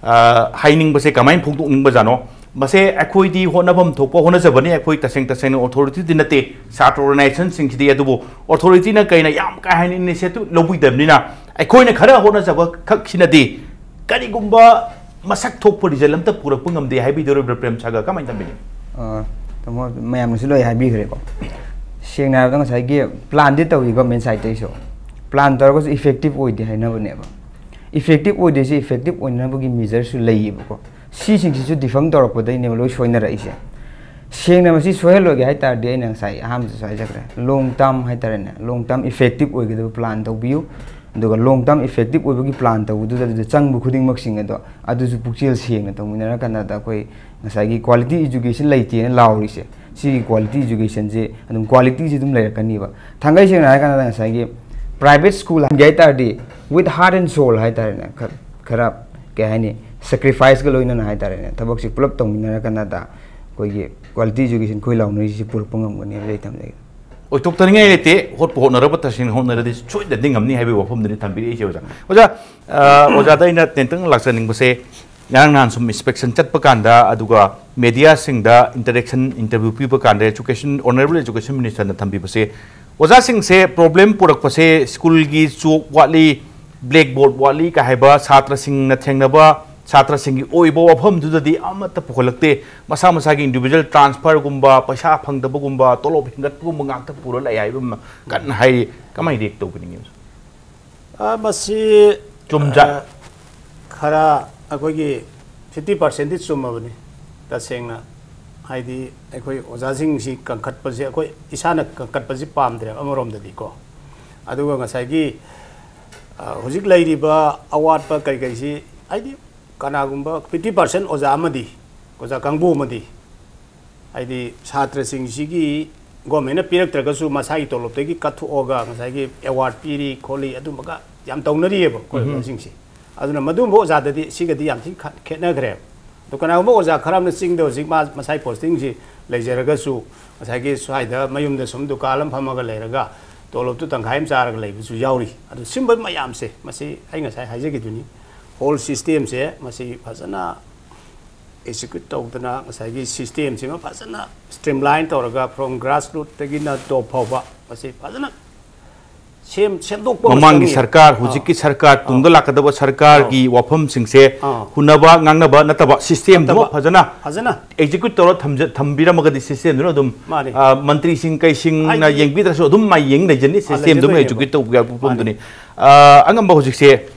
ꯑ, ꯍꯥꯏꯅꯤꯡꯕꯁꯦ ꯀꯃꯥꯏꯅ ꯐꯣꯡꯗꯣꯛꯅꯤꯡꯕꯖꯥꯠꯅꯣ? ꯃꯁꯦ ꯑꯩꯈꯣꯏꯗꯤ ꯍꯣꯠꯅꯐꯝ ꯊꯣꯛꯄ ꯍꯣꯠꯅꯖꯕꯅꯤ, ꯑꯩꯈꯣꯏ ꯇꯁꯦꯡ ꯇꯁꯦꯡꯅ ꯑꯣꯊꯣꯔꯤꯇꯤꯗꯤ ꯅꯠꯇꯦ, ꯁꯥꯇ꯭ꯔ ꯑꯣꯔꯒꯅꯥꯏꯖꯦꯁꯟꯁꯤꯡꯁꯤꯗꯤ꯫ ꯑꯗꯨꯕꯨ ꯑꯣꯊꯣꯔꯤꯇꯤꯅ ꯀꯩꯅ ꯌꯥꯝ ꯀꯥ ꯍꯦꯟꯅ ꯏꯅꯤꯁꯤꯌꯦꯇꯤꯚ ꯂꯧꯕꯤꯗꯕꯅꯤꯅ ꯑꯩꯈꯣꯏꯅ ꯈꯔ ꯍꯣꯠꯅꯖꯕ ꯈꯛꯁꯤꯅꯗꯤ ꯀꯔꯤꯒꯨꯝꯕ ꯃꯁꯛ ꯊꯣꯛꯄ ꯔꯤꯖꯜ ꯑꯝꯇ ꯄꯨꯔꯛꯄ ꯉꯝꯗꯦ ꯍꯥꯏꯕꯤꯗꯧꯔꯤꯕ꯭ꯔꯥ, ꯄ꯭ꯔꯦꯝ ꯁꯥꯒꯔ? ꯀꯃꯥꯏꯅ ꯊꯝꯕꯤꯅꯤ? ꯑ, ꯇꯥꯃꯣ, ꯃꯌꯥꯝꯅꯁꯨ ꯂꯣꯏ ꯍꯥꯏꯕꯤꯈ꯭ꯔꯦꯀꯣ꯫ ꯁꯦꯡꯅ ꯍꯥꯏꯔꯕꯗ ꯉꯁꯥꯏꯒꯤ ꯄ꯭ꯂꯥꯟꯗꯤ ꯇꯧꯏ ꯒꯣꯔꯃꯦꯟ ꯁꯥꯏꯠꯇꯩꯁꯨ꯫ ꯄ꯭ꯂꯥꯟ ꯇꯧꯔꯒꯁꯨ ꯏꯐꯦꯛꯇꯤꯞ ꯑꯣꯏꯗꯦ ꯍꯥꯏꯅꯕꯅꯦꯕ꯫ ꯏꯐꯦꯛꯇꯤꯞ ꯑꯣꯏꯗꯦꯁꯤ ꯏꯐꯦꯛꯇꯤꯞ ꯑꯣꯏꯅꯕꯒꯤ ꯃꯤꯖꯔꯁꯨ ꯂꯩꯌꯦꯕꯀꯣ꯫ ꯁꯤꯁꯤꯡꯁꯤꯁꯨ ꯗꯤꯐꯪ ꯇꯧꯔꯛꯄꯗꯩꯅꯦꯕ ꯂꯣꯏ ꯁꯣꯏꯅꯔꯛꯏꯁꯦ꯫ ꯁꯦꯡꯅ ꯃꯁꯤ ꯁꯣꯏꯍꯜꯂꯣꯏꯒꯦ ꯍꯥꯏ ꯇꯥꯔꯗꯤ, ꯑꯩꯅ ꯉꯁꯥꯏ ꯑꯍꯥꯟꯕꯗꯁꯨ ꯍꯥꯏꯖꯈ꯭ꯔꯦ, ꯂꯣꯡ ꯇꯥꯔꯝ ꯍꯥꯏ ꯇꯥꯔꯦꯅꯦ, ꯂꯣꯡ ꯇꯥꯔꯝ ꯏꯐꯦꯛꯇꯤꯞ ꯑꯣꯏꯒꯗꯕ ꯄ꯭ꯂꯥꯟ ꯇꯧꯕꯤꯌꯨ꯫ ꯑꯗꯨꯒ ꯂꯣꯡ ꯇꯥꯔꯝ ꯏꯐꯦꯛꯇꯤꯞ ꯑꯣꯏꯕꯒꯤ ꯄ꯭ꯂꯥꯟ ꯇꯧꯕꯗꯨꯗ, ꯑꯗꯨꯗ ꯆꯪꯕ ꯈꯨꯗꯤꯡꯃꯛꯁꯤꯡ ꯑꯗꯣ, ꯑꯗꯨꯁꯨ ꯄꯨꯛꯆꯦꯜ ꯁꯦꯡꯅ ꯇꯧꯃꯤꯟꯅꯔ ꯀꯥꯟꯗ ꯑꯩꯈꯣꯏ ꯉꯁꯥꯏꯒꯤ ꯀ꯭ꯋꯥꯂꯤꯇꯤ ꯏꯖꯨꯀꯦꯁꯟ ꯂꯩꯇꯦꯅ ꯂꯥꯎꯔꯤꯁꯦ, ꯁꯤꯒꯤ ꯀ꯭ꯋꯥꯂꯤꯇꯤ ꯏꯖꯨꯀꯦꯁꯟꯁꯦ ꯑꯗꯨꯝ, ꯀ꯭ꯋꯥꯂꯤꯇꯤꯁꯦ ꯑꯗꯨꯝ ꯂꯩꯔꯛꯀꯅꯤꯕ꯫ ꯊꯥꯡꯒꯩ ꯁꯦꯡꯅ ꯍꯥꯏꯔ ꯀꯥꯟꯗ, ꯉꯁꯥꯏꯒꯤ ꯄ꯭ꯔꯥꯏꯚꯦꯠ ꯁ꯭ꯀꯨꯜ ꯍꯥꯏ ꯇꯥꯔꯗꯤ, with heart and soul ꯍꯥꯏ ꯇꯥꯔꯦꯅꯦ, ꯈꯔ, ꯈꯔ, ꯀꯩ ꯍꯥꯏꯅꯤ, ꯁꯦꯀ꯭ꯔꯤꯐꯥꯏꯁꯀ ꯂꯣꯏꯅꯅ ꯍꯥꯏ ꯇꯥꯔꯦꯅꯦ, ꯊꯕꯛꯁꯦ ꯄꯨꯂꯞ ꯇꯧꯃꯤꯟꯅꯔ ꯀꯥꯟꯗ ꯑꯩꯈꯣꯏꯒꯤ ꯀ꯭ꯋꯥꯂꯤꯇꯤ ꯏꯖꯨꯀꯦꯁꯟ ꯑꯩꯈꯣꯏ ꯂꯥꯎꯅꯔꯤꯁꯤ ꯄꯨꯔꯛꯄ ꯉꯝꯒꯅꯤ ꯍꯥꯏꯕꯁꯦ ꯑꯩ ꯊꯝꯖꯒꯦ꯫ ꯑꯣꯏꯊꯣꯛꯇꯅꯤꯡꯉꯥꯏ ꯂꯩꯇꯦ꯫ ꯍꯣꯠꯄꯨ ꯍꯣꯠꯅꯔꯕ, ꯇꯁꯦꯡꯅ ꯍꯣꯠꯅꯔꯗꯤ ꯁꯣꯏꯗꯅꯗꯤ ꯉꯝꯅꯤ ꯍꯥꯏꯕꯒꯤ ꯋꯥꯐꯝꯗꯨꯅꯤ ꯊꯝꯕꯤꯔꯛꯏꯁꯦ, ꯑꯣꯖꯥ꯫ ꯑꯣꯖꯥ, ꯑ, ꯑꯣꯖꯥꯗ ꯑꯩꯅ ꯇꯦꯟꯇꯪ ꯂꯥꯛꯆꯅꯤꯡꯕꯁꯦ, ꯉꯔꯥꯡ ꯅꯍꯥꯟ ꯁꯨꯝ ꯏꯟꯁꯄꯦꯛꯁꯟ ꯆꯠꯄ ꯀꯥꯟꯗ, ꯑꯗꯨꯒ ꯃꯦꯗꯤꯌꯥꯁꯤꯡꯗ ꯏꯟꯇꯔꯦꯛꯁꯟ, ꯏꯟꯇꯔꯚ꯭ꯌꯨ ꯄꯤꯕ ꯀꯥꯟꯗ, ꯑꯦꯖꯨꯀꯦꯁꯟ, ꯑꯣꯅꯔꯦꯕꯜ ꯑꯦꯖꯨꯀꯦꯁꯟ ꯃꯤꯅꯤꯁꯇꯔꯅ ꯊꯝꯕꯤꯕꯁꯦ, ꯑꯣꯖꯥꯁꯤꯡꯁꯦ ꯄ꯭ꯔꯣꯕ꯭ꯂꯦꯝ ꯄꯨꯔꯛꯄꯁꯦ ꯁ꯭ꯀꯨꯜꯒꯤ ꯆꯣꯛ ꯋꯥꯠꯂꯤ, ꯕ꯭ꯂꯦꯛꯕꯣꯔꯗ ꯋꯥꯠꯂꯤ ꯀ ꯍꯥꯏꯕ, ꯁꯥꯇ꯭ꯔꯁꯤꯡꯅ ꯊꯦꯡꯅꯕ, ꯁꯥꯇ꯭ꯔꯁꯤꯡꯒꯤ ꯑꯣꯏꯕ ꯋꯥꯐꯝꯗꯨꯗꯗꯤ ꯑꯃꯠꯇ ꯄꯨꯈꯠꯂꯛꯇꯦ꯫ ꯃꯁꯥ ꯃꯁꯥꯒꯤ ꯏꯟꯗꯤꯕꯤꯖꯨꯋꯦꯜ ꯇ꯭ꯔꯥꯟꯁꯐꯔꯒꯨꯝꯕ, ꯄꯩꯁꯥ ꯐꯪꯗꯕꯒꯨꯝꯕ, ꯇꯣꯂꯣꯞ ꯍꯦꯟꯒꯠꯄꯒꯨꯝꯕ ꯉꯥꯛꯇ ꯄꯨꯔ ꯂꯥꯛꯑꯦ ꯍꯥꯏꯕ ꯑꯃ ꯀꯟꯅ ꯍꯥꯏꯔꯤ꯫ ꯀꯃꯥꯏꯅ ꯔꯤꯌꯦꯛ ꯇꯧꯕꯤꯅꯤꯡꯉꯤ? ꯑ, ꯃꯁꯤ, ꯆꯨꯝꯖꯥꯠ꯫ ꯑ, ꯈꯔ ꯑꯩꯈꯣꯏꯒꯤ ꯐꯤꯐꯇꯤ ꯄꯥꯔꯁꯦꯟꯗꯤ ꯆꯨꯝꯃꯕꯅꯤ, ꯇꯁꯦꯡꯅ꯫ ꯍꯥꯏꯗꯤ, ꯑꯩꯈꯣꯏ ꯑꯣꯖꯥꯁꯤꯡꯁꯤ ꯀꯟꯈꯠꯄꯁꯦ, ꯑꯩꯈꯣꯏ ꯏꯁꯥꯅ ꯀꯟꯈꯠꯄꯁꯤ ꯄꯥꯝꯗ꯭ꯔꯦꯕ ꯑꯃꯔꯣꯝꯗꯗꯤꯀꯣ꯫ ꯑꯗꯨꯒ ꯉꯁꯥꯏꯒꯤ, ꯑ, ꯍꯧꯖꯤꯛ ꯂꯩꯔꯤꯕ ꯑꯋꯥꯠꯄ ꯀꯩꯀꯩꯁꯤ, ꯍꯥꯏꯗꯤ, ꯀꯅꯥꯒꯨꯝꯕ ꯐꯤꯐꯇꯤ ꯄꯥꯔꯁꯦꯟ ꯑꯣꯖꯥ ꯑꯃꯗꯤ, ꯑꯣꯖꯥ ꯀꯥꯡꯕꯨ ꯑꯃꯗꯤ ꯍꯥꯏꯗꯤ ꯁꯥꯇ꯭ꯔꯁꯤꯡꯁꯤꯒꯤ ꯒꯣꯔꯃꯦꯟꯅ ꯄꯤꯔꯛꯇ꯭ꯔꯒꯁꯨ ꯃꯁꯥꯒꯤ ꯇꯣꯂꯣꯞꯇꯒꯤ ꯀꯠꯊꯣꯛꯑꯒ ꯉꯁꯥꯏꯒꯤ ꯑꯦꯋꯥꯔꯗ ꯄꯤꯔꯤ ꯈꯣꯠꯂꯤ ꯑꯗꯨꯝꯕꯒ ꯌꯥꯝ ꯇꯧꯅꯔꯤꯑꯕ ꯑꯩꯈꯣꯏ ꯑꯣꯖꯥꯁꯤꯡꯁꯦ꯫ ꯑꯗꯨꯅ ꯃꯗꯨꯒꯨꯝꯕ ꯑꯣꯖꯥꯗꯗꯤ ꯁꯤꯒꯗꯤ ꯌꯥꯝ ꯊꯤꯅ ꯈ- ꯈꯦꯠꯅꯈ꯭ꯔꯦꯕ꯫ ꯑꯗꯣ ꯀꯅꯥꯒꯨꯝꯕ ꯑꯣꯖꯥ ꯈꯔ ꯑꯃꯅ ꯆꯤꯡꯗ ꯍꯧꯖꯤꯛ ꯃꯥ ꯃꯁꯥꯒꯤ ꯄꯣꯁꯇꯤꯡꯁꯤ ꯂꯩꯖꯔꯒꯁꯨ ꯉꯁꯥꯏꯒꯤ ꯁ꯭ꯋꯥꯏꯗ ꯃꯌꯨꯝꯗ ꯁꯨꯝ ꯗꯨꯀꯥꯟ ꯑꯃ ꯐꯝꯃꯒ ꯂꯩꯔꯒ ꯇꯣꯂꯣꯞꯇꯨ ꯇꯪꯈꯥꯏ ꯑꯃ ꯆꯥꯔꯒ ꯂꯩꯕꯁꯨ ꯌꯥꯎꯔꯤ꯫ ꯑꯗꯨ ꯁꯤꯒꯨꯝꯕ ꯃꯌꯥꯝꯁꯦ ꯃꯁꯤ ꯑꯩ ꯉꯁꯥꯏ ꯍꯥꯏꯖꯈꯤꯗꯨꯅꯤ, ꯍꯣꯜ ꯁꯤꯁꯇꯦꯝꯁꯦ ꯃꯁꯤ ꯐꯖꯅ ꯑꯦꯛꯖꯤꯀ꯭ꯌꯨꯠ ꯇꯧꯗꯅ ꯉꯁꯥꯏꯒꯤ ꯁꯤꯁꯇꯦꯝꯁꯤꯃ ꯐꯖꯅ ꯁ꯭ꯇ꯭ꯔꯤꯝꯂꯥꯏꯟ ꯇꯧꯔꯒ from grassrootꯇꯒꯤꯅ ꯇꯣꯞ ꯐꯥꯎꯕ ꯃꯁꯤ ꯐꯖꯅ ꯁꯦꯝ ꯁꯦꯝꯗꯣꯛꯄ ꯑꯃ ꯃꯃꯥꯡꯒꯤ ꯆꯪꯉꯤ꯫ ꯁꯔꯀꯥꯔ, ꯑꯥ꯫ ꯍꯧꯖꯤꯛꯀꯤ ꯁꯔꯀꯥꯔ, ꯑꯥ꯫ ꯇꯨꯡꯗ ꯂꯥꯛꯀꯗꯕ ꯁꯔꯀꯥꯔꯒꯤ ꯑꯥ꯫ ꯋꯥꯐꯝꯁꯤꯡꯁꯦ ꯑꯥ꯫ ꯍꯨꯟꯅꯕ ꯉꯥꯡꯅꯕ ꯅꯠꯇꯕ ꯁꯤꯁꯇꯦꯝꯗꯨꯃ ꯅꯠꯇꯕ꯫ ꯐꯖꯅ ꯐꯖꯅ꯫ ꯑꯦꯛꯖꯤꯀ꯭ꯌꯨꯠ ꯇꯧꯔ ꯊꯝꯖ- ꯊꯝꯕꯤꯔꯝꯃꯒꯗꯤ ꯁꯤꯁꯇꯦꯝꯗꯨꯅ ꯑꯗꯨꯝ, ꯃꯥꯅꯤ꯫ ꯑꯥ, ꯃꯟꯇ꯭ꯔꯤꯁꯤꯡ ꯀꯩꯁꯤꯡꯅ ꯍꯥꯏꯗꯤ ꯌꯦꯡꯕꯤꯗ꯭ꯔꯁꯨ ꯑꯗꯨꯝ ꯃꯥ ꯌꯦꯡ ꯂꯩꯖꯅꯤ꯫ ꯑꯥ, ꯁꯤꯁꯇꯦꯝꯗꯨꯃ ꯂꯩꯖꯗꯣꯏꯅꯦꯕ꯫ ꯑꯦꯛꯖꯤꯀ꯭ꯌꯨꯠ ꯇꯧꯕ ꯌꯥꯕ ꯃꯐꯝꯗꯨꯅꯤ꯫ ꯃꯥꯅꯤ꯫ ꯑꯥ, ꯑꯉꯝꯕ ꯍꯧꯖꯤꯛꯁꯦ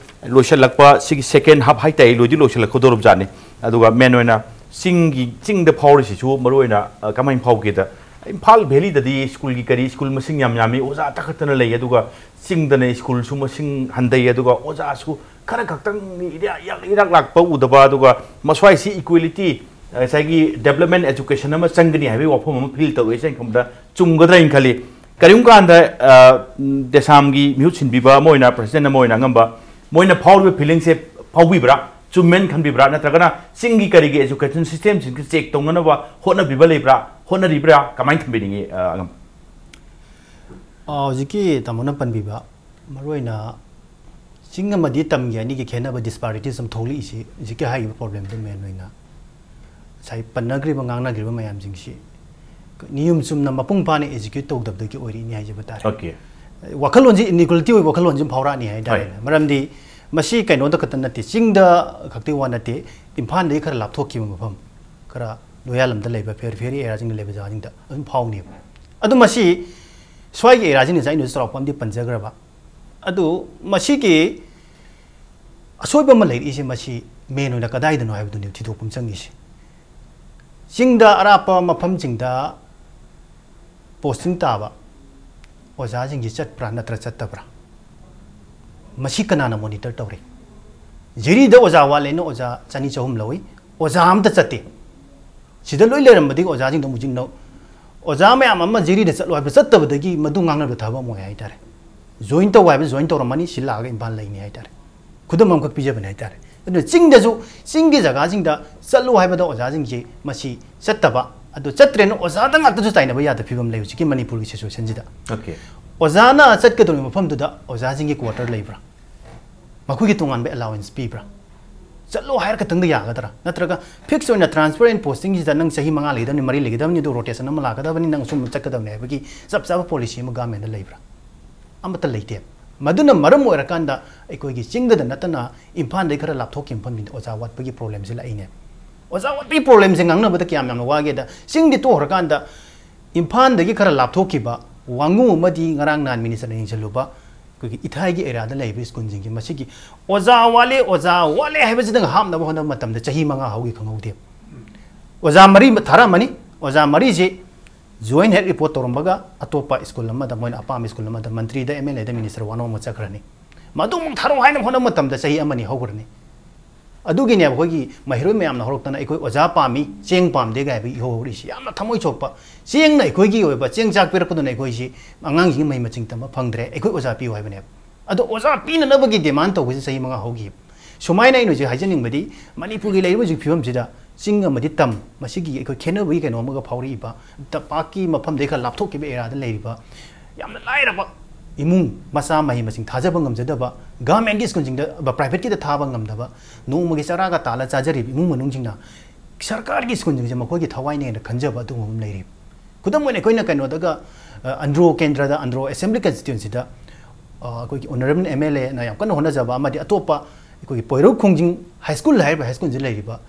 ꯂꯣꯏꯁꯤꯜꯂꯛꯄ ꯁꯤꯒꯤ ꯁꯦꯀꯦꯟ ꯍꯥꯐ ꯍꯥꯏꯇꯥꯔꯦ, ꯂꯣꯏꯗꯤ ꯂꯣꯏꯁꯤꯜꯂꯛꯀꯗꯧꯔꯕ ꯖꯥꯠꯅꯤ꯫ ꯑꯗꯨꯒ ꯃꯦꯟ ꯑꯣꯏꯅ ꯆꯤꯡꯒꯤ, ꯆꯤꯡꯗ ꯐꯥꯎꯔꯤꯁꯤꯁꯨ ꯃꯔꯨ ꯑꯣꯏꯅ, ꯑ, ꯀꯃꯥꯏꯅ ꯐꯥꯎꯒꯦꯗ, ꯏꯝꯐꯥꯜ ꯚꯦꯂꯤꯗꯗꯤ ꯁ꯭ꯀꯨꯜꯒꯤ ꯀꯔꯤ, ꯁ꯭ꯀꯨꯜ ꯃꯁꯤꯡ ꯌꯥꯝ ꯌꯥꯝꯃꯤ, ꯑꯣꯖꯥ ꯇꯥꯈꯠꯇꯅ ꯂꯩ, ꯑꯗꯨꯒ ꯆꯤꯡꯗꯅ ꯁ꯭ꯀꯨꯜꯁꯨ ꯃꯁꯤꯡ ꯍꯟꯊꯩ, ꯑꯗꯨꯒ ꯑꯣꯖꯥꯁꯨ ꯈꯔ ꯈꯛꯇꯪ ꯏꯔꯥ-, ꯏꯔꯥꯛ ꯂꯥꯛꯄ ꯎꯗꯕ, ꯑꯗꯨꯒ ꯃꯁ꯭ꯋꯥꯏꯁꯤ ꯏꯀ꯭ꯋꯦꯂꯤꯇꯤ, ꯉꯁꯥꯏꯒꯤ ꯗꯦꯕꯂꯞꯃꯦꯟ ꯑꯦꯖꯨꯀꯦꯁꯟ ꯑꯃ ꯆꯪꯒꯅꯤ ꯍꯥꯏꯕꯒꯤ ꯋꯥꯐꯝ ꯑꯃ ꯐꯤꯜ ꯇꯧꯋꯦ꯫ ꯑꯩꯅ ꯈꯟꯕꯗ ꯆꯨꯝꯒꯗ꯭ꯔꯥ ꯍꯥꯏꯅ ꯈꯜꯂꯤ꯫ ꯀꯔꯤꯒꯨꯝꯕ ꯀꯥꯟꯗ, ꯑ, ꯗꯦꯁꯥꯝꯒꯤ ꯃꯤꯍꯨꯠ ꯁꯤꯟꯕꯤꯕ ꯑꯃ ꯑꯣꯏꯅ, ꯄ꯭ꯔꯁꯤꯗꯦꯟ ꯑꯃ ꯑꯣꯏꯅ ꯑꯉꯝꯕ, ꯃꯣꯏꯅ ꯐꯥꯎꯔꯤꯕ ꯐꯤꯂꯤꯡꯁꯦ ꯐꯥꯎꯕꯤꯕ꯭ꯔꯥ? ꯆꯨꯝꯃꯦꯅ ꯈꯟꯕꯤꯕ꯭ꯔꯥ? ꯅꯠꯇ꯭ꯔꯒꯅ ꯆꯤꯡꯒꯤ ꯀꯔꯤꯒꯤ ꯑꯦꯖꯨꯀꯦꯁꯟ ꯁꯤꯁꯇꯦꯝꯁꯤꯡꯁꯦ ꯆꯦꯛ ꯇꯧꯅꯅꯕ ꯍꯣꯠꯅꯕꯤꯕ ꯂꯩꯕ꯭ꯔꯥ? ꯍꯣꯠꯅꯔꯤꯕ꯭ꯔꯥ? ꯀꯃꯥꯏꯅ ꯊꯝꯕꯤꯅꯤꯡꯉꯤ, ꯑ, ꯑꯉꯝ? ꯑ, ꯍꯧꯖꯤꯛꯀꯤ ꯇꯥꯃꯣꯅ ꯄꯟꯕꯤꯕ, ꯃꯔꯨꯑꯣꯏꯅ ꯆꯤꯡ ꯑꯃꯗꯤ ꯇꯝꯒꯤ ꯑꯅꯤꯒꯤ ꯈꯦꯠꯅꯕ, ꯗꯤꯁꯄꯥꯔꯤꯇꯤꯁ ꯑꯃ ꯊꯣꯛꯂꯛꯏꯁꯤ ꯍꯧꯖꯤꯛꯀꯤ ꯍꯥꯏꯔꯤꯕ ꯄ꯭ꯔꯣꯕ꯭ꯂꯦꯝꯗꯨ ꯃꯦꯟ ꯑꯣꯏꯅ ꯉꯁꯥꯏ ꯄꯟꯅꯈ꯭ꯔꯤꯕ, ꯉꯥꯡꯅꯈ꯭ꯔꯤꯕ ꯃꯌꯥꯝꯁꯤꯡꯁꯤ ꯅꯤꯌꯣꯝ ꯆꯨꯝꯅ ꯃꯄꯨꯡ ꯐꯥꯅ ꯑꯦꯛꯖꯤꯀ꯭ꯌꯨꯠ ꯇꯧꯗꯕꯗꯒꯤ ꯑꯣꯏꯔꯛꯏꯅꯤ ꯍꯥꯏꯖꯕ ꯇꯥꯔꯦ꯫ ꯑꯣꯀꯦ꯫ ꯋꯥꯈꯜꯂꯣꯟꯁꯤ, ꯏꯟꯏꯀ꯭ꯋꯦꯂꯤꯇꯤ ꯑꯣꯏꯕ ꯋꯥꯈꯜꯂꯣꯟꯁꯤ ꯑꯃ ꯐꯥꯎꯔꯛꯑꯅꯤ ꯍꯥꯏꯇꯥꯔꯦꯅꯦ꯫ ꯍꯣꯏ꯫ ꯃꯔꯝꯗꯤ ꯃꯁꯤ ꯀꯩꯅꯣꯗ ꯈꯛꯇ ꯅꯠꯇꯦ, ꯆꯤꯡꯗ ꯈꯛꯇꯒꯤ ꯋꯥ ꯅꯠꯇꯦ, ꯏꯝꯐꯥꯜꯗꯒꯤ ꯈꯔ ꯂꯥꯞꯊꯣꯛꯈꯤꯕ ꯃꯐꯝ, ꯈꯔ ꯂꯣꯌꯥꯂꯝꯗ ꯂꯩꯕ, ꯄꯦꯔꯤꯐꯦꯔꯤ ꯑꯦꯔꯤꯌꯥꯁꯤꯡꯗ ꯂꯩꯕ ꯖꯒꯥꯁꯤꯡꯗ ꯑꯗꯨꯝ ꯐꯥꯎꯅꯦꯕ꯫ ꯑꯗꯨ ꯃꯁꯤ ꯁ꯭ꯋꯥꯏꯒꯤ ꯑꯦꯔꯤꯌꯥꯁꯤꯡꯁꯦ ꯑꯩꯅꯁꯨ ꯆꯥꯎꯔꯥꯛꯄ ꯑꯃꯗꯤ ꯄꯟꯖꯈ꯭ꯔꯕ꯫ ꯑꯗꯨ ꯃꯁꯤꯒꯤ ꯑꯁꯣꯏꯕ ꯑꯃ ꯂꯩꯔꯛꯏꯁꯦ ꯃꯁꯤ ꯃꯦꯟ ꯑꯣꯏꯅ ꯀꯗꯥꯏꯗꯅꯣ ꯍꯥꯏꯕꯗꯨꯅꯦꯕ ꯊꯤꯗꯣꯛꯄ ꯑꯃ ꯆꯪꯉꯤꯁꯦ꯫ ꯆꯤꯡꯗ ꯑꯔꯥꯞꯄ ꯃꯐꯝꯁꯤꯡꯗ ꯄꯣꯁꯇꯤꯡ ꯇꯥꯕ ꯑꯣꯖꯥꯁꯤꯡꯁꯤ ꯆꯠꯄ꯭ꯔꯥ ꯅꯠꯇ꯭ꯔ ꯆꯠꯇꯕ꯭ꯔꯥ? ꯃꯁꯤ ꯀꯅꯥꯅ ꯃꯣꯅꯤꯇꯔ ꯇꯧꯔꯤ? ꯖꯤꯔꯤꯗ ꯑꯣꯖꯥ ꯋꯥꯠꯂꯦꯅ ꯑꯣꯖꯥ ꯆꯅꯤ ꯆꯍꯨꯝ ꯂꯧꯏ, ꯑꯣꯖꯥ ꯑꯝꯇ ꯆꯠꯇꯦ꯫ ꯁꯤꯗ ꯂꯣꯏ ꯂꯩꯔꯝꯕꯗꯒꯤ ꯑꯣꯖꯥꯁꯤꯡꯗꯣ ꯑꯃꯨꯛ ꯍꯧꯖꯤꯛ ꯅꯧ-, ꯑꯣꯖꯥ ꯃꯌꯥꯝ ꯑꯃ ꯖꯤꯔꯤꯗ ꯆꯠꯂꯣ ꯍꯥꯏꯕ ꯆꯠꯇꯕꯗꯒꯤ ꯃꯗꯨ ꯉꯥꯡꯅꯕ ꯊꯕꯛ ꯑꯃ ꯑꯣꯏ ꯍꯥꯏꯇꯥꯔꯦ꯫ ꯖꯣꯏꯟ ꯇꯧ ꯍꯥꯏꯕ ꯖꯣꯏꯟ ꯇꯧꯔꯝꯃꯅꯤ, ꯁꯤ ꯂꯥꯛꯑꯒ ꯏꯝꯐꯥꯜ ꯂꯩꯅꯤ ꯍꯥꯏꯇꯥꯔꯦ꯫ ꯈꯨꯗꯝ ꯑꯃꯈꯛ ꯄꯤꯖꯕꯅꯦ ꯍꯥꯏꯇꯥꯔꯦ꯫ ꯑꯗꯨꯅ ꯆꯤꯡꯗꯁꯨ, ꯆꯤꯡꯒꯤ ꯖꯒꯥꯁꯤꯡꯗ ꯆꯠꯂꯨ ꯍꯥꯏꯕꯗ ꯑꯣꯖꯥꯁꯤꯡꯁꯦ ꯃꯁꯤ ꯆꯠꯇꯕ, ꯑꯗꯨ ꯆꯠꯇ꯭ꯔꯦꯅ ꯑꯣꯖꯥꯗ ꯉꯥꯛꯇꯁꯨ ꯇꯥꯏꯅꯕ ꯌꯥꯗꯕ ꯐꯤꯕꯝ ꯂꯩ ꯍꯧꯖꯤꯛꯀꯤ ꯃꯅꯤꯄꯨꯔꯒꯤ ꯁꯤꯆꯨꯋꯦꯁꯟꯁꯤꯗ꯫ Okay. ꯑꯣꯖꯥꯅ ꯆꯠꯀꯗꯧꯔꯤꯕ ꯃꯐꯝꯗꯨꯗ ꯑꯣꯖꯥꯁꯤꯡꯒꯤ ꯀ꯭ꯋꯥꯇꯔ ꯂꯩꯕ꯭ꯔꯥ? ꯃꯈꯣꯏꯒꯤ ꯇꯣꯉꯥꯟꯕ ꯑꯦꯂꯥꯋꯦꯟꯁ ꯄꯤꯕ꯭ꯔꯥ? ꯆꯠꯂꯣ ꯍꯥꯏꯔ ꯈꯛꯇꯪꯗ ꯌꯥꯒꯗ꯭ꯔꯥ? ꯅꯠꯇ꯭ꯔꯒ ꯐꯤꯛꯁ ꯑꯣꯏꯅ ꯇ꯭ꯔꯥꯟꯁꯐꯔ ꯑꯦꯟ ꯄꯣꯁꯇꯤꯡꯁꯤꯗ ꯅꯪ ꯆꯍꯤ ꯃꯉꯥ ꯂꯩꯒꯗꯕꯅꯤ, ꯃꯔꯤ ꯂꯩꯒꯗꯕꯅꯤ, ꯑꯗꯨ ꯔꯣꯇꯦꯁꯟ ꯑꯃ ꯂꯥꯛꯀꯗꯕꯅꯤ, ꯅꯪ ꯑꯁꯨꯝ ꯆꯠꯀꯗꯕꯅꯤ ꯍꯥꯏꯕꯒꯤ ꯆꯞ ꯆꯥꯕ ꯄꯣꯂꯤꯁꯤ ꯑꯃ ꯒꯃꯦꯟꯗ ꯂꯩꯕ꯭ꯔꯥ? ꯑꯃꯠꯇ ꯂꯩꯇꯦ꯫ ꯃꯗꯨꯅ ꯃꯔꯝ ꯑꯣꯏꯔꯀꯥꯟꯗ ꯑꯩꯈꯣꯏꯒꯤ ꯆꯤꯡꯗꯗ ꯅꯠꯇꯅ ꯏꯝꯐꯥꯜꯗꯒꯤ ꯈꯔ ꯂꯥꯞꯊꯣꯛꯈꯤꯕ ꯃꯐꯝꯁꯤꯡꯗ ꯑꯣꯖꯥ ꯋꯥꯠꯄꯒꯤ ꯄ꯭ꯔꯣꯕ꯭ꯂꯦꯝꯁꯤ ꯂꯥꯛꯏꯅꯦ꯫ ꯑꯣꯖꯥ ꯋꯥꯠꯄꯒꯤ ꯄ꯭ꯔꯣꯕ꯭ꯂꯦꯝꯁꯦ ꯉꯥꯡꯅꯕꯗ ꯀꯌꯥꯝ ꯌꯥꯝꯅ ꯋꯥꯒꯦꯗ, ꯆꯤꯡꯗꯤ ꯇꯣꯛꯈ꯭ꯔꯀꯥꯟꯗ ꯏꯝꯐꯥꯜꯗꯒꯤ ꯈꯔ ꯂꯥꯞꯊꯣꯛꯈꯤꯕ ꯋꯥꯉꯨ ꯑꯃꯗꯤ ꯉꯔꯥꯡ ꯅꯍꯥꯟ ꯃꯤꯅꯤꯁꯇꯔꯅ ꯌꯦꯡꯁꯤꯜꯂꯨꯕ ꯑꯩꯈꯣꯏꯒꯤ ꯏꯊꯥꯏꯒꯤ ꯑꯦꯔꯤꯌꯥꯗ ꯂꯩꯔꯤꯕ ꯁ꯭ꯀꯨꯜꯁꯤꯡꯒꯤ ꯃꯁꯤꯒꯤ ꯑꯣꯖꯥ ꯋꯥꯠꯂꯦ, ꯑꯣꯖꯥ ꯋꯥꯠꯂꯦ ꯍꯥꯏꯕꯁꯤꯗꯪ ꯍꯥꯞꯅꯕ ꯍꯣꯠꯅꯕ ꯃꯇꯝꯗ ꯆꯍꯤ ꯃꯉꯥ ꯍꯧꯈꯤ ꯈꯪꯍꯧꯗꯦ꯫ ꯑꯣꯖꯥ ꯃꯔꯤ ꯊꯥꯔꯛꯑꯃꯅꯤ꯫ ꯑꯣꯖꯥ ꯃꯔꯤꯁꯤ ꯖꯣꯏꯟ ꯍꯦꯛ ꯔꯤꯄꯣꯔꯠ ꯇꯧꯔꯝꯕꯒ ꯑꯇꯣꯞꯄ ꯁ꯭ꯀꯨꯜ ꯑꯃꯗ, ꯃꯣꯏꯅ ꯑꯄꯥꯝꯕ ꯁ꯭ꯀꯨꯜ ꯑꯃꯗ ꯃꯟꯇ꯭ꯔꯤꯗ, ꯑꯦꯝ ꯑꯦꯜ ꯑꯦꯗ, ꯃꯤꯅꯤꯁꯇꯔ ꯋꯥꯅꯣꯝ ꯑꯃ ꯆꯠꯈ꯭ꯔꯅꯤ꯫ ꯃꯗꯨꯃꯨꯛ ꯊꯥꯔꯛꯑꯣ ꯍꯥꯏꯅ ꯍꯣꯠꯅꯕ ꯃꯇꯝꯗ ꯆꯍꯤ ꯑꯃꯅꯤ ꯍꯧꯈ꯭ꯔꯅꯤ꯫ ꯑꯗꯨꯒꯤꯅꯦꯕ ꯑꯩꯈꯣꯏꯒꯤ ꯃꯍꯩꯔꯣꯏ ꯃꯌꯥꯝꯅ ꯍꯧꯔꯛꯇꯅ ꯑꯩꯈꯣꯏ ꯑꯣꯖꯥ ꯄꯥꯝꯃꯤ, ꯆꯦꯡ ꯄꯥꯝꯗꯦ ꯀꯥꯏꯕꯒꯤ ꯏꯍꯧ ꯍꯧꯔꯛꯏꯁꯤ꯫ ꯌꯥꯝꯅ ꯊꯃꯣꯏ ꯁꯣꯛꯄ꯫ ꯆꯦꯡꯅ ꯑꯩꯈꯣꯏꯒꯤ ꯑꯣꯏꯕ ꯆꯦꯡ ꯆꯥꯛ ꯄꯤꯔꯛꯄꯗꯨꯅ ꯑꯩꯈꯣꯏꯁꯤ ꯑꯉꯥꯡꯁꯤꯡꯒꯤ ꯃꯍꯩ ꯃꯁꯤꯡ ꯇꯝꯕ ꯐꯪꯗ꯭ꯔꯦ, ꯑꯩꯈꯣꯏ ꯑꯣꯖꯥ ꯄꯤꯌꯨ ꯍꯥꯏꯕꯅꯦꯕ꯫ ꯑꯗꯣ ꯑꯣꯖꯥ ꯄꯤꯅꯅꯕꯒꯤ ꯗꯤꯃꯥꯟ ꯇꯧꯕꯁꯤ ꯆꯍꯤ ꯃꯉꯥ ꯍꯧꯈꯤ꯫ ꯁꯨꯃꯥꯏꯅ ꯑꯩꯅ ꯍꯧꯖꯤꯛ ꯍꯥꯏꯖꯅꯤꯡꯕꯗꯤ, ꯃꯅꯤꯄꯨꯔꯒꯤ ꯂꯩꯔꯤꯕ ꯍꯧꯖꯤꯛ ꯐꯤꯕꯝꯁꯤꯗ ꯆꯤꯡ ꯑꯃꯗꯤ ꯇꯝ, ꯃꯁꯤꯒꯤ ꯑꯩꯈꯣꯏ ꯈꯦꯠꯅꯕꯒꯤ ꯀꯩꯅꯣ ꯑꯃꯒ ꯐꯥꯎꯔꯛꯏꯕ, ꯇꯝꯄꯥꯛꯀꯤ ꯃꯐꯝꯗꯒꯤ ꯈꯔ ꯂꯥꯞꯊꯣꯛꯈꯤꯕ ꯑꯦꯔꯤꯌꯥꯗ ꯂꯩꯔꯤꯕ ꯌꯥꯝꯅ ꯂꯥꯏꯔꯕ ꯏꯃꯨꯡ, ꯃꯆꯥ ꯃꯍꯩ ꯃꯁꯤꯡ ꯊꯥꯖꯕ ꯉꯝꯖꯗꯕ, ꯒꯚꯔꯟꯃꯦꯟꯠꯀꯤ ꯁ꯭ꯀꯨꯜꯁꯤꯡꯗ, ꯄ꯭ꯔꯥꯏꯚꯦꯠꯀꯤꯗ ꯊꯥꯕ ꯉꯝꯗꯕ, ꯅꯣꯡꯃꯒꯤ ꯆꯔꯥꯒ ꯇꯥꯜꯂ ꯆꯥꯖꯔꯤꯕ ꯏꯃꯨꯡ ꯃꯅꯨꯡꯁꯤꯡꯅ ꯁꯔꯀꯥꯔꯒꯤ ꯁ꯭ꯀꯨꯜꯁꯤꯡꯁꯦ ꯃꯈꯣꯏꯒꯤ ꯊꯋꯥꯏꯅꯦꯅ ꯈꯟꯖꯕ ꯑꯗꯨꯒꯨꯝꯕ ꯑꯃ ꯂꯩꯔꯤ꯫ ꯈꯨꯗꯝ ꯑꯣꯏꯅ ꯑꯩꯈꯣꯏꯅ ꯀꯩꯅꯣꯗꯒ, ꯑ, ꯑꯟꯗ꯭ꯔꯣ ꯀꯦꯟꯗ꯭ꯔꯗ, ꯑꯟꯗ꯭ꯔꯣ ꯑꯦꯁꯦꯝꯕ꯭ꯂꯤ ꯀꯟꯁꯇꯤꯇ꯭ꯌꯨꯟꯁꯤꯗ, ꯑ, ꯑꯩꯈꯣꯏꯒꯤ ꯑꯣꯅꯔꯦꯕꯜ ꯑꯦꯝ ꯑꯦꯜ ꯑꯦꯅ ꯌꯥꯝ ꯀꯟꯅ ꯍꯣꯠꯅꯖꯕ ꯑꯃꯗꯤ ꯑꯇꯣꯞꯄ ꯑꯩꯈꯣꯏꯒꯤ ꯄꯣꯏꯔꯧ ꯈꯣꯡꯖꯤꯡ ꯍꯥꯏ ꯁ꯭ꯀꯨꯜ ꯍꯥꯏꯔꯤꯕ ꯍꯥꯏ ꯁ꯭ꯀꯨꯜꯁꯤꯗ ꯂꯩꯔꯤꯕ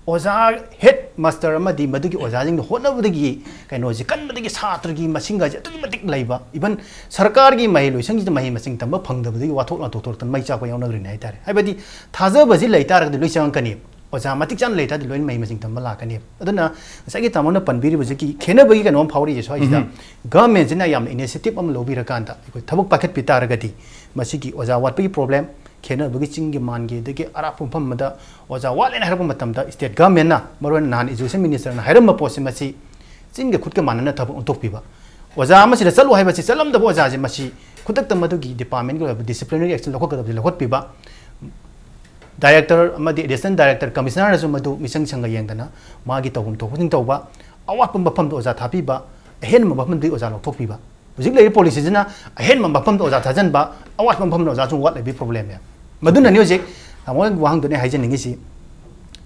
ꯑꯣꯖꯥ ꯍꯦꯗ ꯃꯥꯁꯇꯔ ꯑꯃꯗꯤ ꯃꯗꯨꯒꯤ ꯑꯣꯖꯥꯁꯤꯡꯅ ꯍꯣꯠꯅꯕꯗꯒꯤ ꯀꯩꯅꯣꯁꯤ ꯀꯟꯕꯗꯒꯤ ꯁꯥꯇ꯭ꯔꯒꯤ ꯃꯁꯤꯡꯒꯁꯦ ꯑꯗꯨꯛꯀꯤ ꯃꯇꯤꯛ ꯂꯩꯕ, ꯏꯚꯟ ꯁꯔꯀꯥꯔꯒꯤ ꯃꯍꯩ ꯂꯣꯏꯁꯪꯁꯤꯗ ꯃꯍꯩ ꯃꯁꯤꯡ ꯇꯝꯕ ꯐꯪꯗꯕꯗꯒꯤ ꯋꯥꯊꯣꯛ ꯂꯥꯟꯊꯣꯛ ꯊꯣꯛꯂꯛꯇꯅ ꯃꯩ ꯆꯥꯛꯄ ꯌꯥꯎꯅꯈ꯭ꯔꯤꯅꯦ ꯍꯥꯏꯇꯥꯔꯦ꯫ ꯍꯥꯏꯕꯗꯤ ꯊꯥꯖꯕꯁꯤ ꯂꯩ ꯇꯥꯔꯒꯗꯤ ꯂꯣꯏ ꯆꯪꯉꯛꯀꯅꯤ꯫ ꯑꯣꯖꯥ ꯃꯇꯤꯛ ꯆꯥꯅ ꯂꯩ ꯇꯥꯔꯗꯤ ꯂꯣꯏꯅ ꯃꯍꯩ ꯃꯁꯤꯡ ꯇꯝꯕ ꯂꯥꯛꯀꯅꯤ꯫ ꯑꯗꯨꯅ ꯉꯁꯥꯏꯒꯤ ꯇꯥꯃꯣꯅ ꯄꯟꯕꯤꯔꯤꯕ ꯍꯧꯖꯤꯛꯀꯤ ꯈꯦꯠꯅꯕꯒꯤ ꯀꯩꯅꯣ ꯑꯃ ꯐꯥꯎꯔꯛꯏꯁꯦ ꯁ꯭ꯋꯥꯏꯁꯤꯗ, ꯎꯝ꯫ ꯒꯚꯔꯟꯃꯦꯟꯠꯁꯤꯅ ꯌꯥꯝꯅ ꯏꯅꯤꯁꯤꯌꯦꯇꯤꯚ ꯑꯃ ꯂꯧꯕꯤꯔꯀꯥꯟꯗ ꯑꯩꯈꯣꯏ ꯊꯕꯛ ꯄꯥꯏꯈꯠꯄꯤ ꯇꯥꯔꯒꯗꯤ ꯃꯁꯤꯒꯤ ꯑꯣꯖꯥ ꯋꯥꯠꯄꯒꯤ ꯄ꯭ꯔꯣꯕ꯭ꯂꯦꯝ, ꯈꯦꯠꯅꯕꯒꯤ ꯆꯤꯡꯒꯤ ꯃꯥꯟꯒꯤ ꯑꯗꯒꯤ ꯑꯔꯥꯞꯄ ꯃꯐꯝ ꯑꯃꯗ ꯑꯣꯖꯥ ꯋꯥꯠꯂꯦꯅ ꯍꯥꯏꯔꯛꯄ ꯃꯇꯝꯗ, state government ꯅ, ꯃꯔꯨꯑꯣꯏꯅ ꯅꯍꯥꯟ education minister ꯅ ꯍꯥꯏꯔꯝꯕ ꯄꯣꯠꯁꯤ, ꯃꯁꯤ ꯆꯤꯡꯒ ꯈꯨꯠꯀ ꯃꯥꯟꯅꯅ ꯊꯕꯛ ꯑꯣꯟꯊꯣꯛꯄꯤꯕ꯫ ꯑꯣꯖꯥ ꯑꯃꯁꯤꯗ ꯆꯠꯂꯨ ꯍꯥꯏꯕꯁꯤ, ꯆꯠꯂꯝꯗꯕ ꯑꯣꯖꯥꯁꯦ, ꯃꯁꯤ ꯈꯨꯗꯛꯇ ꯃꯗꯨꯒꯤ department ꯀꯤ ꯑꯣꯏꯕ disciplinary action ꯂꯧꯈꯠꯀꯗꯕꯁꯤ ꯂꯧꯈꯠꯄꯤꯕ꯫ Director ꯑꯃꯗꯤ Assistant Director, Commissioner ꯅꯁꯨ ꯃꯗꯨ ꯃꯤꯆꯪ ꯁꯪꯒ ꯌꯦꯡꯗꯅ ꯃꯥꯒꯤ ꯇꯧꯐꯝ ꯊꯣꯛꯄꯁꯤꯡ ꯇꯧꯕ, ꯑꯋꯥꯠꯄ ꯃꯐꯝꯗ ꯑꯣꯖꯥ ꯊꯥꯕꯤꯕ, ꯑꯍꯦꯟꯕ ꯃꯐꯝꯗꯒꯤ ꯑꯣꯖꯥ ꯂꯧꯊꯣꯛꯄꯤꯕ꯫ ꯍꯧꯖꯤꯛ ꯂꯩꯔꯤꯕ policy ꯁꯤꯅ ꯑꯍꯦꯟꯕ ꯃꯐꯝꯗ ꯑꯣꯖꯥ ꯊꯥꯖꯤꯟꯕ, ꯑꯋꯥꯠꯄ ꯃꯐꯝꯗ ꯑꯣꯖꯥ ꯁꯨꯝ ꯋꯥꯠꯂꯤꯕꯒꯤ problem ꯅꯦ꯫ ꯃꯗꯨꯅꯅꯤ ꯍꯧꯖꯤꯛ ꯇꯥꯃꯣꯒꯤ ꯋꯥꯍꯪꯗꯨꯅꯦ ꯍꯥꯏꯖꯅꯤꯡꯉꯤꯁꯤ,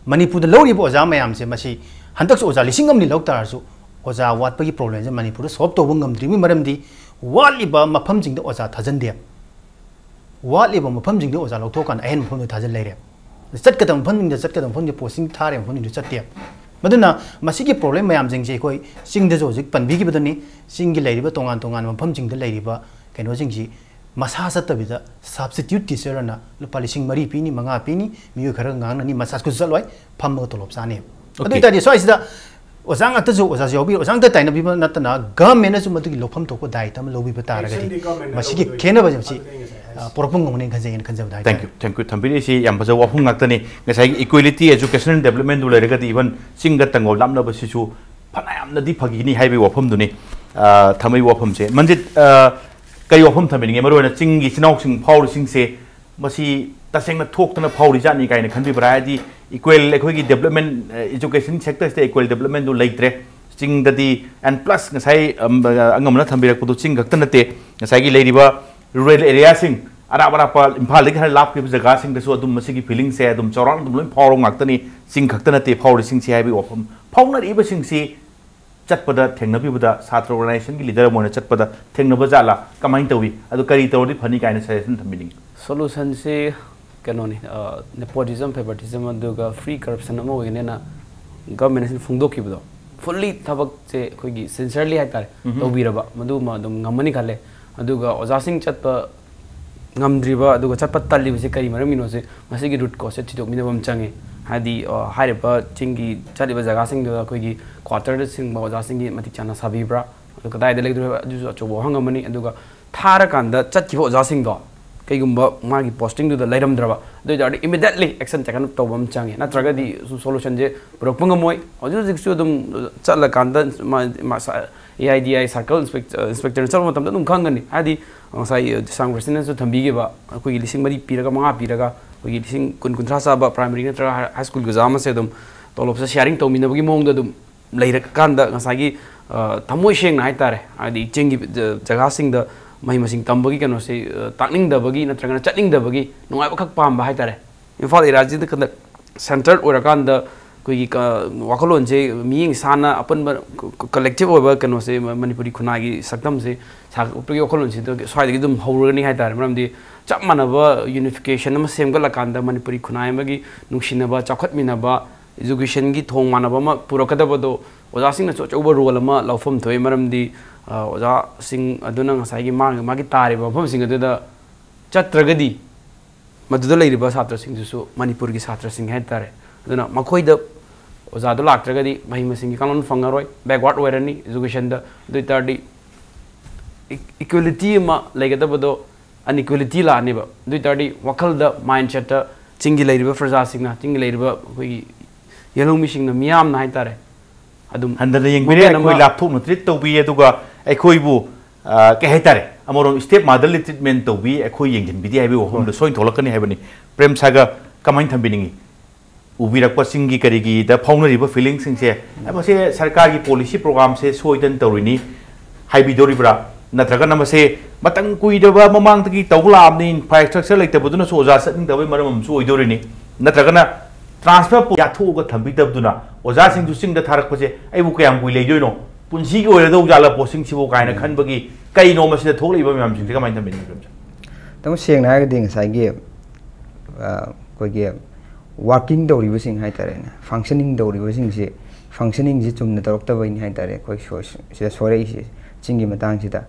ꯃꯅꯤꯄꯨꯔꯗ ꯂꯧꯔꯤꯕ ꯑꯣꯖꯥ ꯃꯌꯥꯝꯁꯦ, ꯃꯁꯤ ꯍꯟꯗꯛꯁꯨ ꯑꯣꯖꯥ ꯂꯤꯁꯤꯡ ꯑꯃꯅꯤ ꯂꯧ ꯇꯥꯔꯁꯨ, ꯑꯣꯖꯥ ꯋꯥꯠꯄꯒꯤ problem ꯁꯦ ꯃꯅꯤꯄꯨꯔꯗ solve ꯇꯧꯕ ꯉꯝꯗ꯭ꯔꯤꯕꯒꯤ ꯃꯔꯝꯗꯤ ꯋꯥꯠꯂꯤꯕ ꯃꯐꯝꯁꯤꯡꯗ ꯑꯣꯖꯥ ꯊꯥꯖꯤꯟꯗꯦ꯫ ꯋꯥꯠꯂꯤꯕ ꯃꯐꯝꯁꯤꯡꯗ ꯑꯣꯖꯥ ꯂꯧꯊꯣꯛꯀꯥꯟꯗ ꯑꯍꯦꯟꯕ ꯃꯐꯝꯗ ꯊꯥꯖꯤꯜ ꯂꯩꯔꯦ꯫ ꯆꯠꯀꯗꯕ ꯃꯐꯝꯁꯤꯡꯗ, ꯆꯠꯀꯗꯕ ꯃꯐꯝꯁꯤꯡꯗ posting ꯊꯥꯔꯤꯕ ꯃꯐꯝꯁꯤꯡꯗ ꯆꯠꯇꯦ꯫ ꯃꯗꯨꯅ ꯃꯁꯤꯒꯤ problem ꯃꯌꯥꯝꯁꯤꯡꯁꯦ ꯑꯩꯈꯣꯏ ꯆꯤꯡꯗꯁꯨ ꯍꯧꯖꯤꯛ ꯄꯟꯕꯤꯈꯤꯕꯗꯨꯅꯤ, ꯆꯤꯡꯒꯤ ꯂꯩꯔꯤꯕ ꯇꯣꯉꯥꯟ ꯇꯣꯉꯥꯟꯕ ꯃꯐꯝꯁꯤꯡꯗ ꯂꯩꯔꯤꯕ ꯀꯩꯅꯣꯁꯤꯡꯁꯤ ꯃꯁꯥ ꯆꯠꯇꯕꯤꯗ substitute teacher ꯑꯅ ꯂꯨꯄꯥ ꯂꯤꯁꯤꯡ ꯃꯔꯤ ꯄꯤꯅꯤ, ꯃꯉꯥ ꯄꯤꯅꯤ, ꯃꯤꯑꯣꯏ ꯈꯔ ꯉꯥꯡꯅꯅꯤ, massage ꯀꯨꯁꯨ ꯆꯠꯂꯣꯏ, ꯐꯝꯃꯒ ꯇꯣꯂꯣꯞ ꯆꯥꯅꯤ꯫ ꯑꯗꯨ Okay. ꯑꯣꯏꯇꯥꯔꯗꯤ ꯁ꯭ꯋꯥꯏꯁꯤꯗ ꯑꯣꯖꯥ ꯉꯥꯛꯇꯁꯨ, ꯑꯣꯖꯥꯁꯨ ꯌꯥꯎꯕꯤ, ꯑꯣꯖꯥ ꯉꯥꯛꯇ ꯇꯥꯏꯅꯕꯤꯕ ꯅꯠꯇꯅ government ꯅꯁꯨ ꯃꯗꯨꯒꯤ ꯂꯧꯐꯝ ꯊꯣꯛꯄ ꯗꯥꯏꯇ ꯑꯃ ꯂꯧꯕꯤꯕ ꯇꯥꯔꯒꯗꯤ Action ꯗꯤ government ꯅ ꯃꯁꯤꯒꯤ ꯂꯧꯒꯗꯣꯏꯅꯤ꯫ ꯈꯦꯠꯅꯕꯁꯦ ꯃꯁꯤ, ꯑꯗꯨꯅꯤ ꯉꯁꯥꯏ ꯍꯥꯏꯁꯦ꯫ ꯑ, ꯄꯨꯔꯛꯄ ꯉꯝꯒꯅꯤ ꯈꯟꯖꯩ, ꯈꯟꯖꯕꯗ ꯍꯥꯏꯇꯥꯔꯦ꯫ Thank you, thank you꯫ ꯊꯝꯕꯤꯔꯤꯁꯤ ꯌꯥꯝ ꯐꯖꯕ ꯋꯥꯐꯝ ꯉꯥꯛꯇꯅꯤ꯫ ꯉꯁꯥꯏꯒꯤ equality, educational development ꯗꯨ ꯂꯩꯔꯒꯗꯤ even ꯆꯤꯡꯒ ꯇꯝꯒ ꯂꯥꯞꯅꯕꯁꯤꯁꯨ ꯐꯅꯌꯥꯝꯅꯗꯤ ꯐꯒꯅꯤ ꯍꯥꯏꯕꯒꯤ ꯋꯥꯐꯝꯗꯨꯅꯤ, ꯑ, ꯊꯝꯃꯛꯏ ꯋꯥꯐꯝꯁꯦ꯫ ꯃꯟꯖꯤꯠ, ꯑ, ꯀꯔꯤ ꯋꯥꯐꯝ ꯊꯝꯕꯤꯅꯤꯡꯉꯤ? ꯃꯔꯨꯑꯣꯏꯅ ꯆꯤꯡꯒꯤ ꯏꯆꯤꯟ ꯏꯅꯥꯎꯁꯤꯡ ꯐꯥꯎꯔꯤꯁꯤꯡꯁꯦ ꯃꯁꯤ ꯇꯁꯦꯡꯅ ꯊꯣꯛꯇꯅ ꯐꯥꯎꯔꯤꯖꯥꯠꯅꯤ ꯀꯥꯏꯅ ꯈꯟꯕꯤꯕ꯭ꯔꯥ? ꯍꯥꯏꯗꯤ equal, ꯑꯩꯈꯣꯏꯒꯤ development, ꯑ, education sector ꯁꯤꯗ equal development ꯗꯨ ꯂꯩꯇ꯭ꯔꯦ꯫ ꯆꯤꯡꯗꯗꯤ, and plus ꯉꯁꯥꯏ, ꯑꯝ, ꯑ, ꯑꯉꯝꯕꯅ ꯊꯝꯕꯤꯔꯛꯄꯗꯣ ꯆꯤꯡ ꯈꯛꯇ ꯅꯠꯇꯦ, ꯉꯁꯥꯏꯒꯤ ꯂꯩꯔꯤꯕ rural area ꯁꯤꯡ, ꯑꯔꯥꯞ ꯑꯔꯥꯞꯄ ꯏꯝꯐꯥꯜꯗꯒꯤ ꯈꯔ ꯂꯥꯞꯈꯤꯕ ꯖꯒꯥꯁꯤꯡꯗꯁꯨ ꯑꯗꯨꯝ ꯃꯁꯤꯒꯤ feeling ꯁꯦ ꯑꯗꯨꯝ ꯆꯥꯎꯔꯥꯛꯅ ꯑꯗꯨꯝ ꯂꯣꯏ ꯐꯥꯎꯔꯕ ꯉꯥꯛꯇꯅꯤ꯫ ꯆꯤꯡ ꯈꯛꯇ ꯅꯠꯇꯦ ꯐꯥꯎꯔꯤꯁꯤꯡꯁꯤ ꯍꯥꯏꯕꯒꯤ ꯋꯥꯐꯝ꯫ ꯐꯥꯎꯅꯔꯤꯕꯁꯤꯡꯁꯤ ꯆꯠꯄꯗ ꯊꯦꯡꯅꯕꯤꯕꯗ, ꯁꯥꯇ꯭ꯔ organization ꯒꯤ leader ꯑꯃ ꯑꯣꯏꯅ ꯆꯠꯄꯗ ꯊꯦꯡꯅꯕ ꯖꯥꯠꯂꯥ? ꯀꯃꯥꯏꯅ ꯇꯧꯏ? ꯑꯗꯨ ꯀꯔꯤ ꯇꯧꯔꯗꯤ ꯐꯅꯤ ꯀꯥꯏꯅ suggestion ꯊꯝꯕꯤꯅꯤꯡꯉꯤ? Solution ꯁꯤ ꯀꯩꯅꯣꯅꯤ, ꯑ, nepotism, favoritism, ꯑꯗꯨꯒ free corruption ꯑꯃ ꯑꯣꯏꯒꯅꯦꯅ government ꯑꯁꯤꯅ ꯐꯣꯡꯗꯣꯛꯈꯤꯕꯗꯣ, fully ꯊꯕꯛꯁꯦ ꯑꯩꯈꯣꯏꯒꯤ sincerely ꯍꯥꯏꯇꯥꯔꯦ, ꯎꯝꯍꯨꯝ꯫ ꯇꯧꯕꯤꯔꯕ, ꯃꯗꯨꯃ ꯑꯗꯨꯝ ꯉꯝꯃꯅꯤ ꯈꯜꯂꯦ꯫ ꯑꯗꯨꯒ ꯑꯣꯖꯥꯁꯤꯡ ꯆꯠꯄ ꯉꯝꯗ꯭ꯔꯤꯕ, ꯑꯗꯨꯒ ꯆꯠꯄ ꯇꯜꯂꯤꯕꯁꯤ ꯀꯔꯤ ꯃꯔꯝꯒꯤꯅꯣꯁꯦ, ꯃꯁꯤꯒꯤ root cause ꯁꯦ ꯊꯤꯗꯣꯛꯃꯤꯟꯅꯕ ꯑꯃ ꯆꯪꯉꯦ꯫ ꯍꯥꯏꯗꯤ, ꯑ, ꯍꯥꯏꯔꯤꯕ ꯆꯤꯡꯒꯤ ꯆꯠꯂꯤꯕ ꯖꯒꯥꯁꯤꯡꯗꯨꯗ ꯑꯩꯈꯣꯏꯒꯤ quarter ꯁꯤꯡꯕ ꯑꯣꯖꯥꯁꯤꯡꯒꯤ ꯃꯇꯤꯛ ꯆꯥꯅ ꯁꯥꯕꯤꯕ꯭ꯔꯥ? ꯑꯗꯨ ꯀꯗꯥꯏꯗ ꯂꯩꯗꯣꯏꯅꯣ ꯍꯥꯏꯕ, ꯑꯗꯨꯁꯨ ꯑꯆꯧꯕ ꯋꯥꯍꯪ ꯑꯃꯅꯤ꯫ ꯑꯗꯨꯒ ꯊꯥꯔꯀꯥꯟꯗ ꯆꯠꯈꯤꯕ ꯑꯣꯖꯥꯁꯤꯡꯗꯣ, ꯀꯩꯒꯨꯝꯕ ꯃꯥꯒꯤ ꯄꯣꯁꯇꯤꯡꯗꯨꯗ ꯂꯩꯔꯝꯗ꯭ꯔꯕ, ꯑꯗꯨ ꯑꯣꯏꯇꯥꯔꯗꯤ ꯏꯃꯤꯗꯤꯌꯦꯠꯂꯤ ꯑꯦꯛꯁꯟ ꯇꯦꯀꯟ ꯑꯞ ꯇꯧꯕ ꯑꯃ ꯆꯪꯉꯦ, ꯅꯠꯇ꯭ꯔꯒꯗꯤ ꯁꯣꯂꯨꯁꯟꯁꯦ ꯄꯨꯔꯛꯄ ꯉꯝꯃꯣꯏ꯫ ꯍꯧꯖꯤꯛ ꯍꯧꯖꯤꯛꯁꯨ ꯑꯗꯨꯝ ꯆꯠꯂꯀꯥꯟꯗ ꯑꯦ ꯑꯥꯏ ꯗꯤ ꯑꯥꯏ ꯁꯥꯔꯀꯜ ꯏꯟꯁꯄꯦꯛꯇꯔꯅ ꯆꯠꯄ ꯃꯇꯝꯗ ꯑꯗꯨꯝ ꯈꯪꯒꯅꯤ꯫ ꯍꯥꯏꯗꯤ ꯉꯁꯥꯏ ꯁꯥꯡ ꯄ꯭ꯔꯁꯤꯗꯦꯟꯅꯁꯨ ꯊꯝꯕꯤꯈꯤꯕ, ꯑꯩꯈꯣꯏꯒꯤ ꯂꯤꯁꯤꯡ ꯃꯔꯤ ꯄꯤꯔꯒ, ꯃꯉꯥ ꯄꯤꯔꯒ, ꯑꯩꯈꯣꯏꯒꯤ ꯂꯤꯁꯤꯡ ꯀꯨꯟ, ꯀꯨꯟꯊ꯭ꯔꯥ ꯆꯥꯕ ꯄ꯭ꯔꯥꯏꯃꯔꯤ ꯅꯠꯇ꯭ꯔꯒ ꯍꯥꯏ ꯁ꯭ꯀꯨꯜꯒꯤ ꯑꯣꯖꯥ ꯑꯃꯁꯦ ꯑꯗꯨꯝ ꯇꯣꯂꯣꯞꯁꯦ ꯁꯤꯌꯥꯔꯤꯡ ꯇꯧꯃꯤꯟꯅꯕꯒꯤ ꯃꯑꯣꯡꯗ ꯑꯗꯨꯝ ꯂꯩꯔꯀꯥꯟꯗ, ꯉꯁꯥꯏꯒꯤ, ꯑ, ꯊꯃꯣꯏ ꯁꯦꯡꯅ ꯍꯥꯏꯇꯥꯔꯦ, ꯍꯥꯏꯗꯤ ꯆꯤꯡꯒꯤ ꯖ-, ꯖꯒꯥꯁꯤꯡꯗ ꯃꯍꯩ ꯃꯁꯤꯡ ꯇꯝꯕꯒꯤ ꯀꯩꯅꯣꯁꯦ, ꯑ, ꯇꯥꯛꯅꯤꯡꯗꯕꯒꯤ ꯅꯠꯇ꯭ꯔꯒꯅ ꯆꯠꯅꯤꯡꯗꯕꯒꯤ, ꯅꯨꯡꯉꯥꯏꯕ ꯈꯛ ꯄꯥꯝꯕ ꯍꯥꯏꯇꯥꯔꯦ꯫ ꯏꯝꯐꯥꯜ ꯑꯦꯔꯤꯌꯥꯁꯤꯗ ꯈꯛꯇ ꯁꯦꯟꯇꯔ ꯑꯣꯏꯔꯀꯥꯟꯗ ꯑꯩꯈꯣꯏꯒꯤ ꯀ-, ꯋꯥꯈꯜꯂꯣꯟꯁꯦ ꯃꯤꯠꯌꯦꯡ ꯁꯥꯟꯅ ꯑꯄꯨꯟꯕ ꯀ-, ꯀ-, ꯀꯂꯦꯛꯇꯤꯚ ꯑꯣꯏꯕ ꯀꯩꯅꯣꯁꯦ, ꯃ-, ꯃꯅꯤꯄꯨꯔꯤ ꯈꯨꯟꯅꯥꯏꯒꯤ ꯁꯛꯇꯝꯁꯦ ꯁꯥꯒꯠꯄꯒꯤ ꯋꯥꯈꯜꯂꯣꯟꯁꯤꯗ ꯁ꯭ꯋꯥꯏꯗꯒꯤ ꯑꯗꯨꯝ ꯍꯧꯔꯒꯅꯤ ꯍꯥꯏꯇꯥꯔꯦ꯫ ꯃꯔꯝꯗꯤ ꯆꯞ ꯃꯥꯟꯅꯕ ꯌꯨꯅꯤꯐꯤꯀꯦꯁꯟ ꯑꯃ ꯁꯦꯝꯒꯠꯂꯀꯥꯟꯗ ꯃꯅꯤꯄꯨꯔꯤ ꯈꯨꯟꯅꯥꯏ ꯑꯃꯒꯤ ꯅꯨꯡꯁꯤꯅꯕ, ꯆꯥꯎꯈꯠꯃꯤꯟꯅꯕ, ꯏꯖꯨꯀꯦꯁꯟꯒꯤ ꯊꯣꯡ ꯃꯥꯟꯅꯕ ꯑꯃ ꯄꯨꯔꯛꯀꯗꯕꯗꯣ ꯑꯣꯖꯥꯁꯤꯡꯅꯁꯨ ꯑꯆꯧꯕ ꯔꯣꯜ ꯑꯃ ꯂꯧꯐꯝ ꯊꯣꯛꯏ꯫ ꯃꯔꯝꯗꯤ, ꯑ, ꯑꯣꯖꯥꯁꯤꯡ ꯑꯗꯨꯅ ꯉꯁꯥꯏꯒꯤ ꯃꯥꯒꯤ, ꯃꯥꯒꯤ ꯇꯥꯔꯤꯕ ꯃꯐꯝꯁꯤꯡ ꯑꯗꯨꯗ ꯆꯠꯇ꯭ꯔꯒꯗꯤ ꯃꯗꯨꯗ ꯂꯩꯔꯤꯕ ꯁꯥꯇ꯭ꯔꯁꯤꯡꯗꯨꯁꯨ ꯃꯅꯤꯄꯨꯔꯒꯤ ꯁꯥꯇ꯭ꯔꯁꯤꯡ ꯍꯥꯏ ꯇꯥꯔꯦ꯫ ꯑꯗꯨꯅ ꯃꯈꯣꯏꯗ ꯑꯣꯖꯥꯗꯣ ꯂꯥꯛꯇ꯭ꯔꯒꯗꯤ ꯃꯍꯩ ꯃꯁꯤꯡꯒꯤ ꯀꯥꯡꯂꯣꯟ ꯐꯪꯉꯔꯣꯏ, ꯕꯦꯛꯋꯥꯔꯗ ꯑꯣꯏꯔꯅꯤ ꯏꯖꯨꯀꯦꯁꯟꯗ꯫ ꯑꯗꯨ ꯑꯣꯏ ꯇꯥꯔꯗꯤ ꯏ-, ꯏꯀ꯭ꯋꯦꯂꯤꯇꯤ ꯑꯃ ꯂꯩꯒꯗꯕꯗꯣ ꯑꯟꯏꯀ꯭ꯋꯦꯂꯤꯇꯤ ꯂꯥꯛꯑꯅꯦꯕ꯫ ꯑꯗꯨ ꯑꯣꯏ ꯇꯥꯔꯗꯤ ꯋꯥꯈꯜꯗ, ꯃꯥꯏꯟꯁꯦꯠꯇ ꯆꯤꯡꯒꯤ ꯂꯩꯔꯤꯕ ꯄ꯭ꯔꯖꯥꯁꯤꯡꯅ, ꯆꯤꯡꯒꯤ ꯂꯩꯔꯤꯕ ꯑꯩꯈꯣꯏꯒꯤ ꯌꯦꯜꯍꯧꯃꯤꯁꯤꯡꯅ, ꯃꯤꯌꯥꯝꯅ ꯍꯥꯏ ꯇꯥꯔꯦ, ꯑꯗꯨꯝ ꯍꯟꯊꯅ ꯌꯦꯡꯕꯤꯔꯦ, movement ꯑꯩꯈꯣꯏ ꯑꯃ ꯂꯥꯞꯊꯣꯛꯅ ꯇ꯭ꯔꯤꯠ ꯇꯧꯕꯤ, ꯑꯗꯨꯒ ꯑꯩꯈꯣꯏꯕꯨ, ꯑ, ꯀꯩ ꯍꯥꯏꯇꯥꯔꯦ, ꯑꯃꯔꯣꯝ ꯁ꯭ꯇꯦꯞ ꯃꯥꯗꯔꯂꯤ ꯇ꯭ꯔꯤꯠꯃꯦꯟ ꯇꯧꯕꯤ, ꯑꯩꯈꯣꯏ ꯌꯦꯡꯁꯤꯟꯕꯤꯗꯦ ꯍꯥꯏꯕꯒꯤ ꯋꯥꯐꯝꯗ ꯍꯣꯏ꯫ ꯁꯣꯏꯅ ꯊꯣꯛꯂꯛꯀꯅꯤ ꯍꯥꯏꯕꯅꯤ꯫ ꯄ꯭ꯔꯦꯝ ꯁꯥꯒ ꯀꯃꯥꯏꯅ ꯊꯝꯕꯤꯅꯤꯡꯉꯤ? ꯎꯕꯤꯔꯛꯄꯁꯤꯡꯒꯤ ꯀꯔꯤꯒꯤꯗ ꯐꯥꯎꯅꯔꯤꯕ ꯐꯤꯂꯤꯡꯁꯤꯡꯁꯦ, ꯃꯁꯦ ꯁꯔꯀꯥꯔꯒꯤ ꯄꯣꯂꯤꯁꯤ ꯄ꯭ꯔꯣꯒ꯭ꯔꯥꯝꯁꯦ ꯁꯣꯏꯗꯅ ꯇꯧꯔꯤꯅꯤ ꯍꯥꯏꯕꯤꯗꯧꯔꯤꯕ꯭ꯔꯥ? ꯅꯠꯇ꯭ꯔꯒꯅ ꯃꯁꯦ ꯃꯇꯝ ꯀꯨꯏꯔꯕ ꯃꯃꯥꯡꯗꯒꯤ ꯇꯧꯕ ꯂꯥꯛꯑꯕꯅꯤ, ꯏꯟꯐ꯭ꯔꯥꯁ꯭ꯇ꯭ꯔꯛꯆꯔ ꯂꯩꯇꯕꯗꯨꯅꯁꯨ ꯑꯣꯖꯥ ꯆꯠꯅꯤꯡꯗꯕꯒꯤ ꯃꯔꯝ ꯑꯃꯁꯨ ꯑꯣꯏꯗꯣꯔꯤꯅꯤ? ꯅꯠꯇ꯭ꯔꯒꯅ ꯇ꯭ꯔꯥꯟꯁꯐꯔ ꯌꯥꯊꯣꯛꯑꯒ ꯊꯝꯕꯤꯗꯕꯗꯨꯅ ꯑꯣꯖꯥꯁꯤꯡꯁꯨ ꯆꯤꯡꯗ ꯊꯥꯔꯛꯄꯁꯦ ꯑꯩꯕꯨ ꯀꯌꯥꯝ ꯀꯨꯏ ꯂꯩꯗꯣꯏꯅꯣ? ꯄꯨꯟꯁꯤꯒꯤ ꯑꯣꯏꯔꯗꯧ ꯖꯥꯠꯂ ꯄꯣꯁꯇꯤꯡꯁꯤꯕꯨ ꯀꯥꯏꯅ ꯈꯟꯕꯒꯤ ꯀꯩꯅꯣ ꯃꯁꯤꯗ ꯊꯣꯛꯂꯛꯏꯕ ꯃꯌꯥꯝꯁꯤꯡꯁꯦ ꯀꯃꯥꯏꯅ ꯊꯝꯕꯤꯅꯤꯡꯉꯤ? ꯑꯗꯨꯝ ꯁꯦꯡꯅ ꯍꯥꯏꯔꯒꯗꯤ ꯉꯁꯥꯏꯒꯤ, ꯑ, ꯑꯩꯈꯣꯏꯒꯤ ꯋꯥꯔꯀꯤꯡ ꯇꯧꯔꯤꯕꯁꯤꯡ ꯍꯥꯏ ꯇꯥꯔꯦꯅꯦ, ꯐꯪꯁꯅꯤꯡ ꯇꯧꯔꯤꯕꯁꯤꯡꯁꯤ, ꯐꯪꯁꯅꯤꯡꯁꯤ ꯆꯨꯝꯅ ꯇꯧꯔꯛꯇꯕꯩꯅꯤ ꯍꯥꯏ ꯇꯥꯔꯦ ꯑꯩꯈꯣꯏ ꯁꯣꯏ-, ꯁꯤꯗ ꯁꯣꯏꯔꯛꯏꯁꯦ ꯆꯤꯡꯒꯤ ꯃꯇꯥꯡꯁꯤꯗ꯫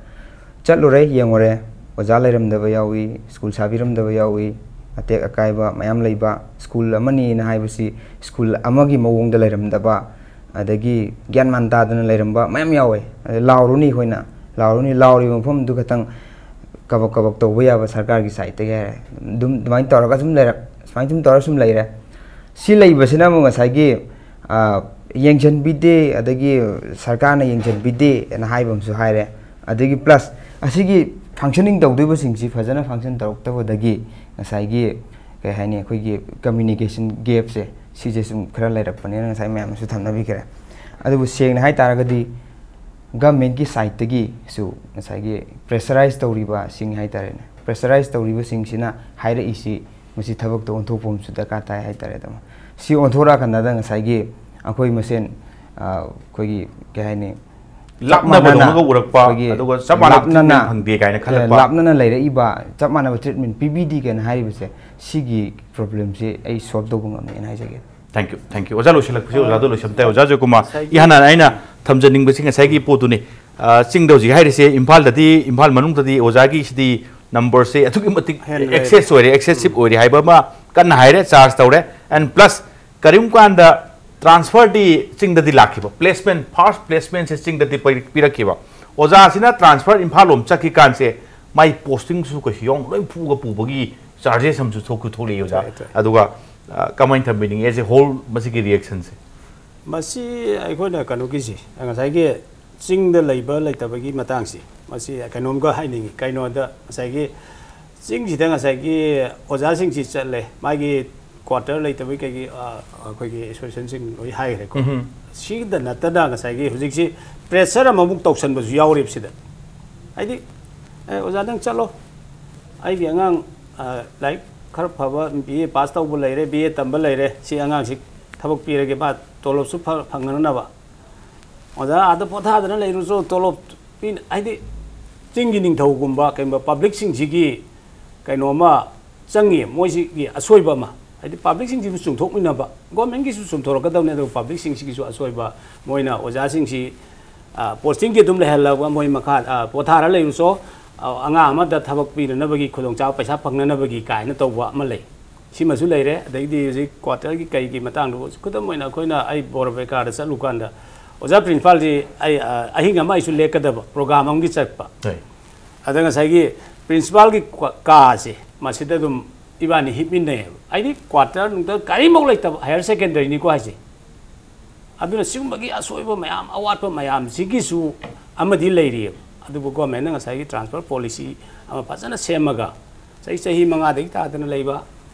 ꯆꯠꯂꯨꯔꯦ, ꯌꯦꯡꯉꯨꯔꯦ, ꯑꯣꯖꯥ ꯂꯩꯔꯝꯗꯕ ꯌꯥꯎꯏ, ꯁ꯭ꯀꯨꯜ ꯁꯥꯕꯤꯔꯝꯗꯕ ꯌꯥꯎꯏ, ꯑꯇꯦꯛ ꯑꯀꯥꯏꯕ ꯃꯌꯥꯝ ꯂꯩꯕ, ꯁ꯭ꯀꯨꯜ ꯑꯃꯅꯤꯅ ꯍꯥꯏꯕꯁꯤ ꯁ꯭ꯀꯨꯜ ꯑꯃꯒꯤ ꯃꯑꯣꯡꯗ ꯂꯩꯔꯝꯗꯕ, ꯑꯗꯒꯤ ꯒ꯭ꯌꯥꯟ ꯃꯥꯟ ꯇꯥꯗꯅ ꯂꯩꯔꯝꯕ ꯃꯌꯥꯝ ꯌꯥꯎꯋꯦ꯫ ꯑꯗ ꯂꯥꯎꯔꯨꯅꯤ ꯑꯩꯈꯣꯏꯅ, ꯂꯥꯎꯔꯨꯅꯤ, ꯂꯥꯎꯔꯤꯕ ꯃꯐꯝꯗꯨ ꯈꯛꯇꯪ ꯀꯕꯛ ꯀꯕꯛ ꯇꯧꯕ ꯌꯥꯕ ꯁꯔꯀꯥꯔꯒꯤ ꯁꯥꯏꯠꯇꯒꯤ ꯍꯥꯏꯔꯦ꯫ ꯑꯗꯨꯝ ꯑꯗꯨꯃꯥꯏꯅ ꯇꯧꯔꯒ ꯁꯨꯝ ꯂꯩꯔꯛ ꯁꯨꯃꯥꯏꯅ ꯁꯨꯝ ꯇꯧꯔꯒ ꯁꯨꯝ ꯂꯩꯔꯦ꯫ ꯁꯤ ꯂꯩꯕꯁꯤꯅ ꯑꯃꯨꯛ ꯉꯁꯥꯏꯒꯤ, ꯑ, ꯌꯦꯡꯁꯤꯟꯕꯤꯗꯦ, ꯑꯗꯒꯤ ꯁꯔꯀꯥꯔꯅ ꯌꯦꯡꯁꯤꯟꯕꯤꯗꯦꯅ ꯍꯥꯏꯕ ꯑꯃꯁꯨ ꯍꯥꯏꯔꯦ꯫ ꯑꯗꯒꯤ ꯄ꯭ꯂꯁ ꯑꯁꯤꯒꯤ ꯐꯪꯁꯟꯅꯤꯡ ꯇꯧꯗꯣꯏꯕꯁꯤꯡꯁꯤ ꯐꯖꯅ ꯐꯪꯁꯟ ꯇꯧꯔꯛꯇꯕꯗꯒꯤ ꯉꯁꯥꯏꯒꯤ, ꯀꯩ ꯍꯥꯏꯅꯤ, ꯑꯩꯈꯣꯏꯒꯤ ꯀꯝꯃ꯭ꯌꯨꯅꯤꯀꯦꯁꯟ ꯒꯦꯞꯁꯦ ꯁꯤꯁꯦ ꯁꯨꯝ ꯈꯔ ꯂꯩꯔꯛꯄꯅꯦꯅ ꯉꯁꯥꯏ ꯃꯌꯥꯝꯅꯁꯨ ꯊꯝꯅꯕꯤꯈ꯭ꯔꯦ꯫ ꯑꯗꯨꯕꯨ ꯁꯦꯡꯅ ꯍꯥꯏ ꯇꯥꯔꯒꯗꯤ ꯒꯃꯦꯟꯒꯤ ꯁꯥꯏꯠꯇꯒꯤꯁꯨ ꯉꯁꯥꯏꯒꯤ ꯄ꯭ꯔꯦꯁꯔꯥꯏꯁ ꯇꯧꯔꯤꯕꯁꯤꯡ ꯍꯥꯏ ꯇꯥꯔꯦꯅꯦ, ꯄ꯭ꯔꯦꯁꯔꯥꯏꯁ ꯇꯧꯔꯤꯕꯁꯤꯡꯁꯤꯅ ꯍꯥꯏꯔꯛꯏꯁꯤ ꯃꯁꯤ ꯊꯕꯛꯇ ꯑꯣꯟꯊꯣꯛꯄ ꯑꯃꯁꯨ ꯗꯔꯀꯥꯔ ꯇꯥꯏ ꯍꯥꯏ ꯇꯥꯔꯦ꯫ ꯑꯗꯨꯝ ꯁꯤ ꯑꯣꯟꯊꯣꯔꯛꯑꯀꯥꯟꯗ ꯉꯁꯥꯏꯒꯤ ꯑꯩꯈꯣꯏ ꯃꯁꯦꯟ, ꯑ, ꯑꯩꯈꯣꯏꯒꯤ ꯀꯩ ꯍꯥꯏꯅꯤ, ꯆꯞ ꯃꯥꯟꯅꯅ ꯂꯥꯞꯅꯕꯗꯧꯅꯒ ꯎꯔꯛꯄ, ꯑꯩꯈꯣꯏꯒꯤ ꯑꯗꯨꯒ ꯆꯞ ꯃꯥꯟꯅꯕ ꯂꯥꯞꯅꯅ, treatment ꯐꯪꯗꯦ ꯀꯥꯏꯅ ꯑ, ꯈꯜꯂꯛꯄ꯫ ꯂꯥꯞꯅꯅ ꯂꯩꯔꯛꯏꯕ ꯆꯞ ꯃꯥꯟꯅꯕ ꯇ꯭ꯔꯤꯠꯃꯦꯟ ꯄꯤꯕꯤꯗꯦ ꯀꯥꯏꯅ ꯍꯥꯏꯔꯤꯕꯁꯦ, ꯁꯤꯒꯤ ꯄ꯭ꯔꯣꯕ꯭ꯂꯦꯝꯁꯦ ꯑꯩ ꯁꯣꯜꯕ ꯇꯧꯕ ꯉꯝꯃꯦꯅ ꯍꯥꯏꯖꯒꯦ꯫ Thank you, thank you. ꯑꯣꯖꯥ ꯂꯣꯏꯁꯤꯜꯂꯛꯄꯁꯦ ꯑꯣꯖꯥꯗꯣ ꯂꯣꯏꯁꯤꯟꯕ ꯇꯥꯏ꯫ ꯑꯣꯖꯥ ꯖꯣꯏꯀꯨꯃꯥꯔ, ꯉꯁꯥꯏꯒꯤ ꯏꯍꯥꯟ ꯍꯥꯟꯅ ꯑꯩꯅ ꯊꯝꯖꯅꯤꯡꯕꯁꯤ ꯉꯁꯥꯏꯒꯤ ꯄꯣꯠꯇꯨꯅꯤ꯫ ꯑ, ꯆꯤꯡꯗ ꯍꯧꯖꯤꯛ ꯍꯥꯏꯔꯤꯁꯦ ꯏꯝꯐꯥꯜꯗꯗꯤ, ꯏꯝꯐꯥꯜ ꯃꯅꯨꯡꯗꯗꯤ ꯑꯣꯖꯥꯒꯤ ꯁꯤꯗꯤ ꯅꯝꯕꯔꯁꯦ ꯑꯗꯨꯛꯀꯤ ꯃꯇꯤꯛ ꯍꯦꯟꯅ ꯂꯩꯔꯦ꯫ ꯑꯦꯛꯁꯦꯁ ꯑꯣꯏꯔꯦ, ꯑꯦꯛꯁꯦꯁꯤꯞ ꯑꯣꯏꯔꯦ ꯍꯥꯏꯕ ꯑꯃ ꯀꯟꯅ ꯍꯥꯏꯔꯦ, ꯆꯥꯔꯖ ꯇꯧꯔꯦ꯫ And plus ꯀꯔꯤꯒꯨꯝꯕ ꯀꯥꯟꯗ ꯇ꯭ꯔꯥꯟꯁꯐꯔꯗꯤ ꯆꯤꯡꯗꯗꯤ ꯂꯥꯛꯈꯤꯕ, placement, first placementꯁꯦ ꯆꯤꯡꯗꯗꯤ ꯄꯤ-, ꯄꯤꯔꯛꯈꯤꯕ꯫ ꯑꯣꯖꯥꯁꯤꯅ ꯇ꯭ꯔꯥꯟꯁꯐꯔ ꯏꯝꯐꯥꯜ ꯂꯣꯝ ꯆꯠꯈꯤ ꯀꯥꯟꯁꯦ ꯃꯥꯏ ꯄꯣꯁꯇꯤꯡꯁꯨ ꯀꯩꯁꯨ ꯌꯥꯎꯅ ꯂꯣꯏ ꯐꯨꯒ ꯄꯨꯕꯒꯤ ꯆꯥꯔꯖꯦꯁ ꯑꯃꯁꯨ ꯊꯣꯛꯁꯨ ꯊꯣꯛꯂꯛꯏ ꯑꯣꯖꯥ꯫ ꯊꯣꯛꯑꯦ, ꯊꯣꯛꯑꯦ꯫ ꯑꯗꯨꯒ, ꯑ, ꯀꯃꯥꯏꯅ ꯊꯝꯕꯤꯅꯤꯡꯉꯤ as a whole ꯃꯁꯤꯒꯤ ꯔꯤꯌꯦꯛꯁꯟꯁꯦ? ꯃꯁꯤ ꯑꯩꯈꯣꯏꯅ ꯀꯩꯅꯣꯒꯤꯁꯤ, ꯉꯁꯥꯏꯒꯤ ꯆꯤꯡꯗ ꯂꯩꯕ ꯂꯩꯇꯕꯒꯤ ꯃꯇꯥꯡꯁꯤ, ꯃꯁꯤ ꯀꯩꯅꯣꯝꯒ ꯍꯥꯏꯅꯤꯡꯉꯤ꯫ ꯀꯩꯅꯣꯗ ꯉꯁꯥꯏꯒꯤ ꯆꯤꯡꯁꯤꯗ ꯉꯁꯥꯏꯒꯤ ꯑꯣꯖꯥꯁꯤꯡꯁꯤ ꯆꯠꯂꯦ, ꯃꯥꯒꯤ ꯀ꯭ꯋꯥꯇꯔ ꯂꯩꯇꯕꯒꯤ ꯀꯩꯒꯤ, ꯑ, ꯑꯩꯈꯣꯏꯒꯤ ꯑꯦꯁꯣꯁꯤꯌꯦꯁꯟꯁꯤꯡ ꯂꯣꯏ ꯍꯥꯏꯈ꯭ꯔꯦꯀꯣ꯫ ꯎꯝꯍꯨꯝ꯫ ꯁꯤꯗ ꯅꯠꯇꯅ ꯉꯁꯥꯏꯒꯤ ꯍꯧꯖꯤꯛꯁꯤ ꯄ꯭ꯔꯦꯁꯔ ꯑꯃꯃꯨꯛ ꯇꯧꯁꯟꯕꯁꯨ ꯌꯥꯎꯔꯤꯕ ꯁꯤꯗ꯫ ꯍꯥꯏꯗꯤ, "ꯑꯦ, ꯑꯣꯖꯥ ꯅꯪ ꯆꯠꯂꯣ, ꯑꯩꯒꯤ ꯑꯉꯥꯡ, ꯑ, ꯂꯥꯏꯔꯤꯛ ꯈꯔ ꯐꯕ ꯕꯤ ꯑꯦ ꯄꯥꯁ ꯇꯧꯕ ꯂꯩꯔꯦ, ꯕꯤ ꯑꯦ ꯇꯝꯕ ꯂꯩꯔꯦ, ꯁꯤ ꯑꯉꯥꯡꯁꯤ ꯊꯕꯛ ꯄꯤꯔꯒꯦ, ꯃꯥ ꯇꯣꯂꯣꯞꯁꯨ ꯐ-, ꯐꯪꯅꯅꯕ꯫ ꯑꯣꯖꯥ ꯑꯥꯗ ꯄꯣꯊꯥꯗꯅ ꯂꯩꯔꯨꯆꯣ, ꯇꯣꯂꯣꯞ ꯄꯤꯅ-," ꯍꯥꯏꯗꯤ ꯆꯤꯡꯒꯤ ꯅꯤꯡꯊꯧꯒꯨꯝꯕ ꯀꯩꯒꯨꯝꯕ ꯄꯕ꯭ꯂꯤꯛꯁꯤꯡꯁꯤꯒꯤ ꯀꯩꯅꯣꯝꯃ ꯆꯪꯉꯤ, ꯃꯣꯏꯁꯤꯒꯤ ꯑꯁꯣꯏꯕ ꯑꯃ꯫ ꯍꯥꯏꯗꯤ ꯄꯕ꯭ꯂꯤꯛꯁꯤꯡꯁꯤꯕꯨ ꯆꯨꯝꯊꯣꯛꯃꯤꯟꯅꯕ, ꯒꯣꯔꯃꯦꯟꯒꯤꯁꯨ ꯆꯨꯝꯊꯣꯔꯛꯀꯗꯕꯅꯤ, ꯑꯗꯨꯒ ꯄꯕ꯭ꯂꯤꯛꯁꯤꯡꯁꯤꯒꯤꯁꯨ ꯑꯁꯣꯏꯕ, ꯃꯣꯏꯅ ꯑꯣꯖꯥꯁꯤꯡꯁꯤ, ꯑ, ꯄꯣꯁꯇꯤꯡꯗꯤ ꯑꯗꯨꯝ ꯂꯩꯍꯜꯂꯒ ꯃꯣꯏ ꯃꯈꯥ, ꯑ, ꯄꯣꯊꯥꯔ ꯂꯩꯔꯨꯆꯣ, ꯑ, ꯑꯉꯥꯡ ꯑꯃꯗ ꯊꯕꯛ ꯄꯤꯅꯅꯕꯒꯤ ꯈꯨꯗꯣꯡꯆꯥꯕ, ꯄꯩꯁꯥ ꯐꯪꯅꯅꯕꯒꯤ ꯀꯥꯏꯅ ꯇꯧꯕ ꯑꯃ ꯂꯩ꯫ ꯁꯤꯃꯁꯨ ꯂꯩꯔꯦ꯫ ꯑꯗꯒꯤꯗꯤ ꯍꯧꯖꯤꯛ ꯀ꯭ꯋꯥꯇꯔꯒꯤ ꯀꯩꯒꯤ ꯃꯇꯥꯡꯗ ꯈꯨꯗꯝ ꯑꯣꯏꯅ ꯑꯩꯈꯣꯏꯅ, ꯑꯩ ꯕꯣꯔ ꯕꯦꯀꯥꯔꯗ ꯆꯠꯂꯨꯀꯥꯟꯗ ꯑꯣꯖꯥ ꯄ꯭ꯔꯤꯟꯁꯤꯄꯥꯜꯁꯤ ꯑꯩ, ꯑ, ꯑꯍꯤꯡ ꯑꯃ ꯑꯩꯁꯨ ꯂꯦꯛꯀꯗꯕ ꯄ꯭ꯔꯣꯒ꯭ꯔꯥꯝ ꯑꯃꯒꯤ ꯆꯠꯄ꯫ ꯍꯣꯏ꯫ ꯑꯗ ꯉꯁꯥꯏꯒꯤ ꯄ꯭ꯔꯤꯟꯁꯤꯄꯥꯜꯒꯤ ꯀꯥꯁꯦ ꯃꯁꯤꯗ ꯑꯗꯨꯝ ꯏꯕꯥꯅꯤ ꯍꯤꯞꯃꯤꯟꯅꯩꯌꯦꯕ꯫ ꯑꯩꯗꯤ ꯀ꯭ꯋꯥꯇꯔ ꯅꯨꯡꯇꯔ ꯀꯔꯤꯃꯧ ꯂꯩꯇꯕ, ꯍꯥꯌꯔ ꯁꯦꯀꯦꯟꯗꯔꯤꯅꯤꯀꯣ ꯍꯥꯏꯁꯦ꯫ ꯑꯗꯨꯅ ꯁꯤꯒꯨꯝꯕꯒꯤ ꯑꯁꯣꯏꯕ ꯃꯌꯥꯝ, ꯑꯋꯥꯠꯄ ꯃꯌꯥꯝꯁꯤꯒꯤꯁꯨ ꯑꯃꯗꯤ ꯂꯩꯔꯤꯑꯕ꯫ ꯑꯗꯨꯕꯨ ꯒꯣꯔꯃꯦꯟꯅ ꯉꯁꯥꯏꯒꯤ ꯇ꯭ꯔꯥꯟꯁꯐꯔ ꯄꯣꯂꯤꯁꯤ ꯑꯃ ꯐꯖꯅ ꯁꯦꯝꯃꯒ ꯆꯍꯤ, ꯆꯍꯤ ꯃꯉꯥꯗꯒꯤ ꯇꯥꯗꯅ ꯂꯩꯕ,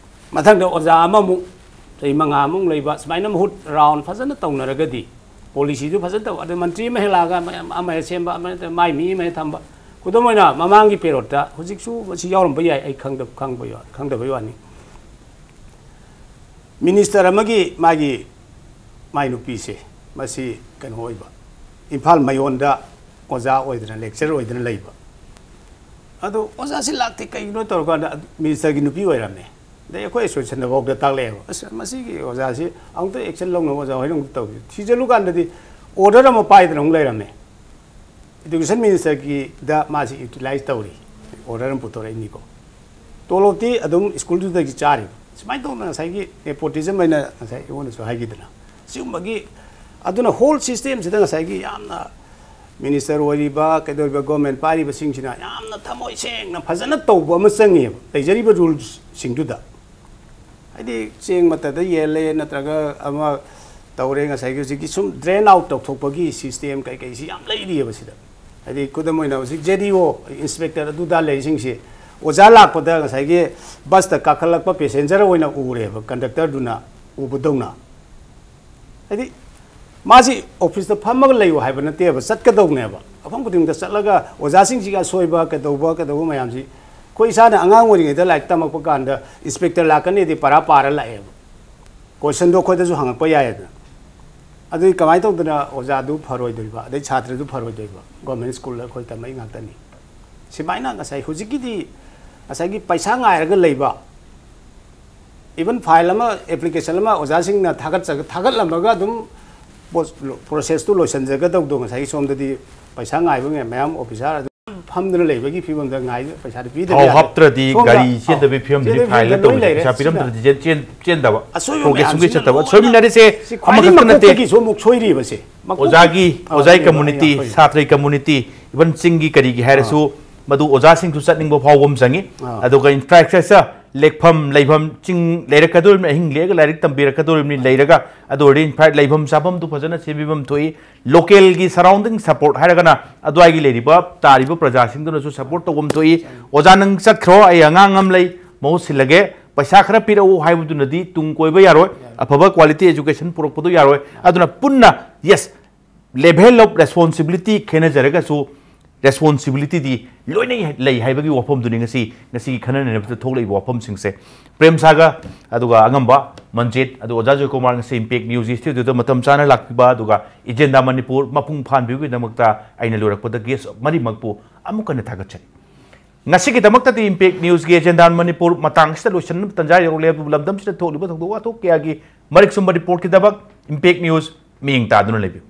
ꯃꯊꯪꯗ ꯑꯣꯖꯥ ꯑꯃꯃꯨꯛ, ꯆꯍꯤ ꯃꯉꯥꯃꯨꯛ ꯂꯩꯕ, ꯁꯨꯃꯥꯏꯅ ꯃꯍꯨꯠ ꯔꯥꯎꯟ ꯐꯖꯅ ꯇꯧꯅꯔꯒꯗꯤ, ꯄꯣꯂꯤꯁꯤꯗꯨ ꯐꯖꯅ ꯇꯧ, ꯑꯗ ꯃꯟꯇ꯭ꯔꯤ ꯑꯃ ꯍꯦꯛ ꯂꯥꯛꯑꯒ ꯑꯃ, ꯑꯃ ꯍꯦꯛ ꯁꯦꯝꯕ, ꯑꯃ ꯍꯦꯛ, ꯃꯥꯏ ꯃꯤ ꯑꯃ ꯍꯦꯛ ꯊꯝꯕ꯫ ꯈꯨꯗꯝ ꯑꯣꯏꯅ ꯃꯃꯥꯡꯒꯤ ꯄꯦꯔꯣꯠꯇ, ꯍꯧꯖꯤꯛꯁꯨ ꯃꯁꯤ ꯌꯥꯎꯔꯝꯕ ꯌꯥꯏ, ꯑꯩ ꯈꯪꯗꯕ, ꯈꯪꯕ ꯌꯥꯎ-, ꯈꯪꯗꯕꯩ ꯋꯥꯅꯤ꯫ ꯃꯤꯅꯤꯁꯇꯔ ꯑꯃꯒꯤ ꯃꯥꯒꯤ, ꯃꯥꯏ ꯅꯨꯄꯤꯁꯦ, ꯃꯁꯤ ꯀꯩꯅꯣ ꯑꯣꯏꯕ, ꯏꯝꯐꯥꯜ ꯃꯌꯣꯟꯗ ꯑꯣꯖꯥ ꯑꯣꯏꯗꯅ, ꯂꯦꯛꯆꯔ ꯑꯣꯏꯗꯅ ꯂꯩꯕ꯫ ꯑꯗꯣ ꯑꯣꯖꯥꯁꯤ ꯂꯥꯛꯇꯦ, ꯀꯩꯒꯤꯅꯣ ꯇꯧꯔꯀꯥꯟꯗ ꯃꯤꯅꯤꯁꯇꯔꯒꯤ ꯅꯨꯄꯤ ꯑꯣꯏꯔꯝꯃꯦ꯫ ꯑꯗꯩ ꯑꯩꯈꯣꯏ ꯑꯦꯁꯣꯁꯤꯌꯦꯁꯟꯗꯐꯥꯎꯗ ꯇꯥꯛꯂꯛꯑꯦꯕ, "ꯑꯁ, ꯃꯁꯤꯒꯤ ꯑꯣꯖꯥꯁꯤ ꯑꯃꯨꯛꯇ ꯑꯦꯛꯁꯟ ꯂꯧꯅꯕ ꯑꯣꯖꯥ ꯍꯣꯏꯅ ꯑꯃꯨꯛꯇ ꯇꯧꯕꯤꯌꯨ"꯫ ꯊꯤꯖꯤꯜꯂꯨꯀꯥꯟꯗꯗꯤ ꯑꯣꯔꯗꯔ ꯑꯃ ꯄꯥꯏꯗꯅ ꯑꯃꯨꯛ ꯂꯩꯔꯝꯃꯦ꯫ ꯏꯗꯨꯀꯦꯁꯟ ꯃꯤꯅꯤꯁꯇꯔꯒꯤꯗ ꯃꯥꯁꯤ ꯌꯨꯇꯤꯂꯥꯏꯁ ꯇꯧꯔꯤ, ꯑꯣꯔꯗꯔ ꯑꯃ ꯄꯨꯊꯣꯔꯛꯏꯅꯤꯀꯣ꯫ ꯇꯣꯂꯣꯞꯇꯤ ꯑꯗꯨꯝ ꯁ꯭ꯀꯨꯜꯗꯨꯗꯒꯤ ꯆꯥꯔꯤꯕ꯫ ꯁꯨꯃꯥꯏꯅ ꯇꯧꯗꯅ ꯉꯁꯥꯏꯒꯤ ꯅꯦꯄꯣꯇꯤꯖꯝ ꯍꯥꯏꯅ ꯉꯁꯥꯏ ꯑꯩꯉꯣꯟꯗꯁꯨ ꯍꯥꯏꯈꯤꯗꯅ, ꯁꯤꯒꯨꯝꯕꯒꯤ, ꯑꯗꯨꯅ ꯍꯣꯜ ꯁꯤꯁꯇꯦꯝꯁꯤꯗ ꯉꯁꯥꯏꯒꯤ ꯌꯥꯝꯅ ꯃꯤꯅꯤꯁꯇꯔ ꯑꯣꯏꯔꯤꯕ, ꯀꯩꯗꯧꯔꯤꯕ, ꯒꯣꯔꯃꯦꯟ ꯄꯥꯏꯔꯤꯕꯁꯤꯡꯁꯤꯅ ꯌꯥꯝꯅ ꯊꯃꯣꯏ ꯁꯦꯡꯅ ꯐꯖꯅ ꯇꯧꯕ ꯑꯃ ꯆꯪꯉꯦꯕ, ꯂꯩꯖꯔꯤꯕ ꯔꯨꯜꯁꯁꯤꯡꯗꯨꯗ꯫ ꯍꯥꯏꯗꯤ ꯆꯦꯡ ꯃꯇꯗ ꯌꯦꯜꯂꯦ, ꯅꯠꯇ꯭ꯔꯒ ꯑꯃ ꯇꯧꯔꯦ, ꯉꯁꯥꯏꯒꯤ ꯍꯧꯖꯤꯛꯀꯤ ꯁꯨꯝ ꯗ꯭ꯔꯦꯟ ꯑꯥꯎꯠ ꯇꯧꯊꯣꯛꯄꯒꯤ ꯁꯤꯁꯇꯦꯝ ꯀꯩꯀꯩꯁꯤ ꯌꯥꯝ ꯂꯩꯔꯤꯑꯕ ꯁꯤꯗ꯫ ꯍꯥꯏꯗꯤ ꯈꯨꯗꯝ ꯑꯣꯏꯅ ꯍꯧꯖꯤꯛ ꯖꯦ ꯗꯤ ꯑꯣ, ꯏꯟꯁꯄꯦꯛꯇꯔ ꯑꯗꯨꯗ ꯂꯩꯔꯤꯁꯤꯡꯁꯦ, ꯑꯣꯖꯥ ꯂꯥꯛꯄꯗ ꯉꯁꯥꯏꯒꯤ ꯕꯁꯇ ꯀꯥꯈꯠꯂꯛꯄ ꯄꯦꯁꯦꯟꯖꯔ ꯑꯣꯏꯅ ꯎꯔꯦꯕ, ꯀꯟꯗꯛꯇꯔꯗꯨꯅ ꯎꯕꯗꯧꯅ꯫ ꯍꯥꯏꯗꯤ ꯃꯥꯁꯤ ꯑꯣꯐꯤꯁꯇ ꯐꯝꯃꯒ ꯂꯩꯌꯨ ꯍꯥꯏꯕ ꯅꯠꯇꯦꯕ, ꯆꯠꯀꯗꯧꯅꯦꯕ꯫ ꯃꯐꯝ ꯈꯨꯗꯤꯡꯃꯛꯇ ꯆꯠꯂꯒ ꯑꯣꯖꯥꯁꯤꯡꯁꯤꯒꯤ ꯑꯁꯣꯏꯕ ꯀꯩꯗꯧꯕ, ꯀꯩꯗꯧꯕ ꯃꯌꯥꯝꯁꯤ, ꯑꯩꯈꯣꯏ ꯏꯁꯥꯅ ꯑꯉꯥꯡ ꯑꯣꯏꯔꯤꯉꯩꯗ ꯂꯥꯏꯔꯤꯛ ꯇꯝꯃꯛꯄ ꯀꯥꯟꯗ ꯏꯟꯁꯄꯦꯛꯇꯔ ꯂꯥꯛꯀꯅꯤꯗꯤ ꯄꯔꯥ ꯄꯥꯔ ꯂꯥꯛꯑꯦꯕ꯫ ꯀꯣꯏꯁꯟꯗꯣ ꯑꯩꯈꯣꯏꯗꯁꯨ ꯍꯪꯉꯛꯄ ꯌꯥꯏꯗꯅ꯫ ꯑꯗꯨꯗꯤ ꯀꯃꯥꯏꯅ ꯇꯧꯗꯅ ꯑꯣꯖꯥꯗꯨ ꯐꯔꯣꯏꯗꯣꯏꯕ, ꯑꯗꯩ ꯁꯥꯇ꯭ꯔꯗꯨ ꯐꯔꯣꯏꯗꯣꯏꯕ? ꯒꯣꯔꯃꯦꯟ ꯁ꯭ꯀꯨꯜꯗ ꯑꯩꯈꯣꯏ ꯇꯝꯃꯛꯏ ꯉꯥꯛꯇꯅꯤ꯫ ꯁꯨꯃꯥꯏꯅ ꯉꯁꯥꯏ ꯍꯧꯖꯤꯛꯀꯤꯗꯤ ꯉꯁꯥꯏꯒꯤ ꯄꯩꯁꯥ ꯉꯥꯏꯔꯒ ꯂꯩꯕ, ꯏꯚꯟ ꯐꯥꯏꯜ ꯑꯃ, ꯑꯦꯄ꯭ꯂꯤꯀꯦꯁꯟ ꯑꯃ ꯑꯣꯖꯥꯁꯤꯡꯅ ꯊꯥꯒꯠꯆ-, ꯊꯥꯒꯠꯂꯝꯃꯒ ꯑꯗꯨꯝ ꯄꯣꯁ-, ꯄ꯭ꯔꯣꯁꯦꯁꯇꯨ ꯂꯣꯏꯁꯤꯟꯖꯒꯗꯧꯗꯣ ꯉꯁꯥꯏꯒꯤ ꯁꯣꯝꯗꯗꯤ ꯄꯩꯁꯥ ꯉꯥꯏꯕ ꯃꯌꯥꯝ, ꯑꯣꯐꯤꯁꯥꯔ ꯑꯗꯨꯝ ꯐꯝꯗꯨꯅ ꯂꯩꯕꯒꯤ ꯐꯤꯕꯝꯗ ꯉꯥꯏ-, ꯄꯩꯁꯥꯗꯨ ꯄꯤꯗꯕ ꯊꯥꯎ ꯌꯥꯗꯦ꯫ ꯍꯥꯞꯇ꯭ꯔꯗꯤ ꯁꯣꯝꯗ, ꯒꯥꯔꯤ ꯑꯧ, ꯆꯦꯟꯗꯕꯒꯤ ꯐꯤꯕꯝꯗꯨꯗꯤ ꯆꯦꯟꯗꯕꯒꯤ ꯐꯥꯏꯜ ꯐꯤꯕꯝꯗ ꯂꯣꯏ ꯅꯠꯇꯕꯗꯤ ꯂꯩꯔꯦ꯫ ꯄꯩꯁꯥ ꯁꯤꯅ ꯄꯤꯔꯝꯗ꯭ꯔꯗꯤ ꯆꯦꯟ-, ꯆꯦꯟ-, ꯆꯦꯟꯗꯕ꯫ ꯑꯁꯣꯏꯕ ꯄ꯭ꯔꯣꯒ꯭ꯔꯦꯁ ꯁꯨꯡꯂꯩ ꯃꯌꯥꯝꯁꯤꯅ ꯆꯠꯇꯕ꯫ ꯂꯣꯏꯅ ꯁꯣꯏꯃꯤꯟꯅꯔꯤꯁꯦ ꯁꯤ ꯈ꯭ꯋꯥꯏꯗꯒꯤ ꯑꯃꯈꯛꯇ ꯅꯠꯇꯦ꯫ ꯃꯀꯣꯛꯇꯒꯤꯁꯨ ꯑꯃꯨꯛ ꯁꯣꯏꯔꯤꯕꯁꯦ꯫ ꯃꯀꯣꯛ ꯑꯣꯖꯥꯒꯤ, ꯑꯥ, ꯑꯣꯖꯥꯒꯤ ꯑꯗꯨꯅꯦꯕ ꯑꯩꯅ community, ꯍꯥꯏꯔꯤꯁꯦ꯫ ꯁꯥꯇ꯭ꯔꯒꯤ community, even ꯆꯤꯡꯒꯤ ꯀꯔꯤꯒꯤ ꯍꯥꯏꯔꯁꯨ, ꯑꯥ꯫ ꯃꯗꯨ ꯑꯣꯖꯥꯁꯤꯡꯁꯨ ꯆꯠꯅꯤꯡꯕ ꯐꯥꯎꯕ ꯑꯃ ꯆꯪꯉꯤ꯫ ꯑꯥ꯫ ꯑꯗꯨꯒ ꯏꯟꯐ꯭ꯔꯥꯁ꯭ꯇ꯭ꯔꯛꯆꯔ, ꯂꯦꯛꯐꯝ ꯂꯩꯐꯝ, ꯆꯤꯡ ꯂꯩꯔꯛꯀꯗꯧꯔꯤꯕꯅꯤ, ꯑꯍꯤꯡ ꯂꯦꯛꯑꯒ ꯂꯥꯏꯔꯤꯛ ꯇꯝꯕꯤꯔꯛꯀꯗꯧꯔꯤꯕꯅꯤ, ꯂꯩꯔꯒ ꯑꯗꯨ ꯑꯣꯏꯔꯗꯤ ꯏꯟꯐ꯭ꯔꯥ ꯂꯩꯐꯝ ꯆꯥꯐꯝꯗꯨ ꯐꯖꯅ ꯁꯦꯝꯕꯤꯐꯝ ꯊꯣꯛꯏ꯫ ꯂꯣꯀꯦꯜꯒꯤ ꯁꯔꯥꯎꯟꯗꯤꯡ ꯁꯄꯣꯔꯠ ꯍꯥꯏꯔꯒꯅ ꯑꯗꯨꯋꯥꯏꯒꯤ ꯂꯩꯔꯤꯕ ꯇꯥꯔꯤꯕ ꯄ꯭ꯔꯖꯥꯁꯤꯡꯗꯨꯅꯁꯨ ꯁꯄꯣꯔꯠ ꯇꯧꯐꯝ ꯊꯣꯛꯏ꯫ "ꯑꯣꯖꯥ, ꯅꯪ ꯆꯠꯈ꯭ꯔꯣ, ꯑꯩ ꯑꯉꯥꯡ ꯑꯃ ꯂꯩ, ꯃꯍꯨꯠ ꯁꯤꯜꯂꯒꯦ, ꯄꯩꯁꯥ ꯈꯔ ꯄꯤꯔꯛꯎ" ꯍꯥꯏꯕꯗꯨꯅꯗꯤ ꯇꯨꯡ ꯀꯣꯏꯕ ꯌꯥꯔꯣꯏ, ꯑꯐꯕ ꯀ꯭ꯋꯥꯂꯤꯇꯤ ꯑꯦꯖꯨꯀꯦꯁꯟ ꯄꯨꯔꯛꯄꯗꯣ ꯌꯥꯔꯣꯏ꯫ ꯑꯗꯨꯅ ꯄꯨꯟꯅ, ꯌꯦꯁ, ꯂꯦꯚꯦꯜ ꯑꯣꯐ ꯔꯦꯁꯄꯣꯟꯁꯤꯕꯤꯂꯤꯇꯤ ꯈꯦꯠꯅꯖꯔꯒꯁꯨ, ꯔꯦꯁꯄꯣꯟꯁꯤꯕꯤꯂꯤꯇꯤꯗꯤ ꯂꯣꯏꯅ ꯂꯩ ꯍꯥꯏꯕꯒꯤ ꯋꯥꯐꯝꯗꯨꯅꯤ ꯉꯁꯤ, ꯉꯁꯤꯒꯤ ꯈꯟꯅ ꯅꯩꯅꯕꯗ ꯊꯣꯛꯂꯛꯏꯕ ꯋꯥꯐꯝꯁꯤꯡꯁꯦ꯫ ꯄ꯭ꯔꯦꯝꯁꯥꯒ ꯑꯗꯨꯒ ꯑꯉꯝꯕ, ꯃꯟꯖꯤꯠ, ꯑꯗꯨꯒ ꯑꯣꯖꯥ ꯖꯣꯏꯀꯨꯃꯥꯔ ꯉꯁꯤ ꯏꯝꯄꯦꯛ ꯅ꯭ꯌꯨꯁꯀꯤ ꯁ꯭ꯇꯨꯗꯤꯑꯣꯗ ꯃꯇꯝ ꯆꯥꯅ ꯂꯥꯛꯄꯤꯕ, ꯑꯗꯨꯒ ꯏꯖꯦꯟꯗꯥ ꯃꯅꯤꯄꯨꯔ ꯃꯄꯨꯡ ꯐꯥꯍꯟꯕꯤꯕꯒꯤꯗꯃꯛꯇ ꯑꯩꯅ ꯂꯣꯏꯔꯛꯄꯗ ꯒꯦꯁ ꯃꯔꯤꯃꯛꯄꯨ ꯑꯃꯨꯛ ꯍꯟꯅ ꯊꯥꯒꯠꯆꯔꯤ꯫ ꯉꯁꯤꯒꯤꯗꯃꯛꯇꯗꯤ ꯏꯝꯄꯦꯛ ꯅ꯭ꯌꯨꯁꯀꯤ ꯑꯦꯖꯦꯟꯗꯥ ꯃꯅꯤꯄꯨꯔ ꯃꯇꯥꯡꯁꯤꯗ ꯂꯣꯏꯁꯤꯟꯅꯕ ꯇꯥꯟꯖꯥ ꯌꯧꯔꯛꯂꯦ꯫ ꯑꯗꯨꯕꯨ ꯂꯝꯗꯝꯁꯤꯗ ꯊꯣꯛꯂꯤꯕ ꯊꯧꯗꯣꯛ ꯋꯥꯊꯣꯛ ꯀꯌꯥꯒꯤ ꯃꯔꯤꯛ ꯆꯨꯝꯕ ꯔꯤꯄꯣꯔꯠꯀꯤꯗꯃꯛ ꯏꯝꯄꯦꯛ ꯅ꯭ꯌꯨꯁ ꯃꯤꯠꯌꯦꯡ ꯇꯥꯗꯨꯅ ꯂꯩꯕꯤꯌꯨ꯫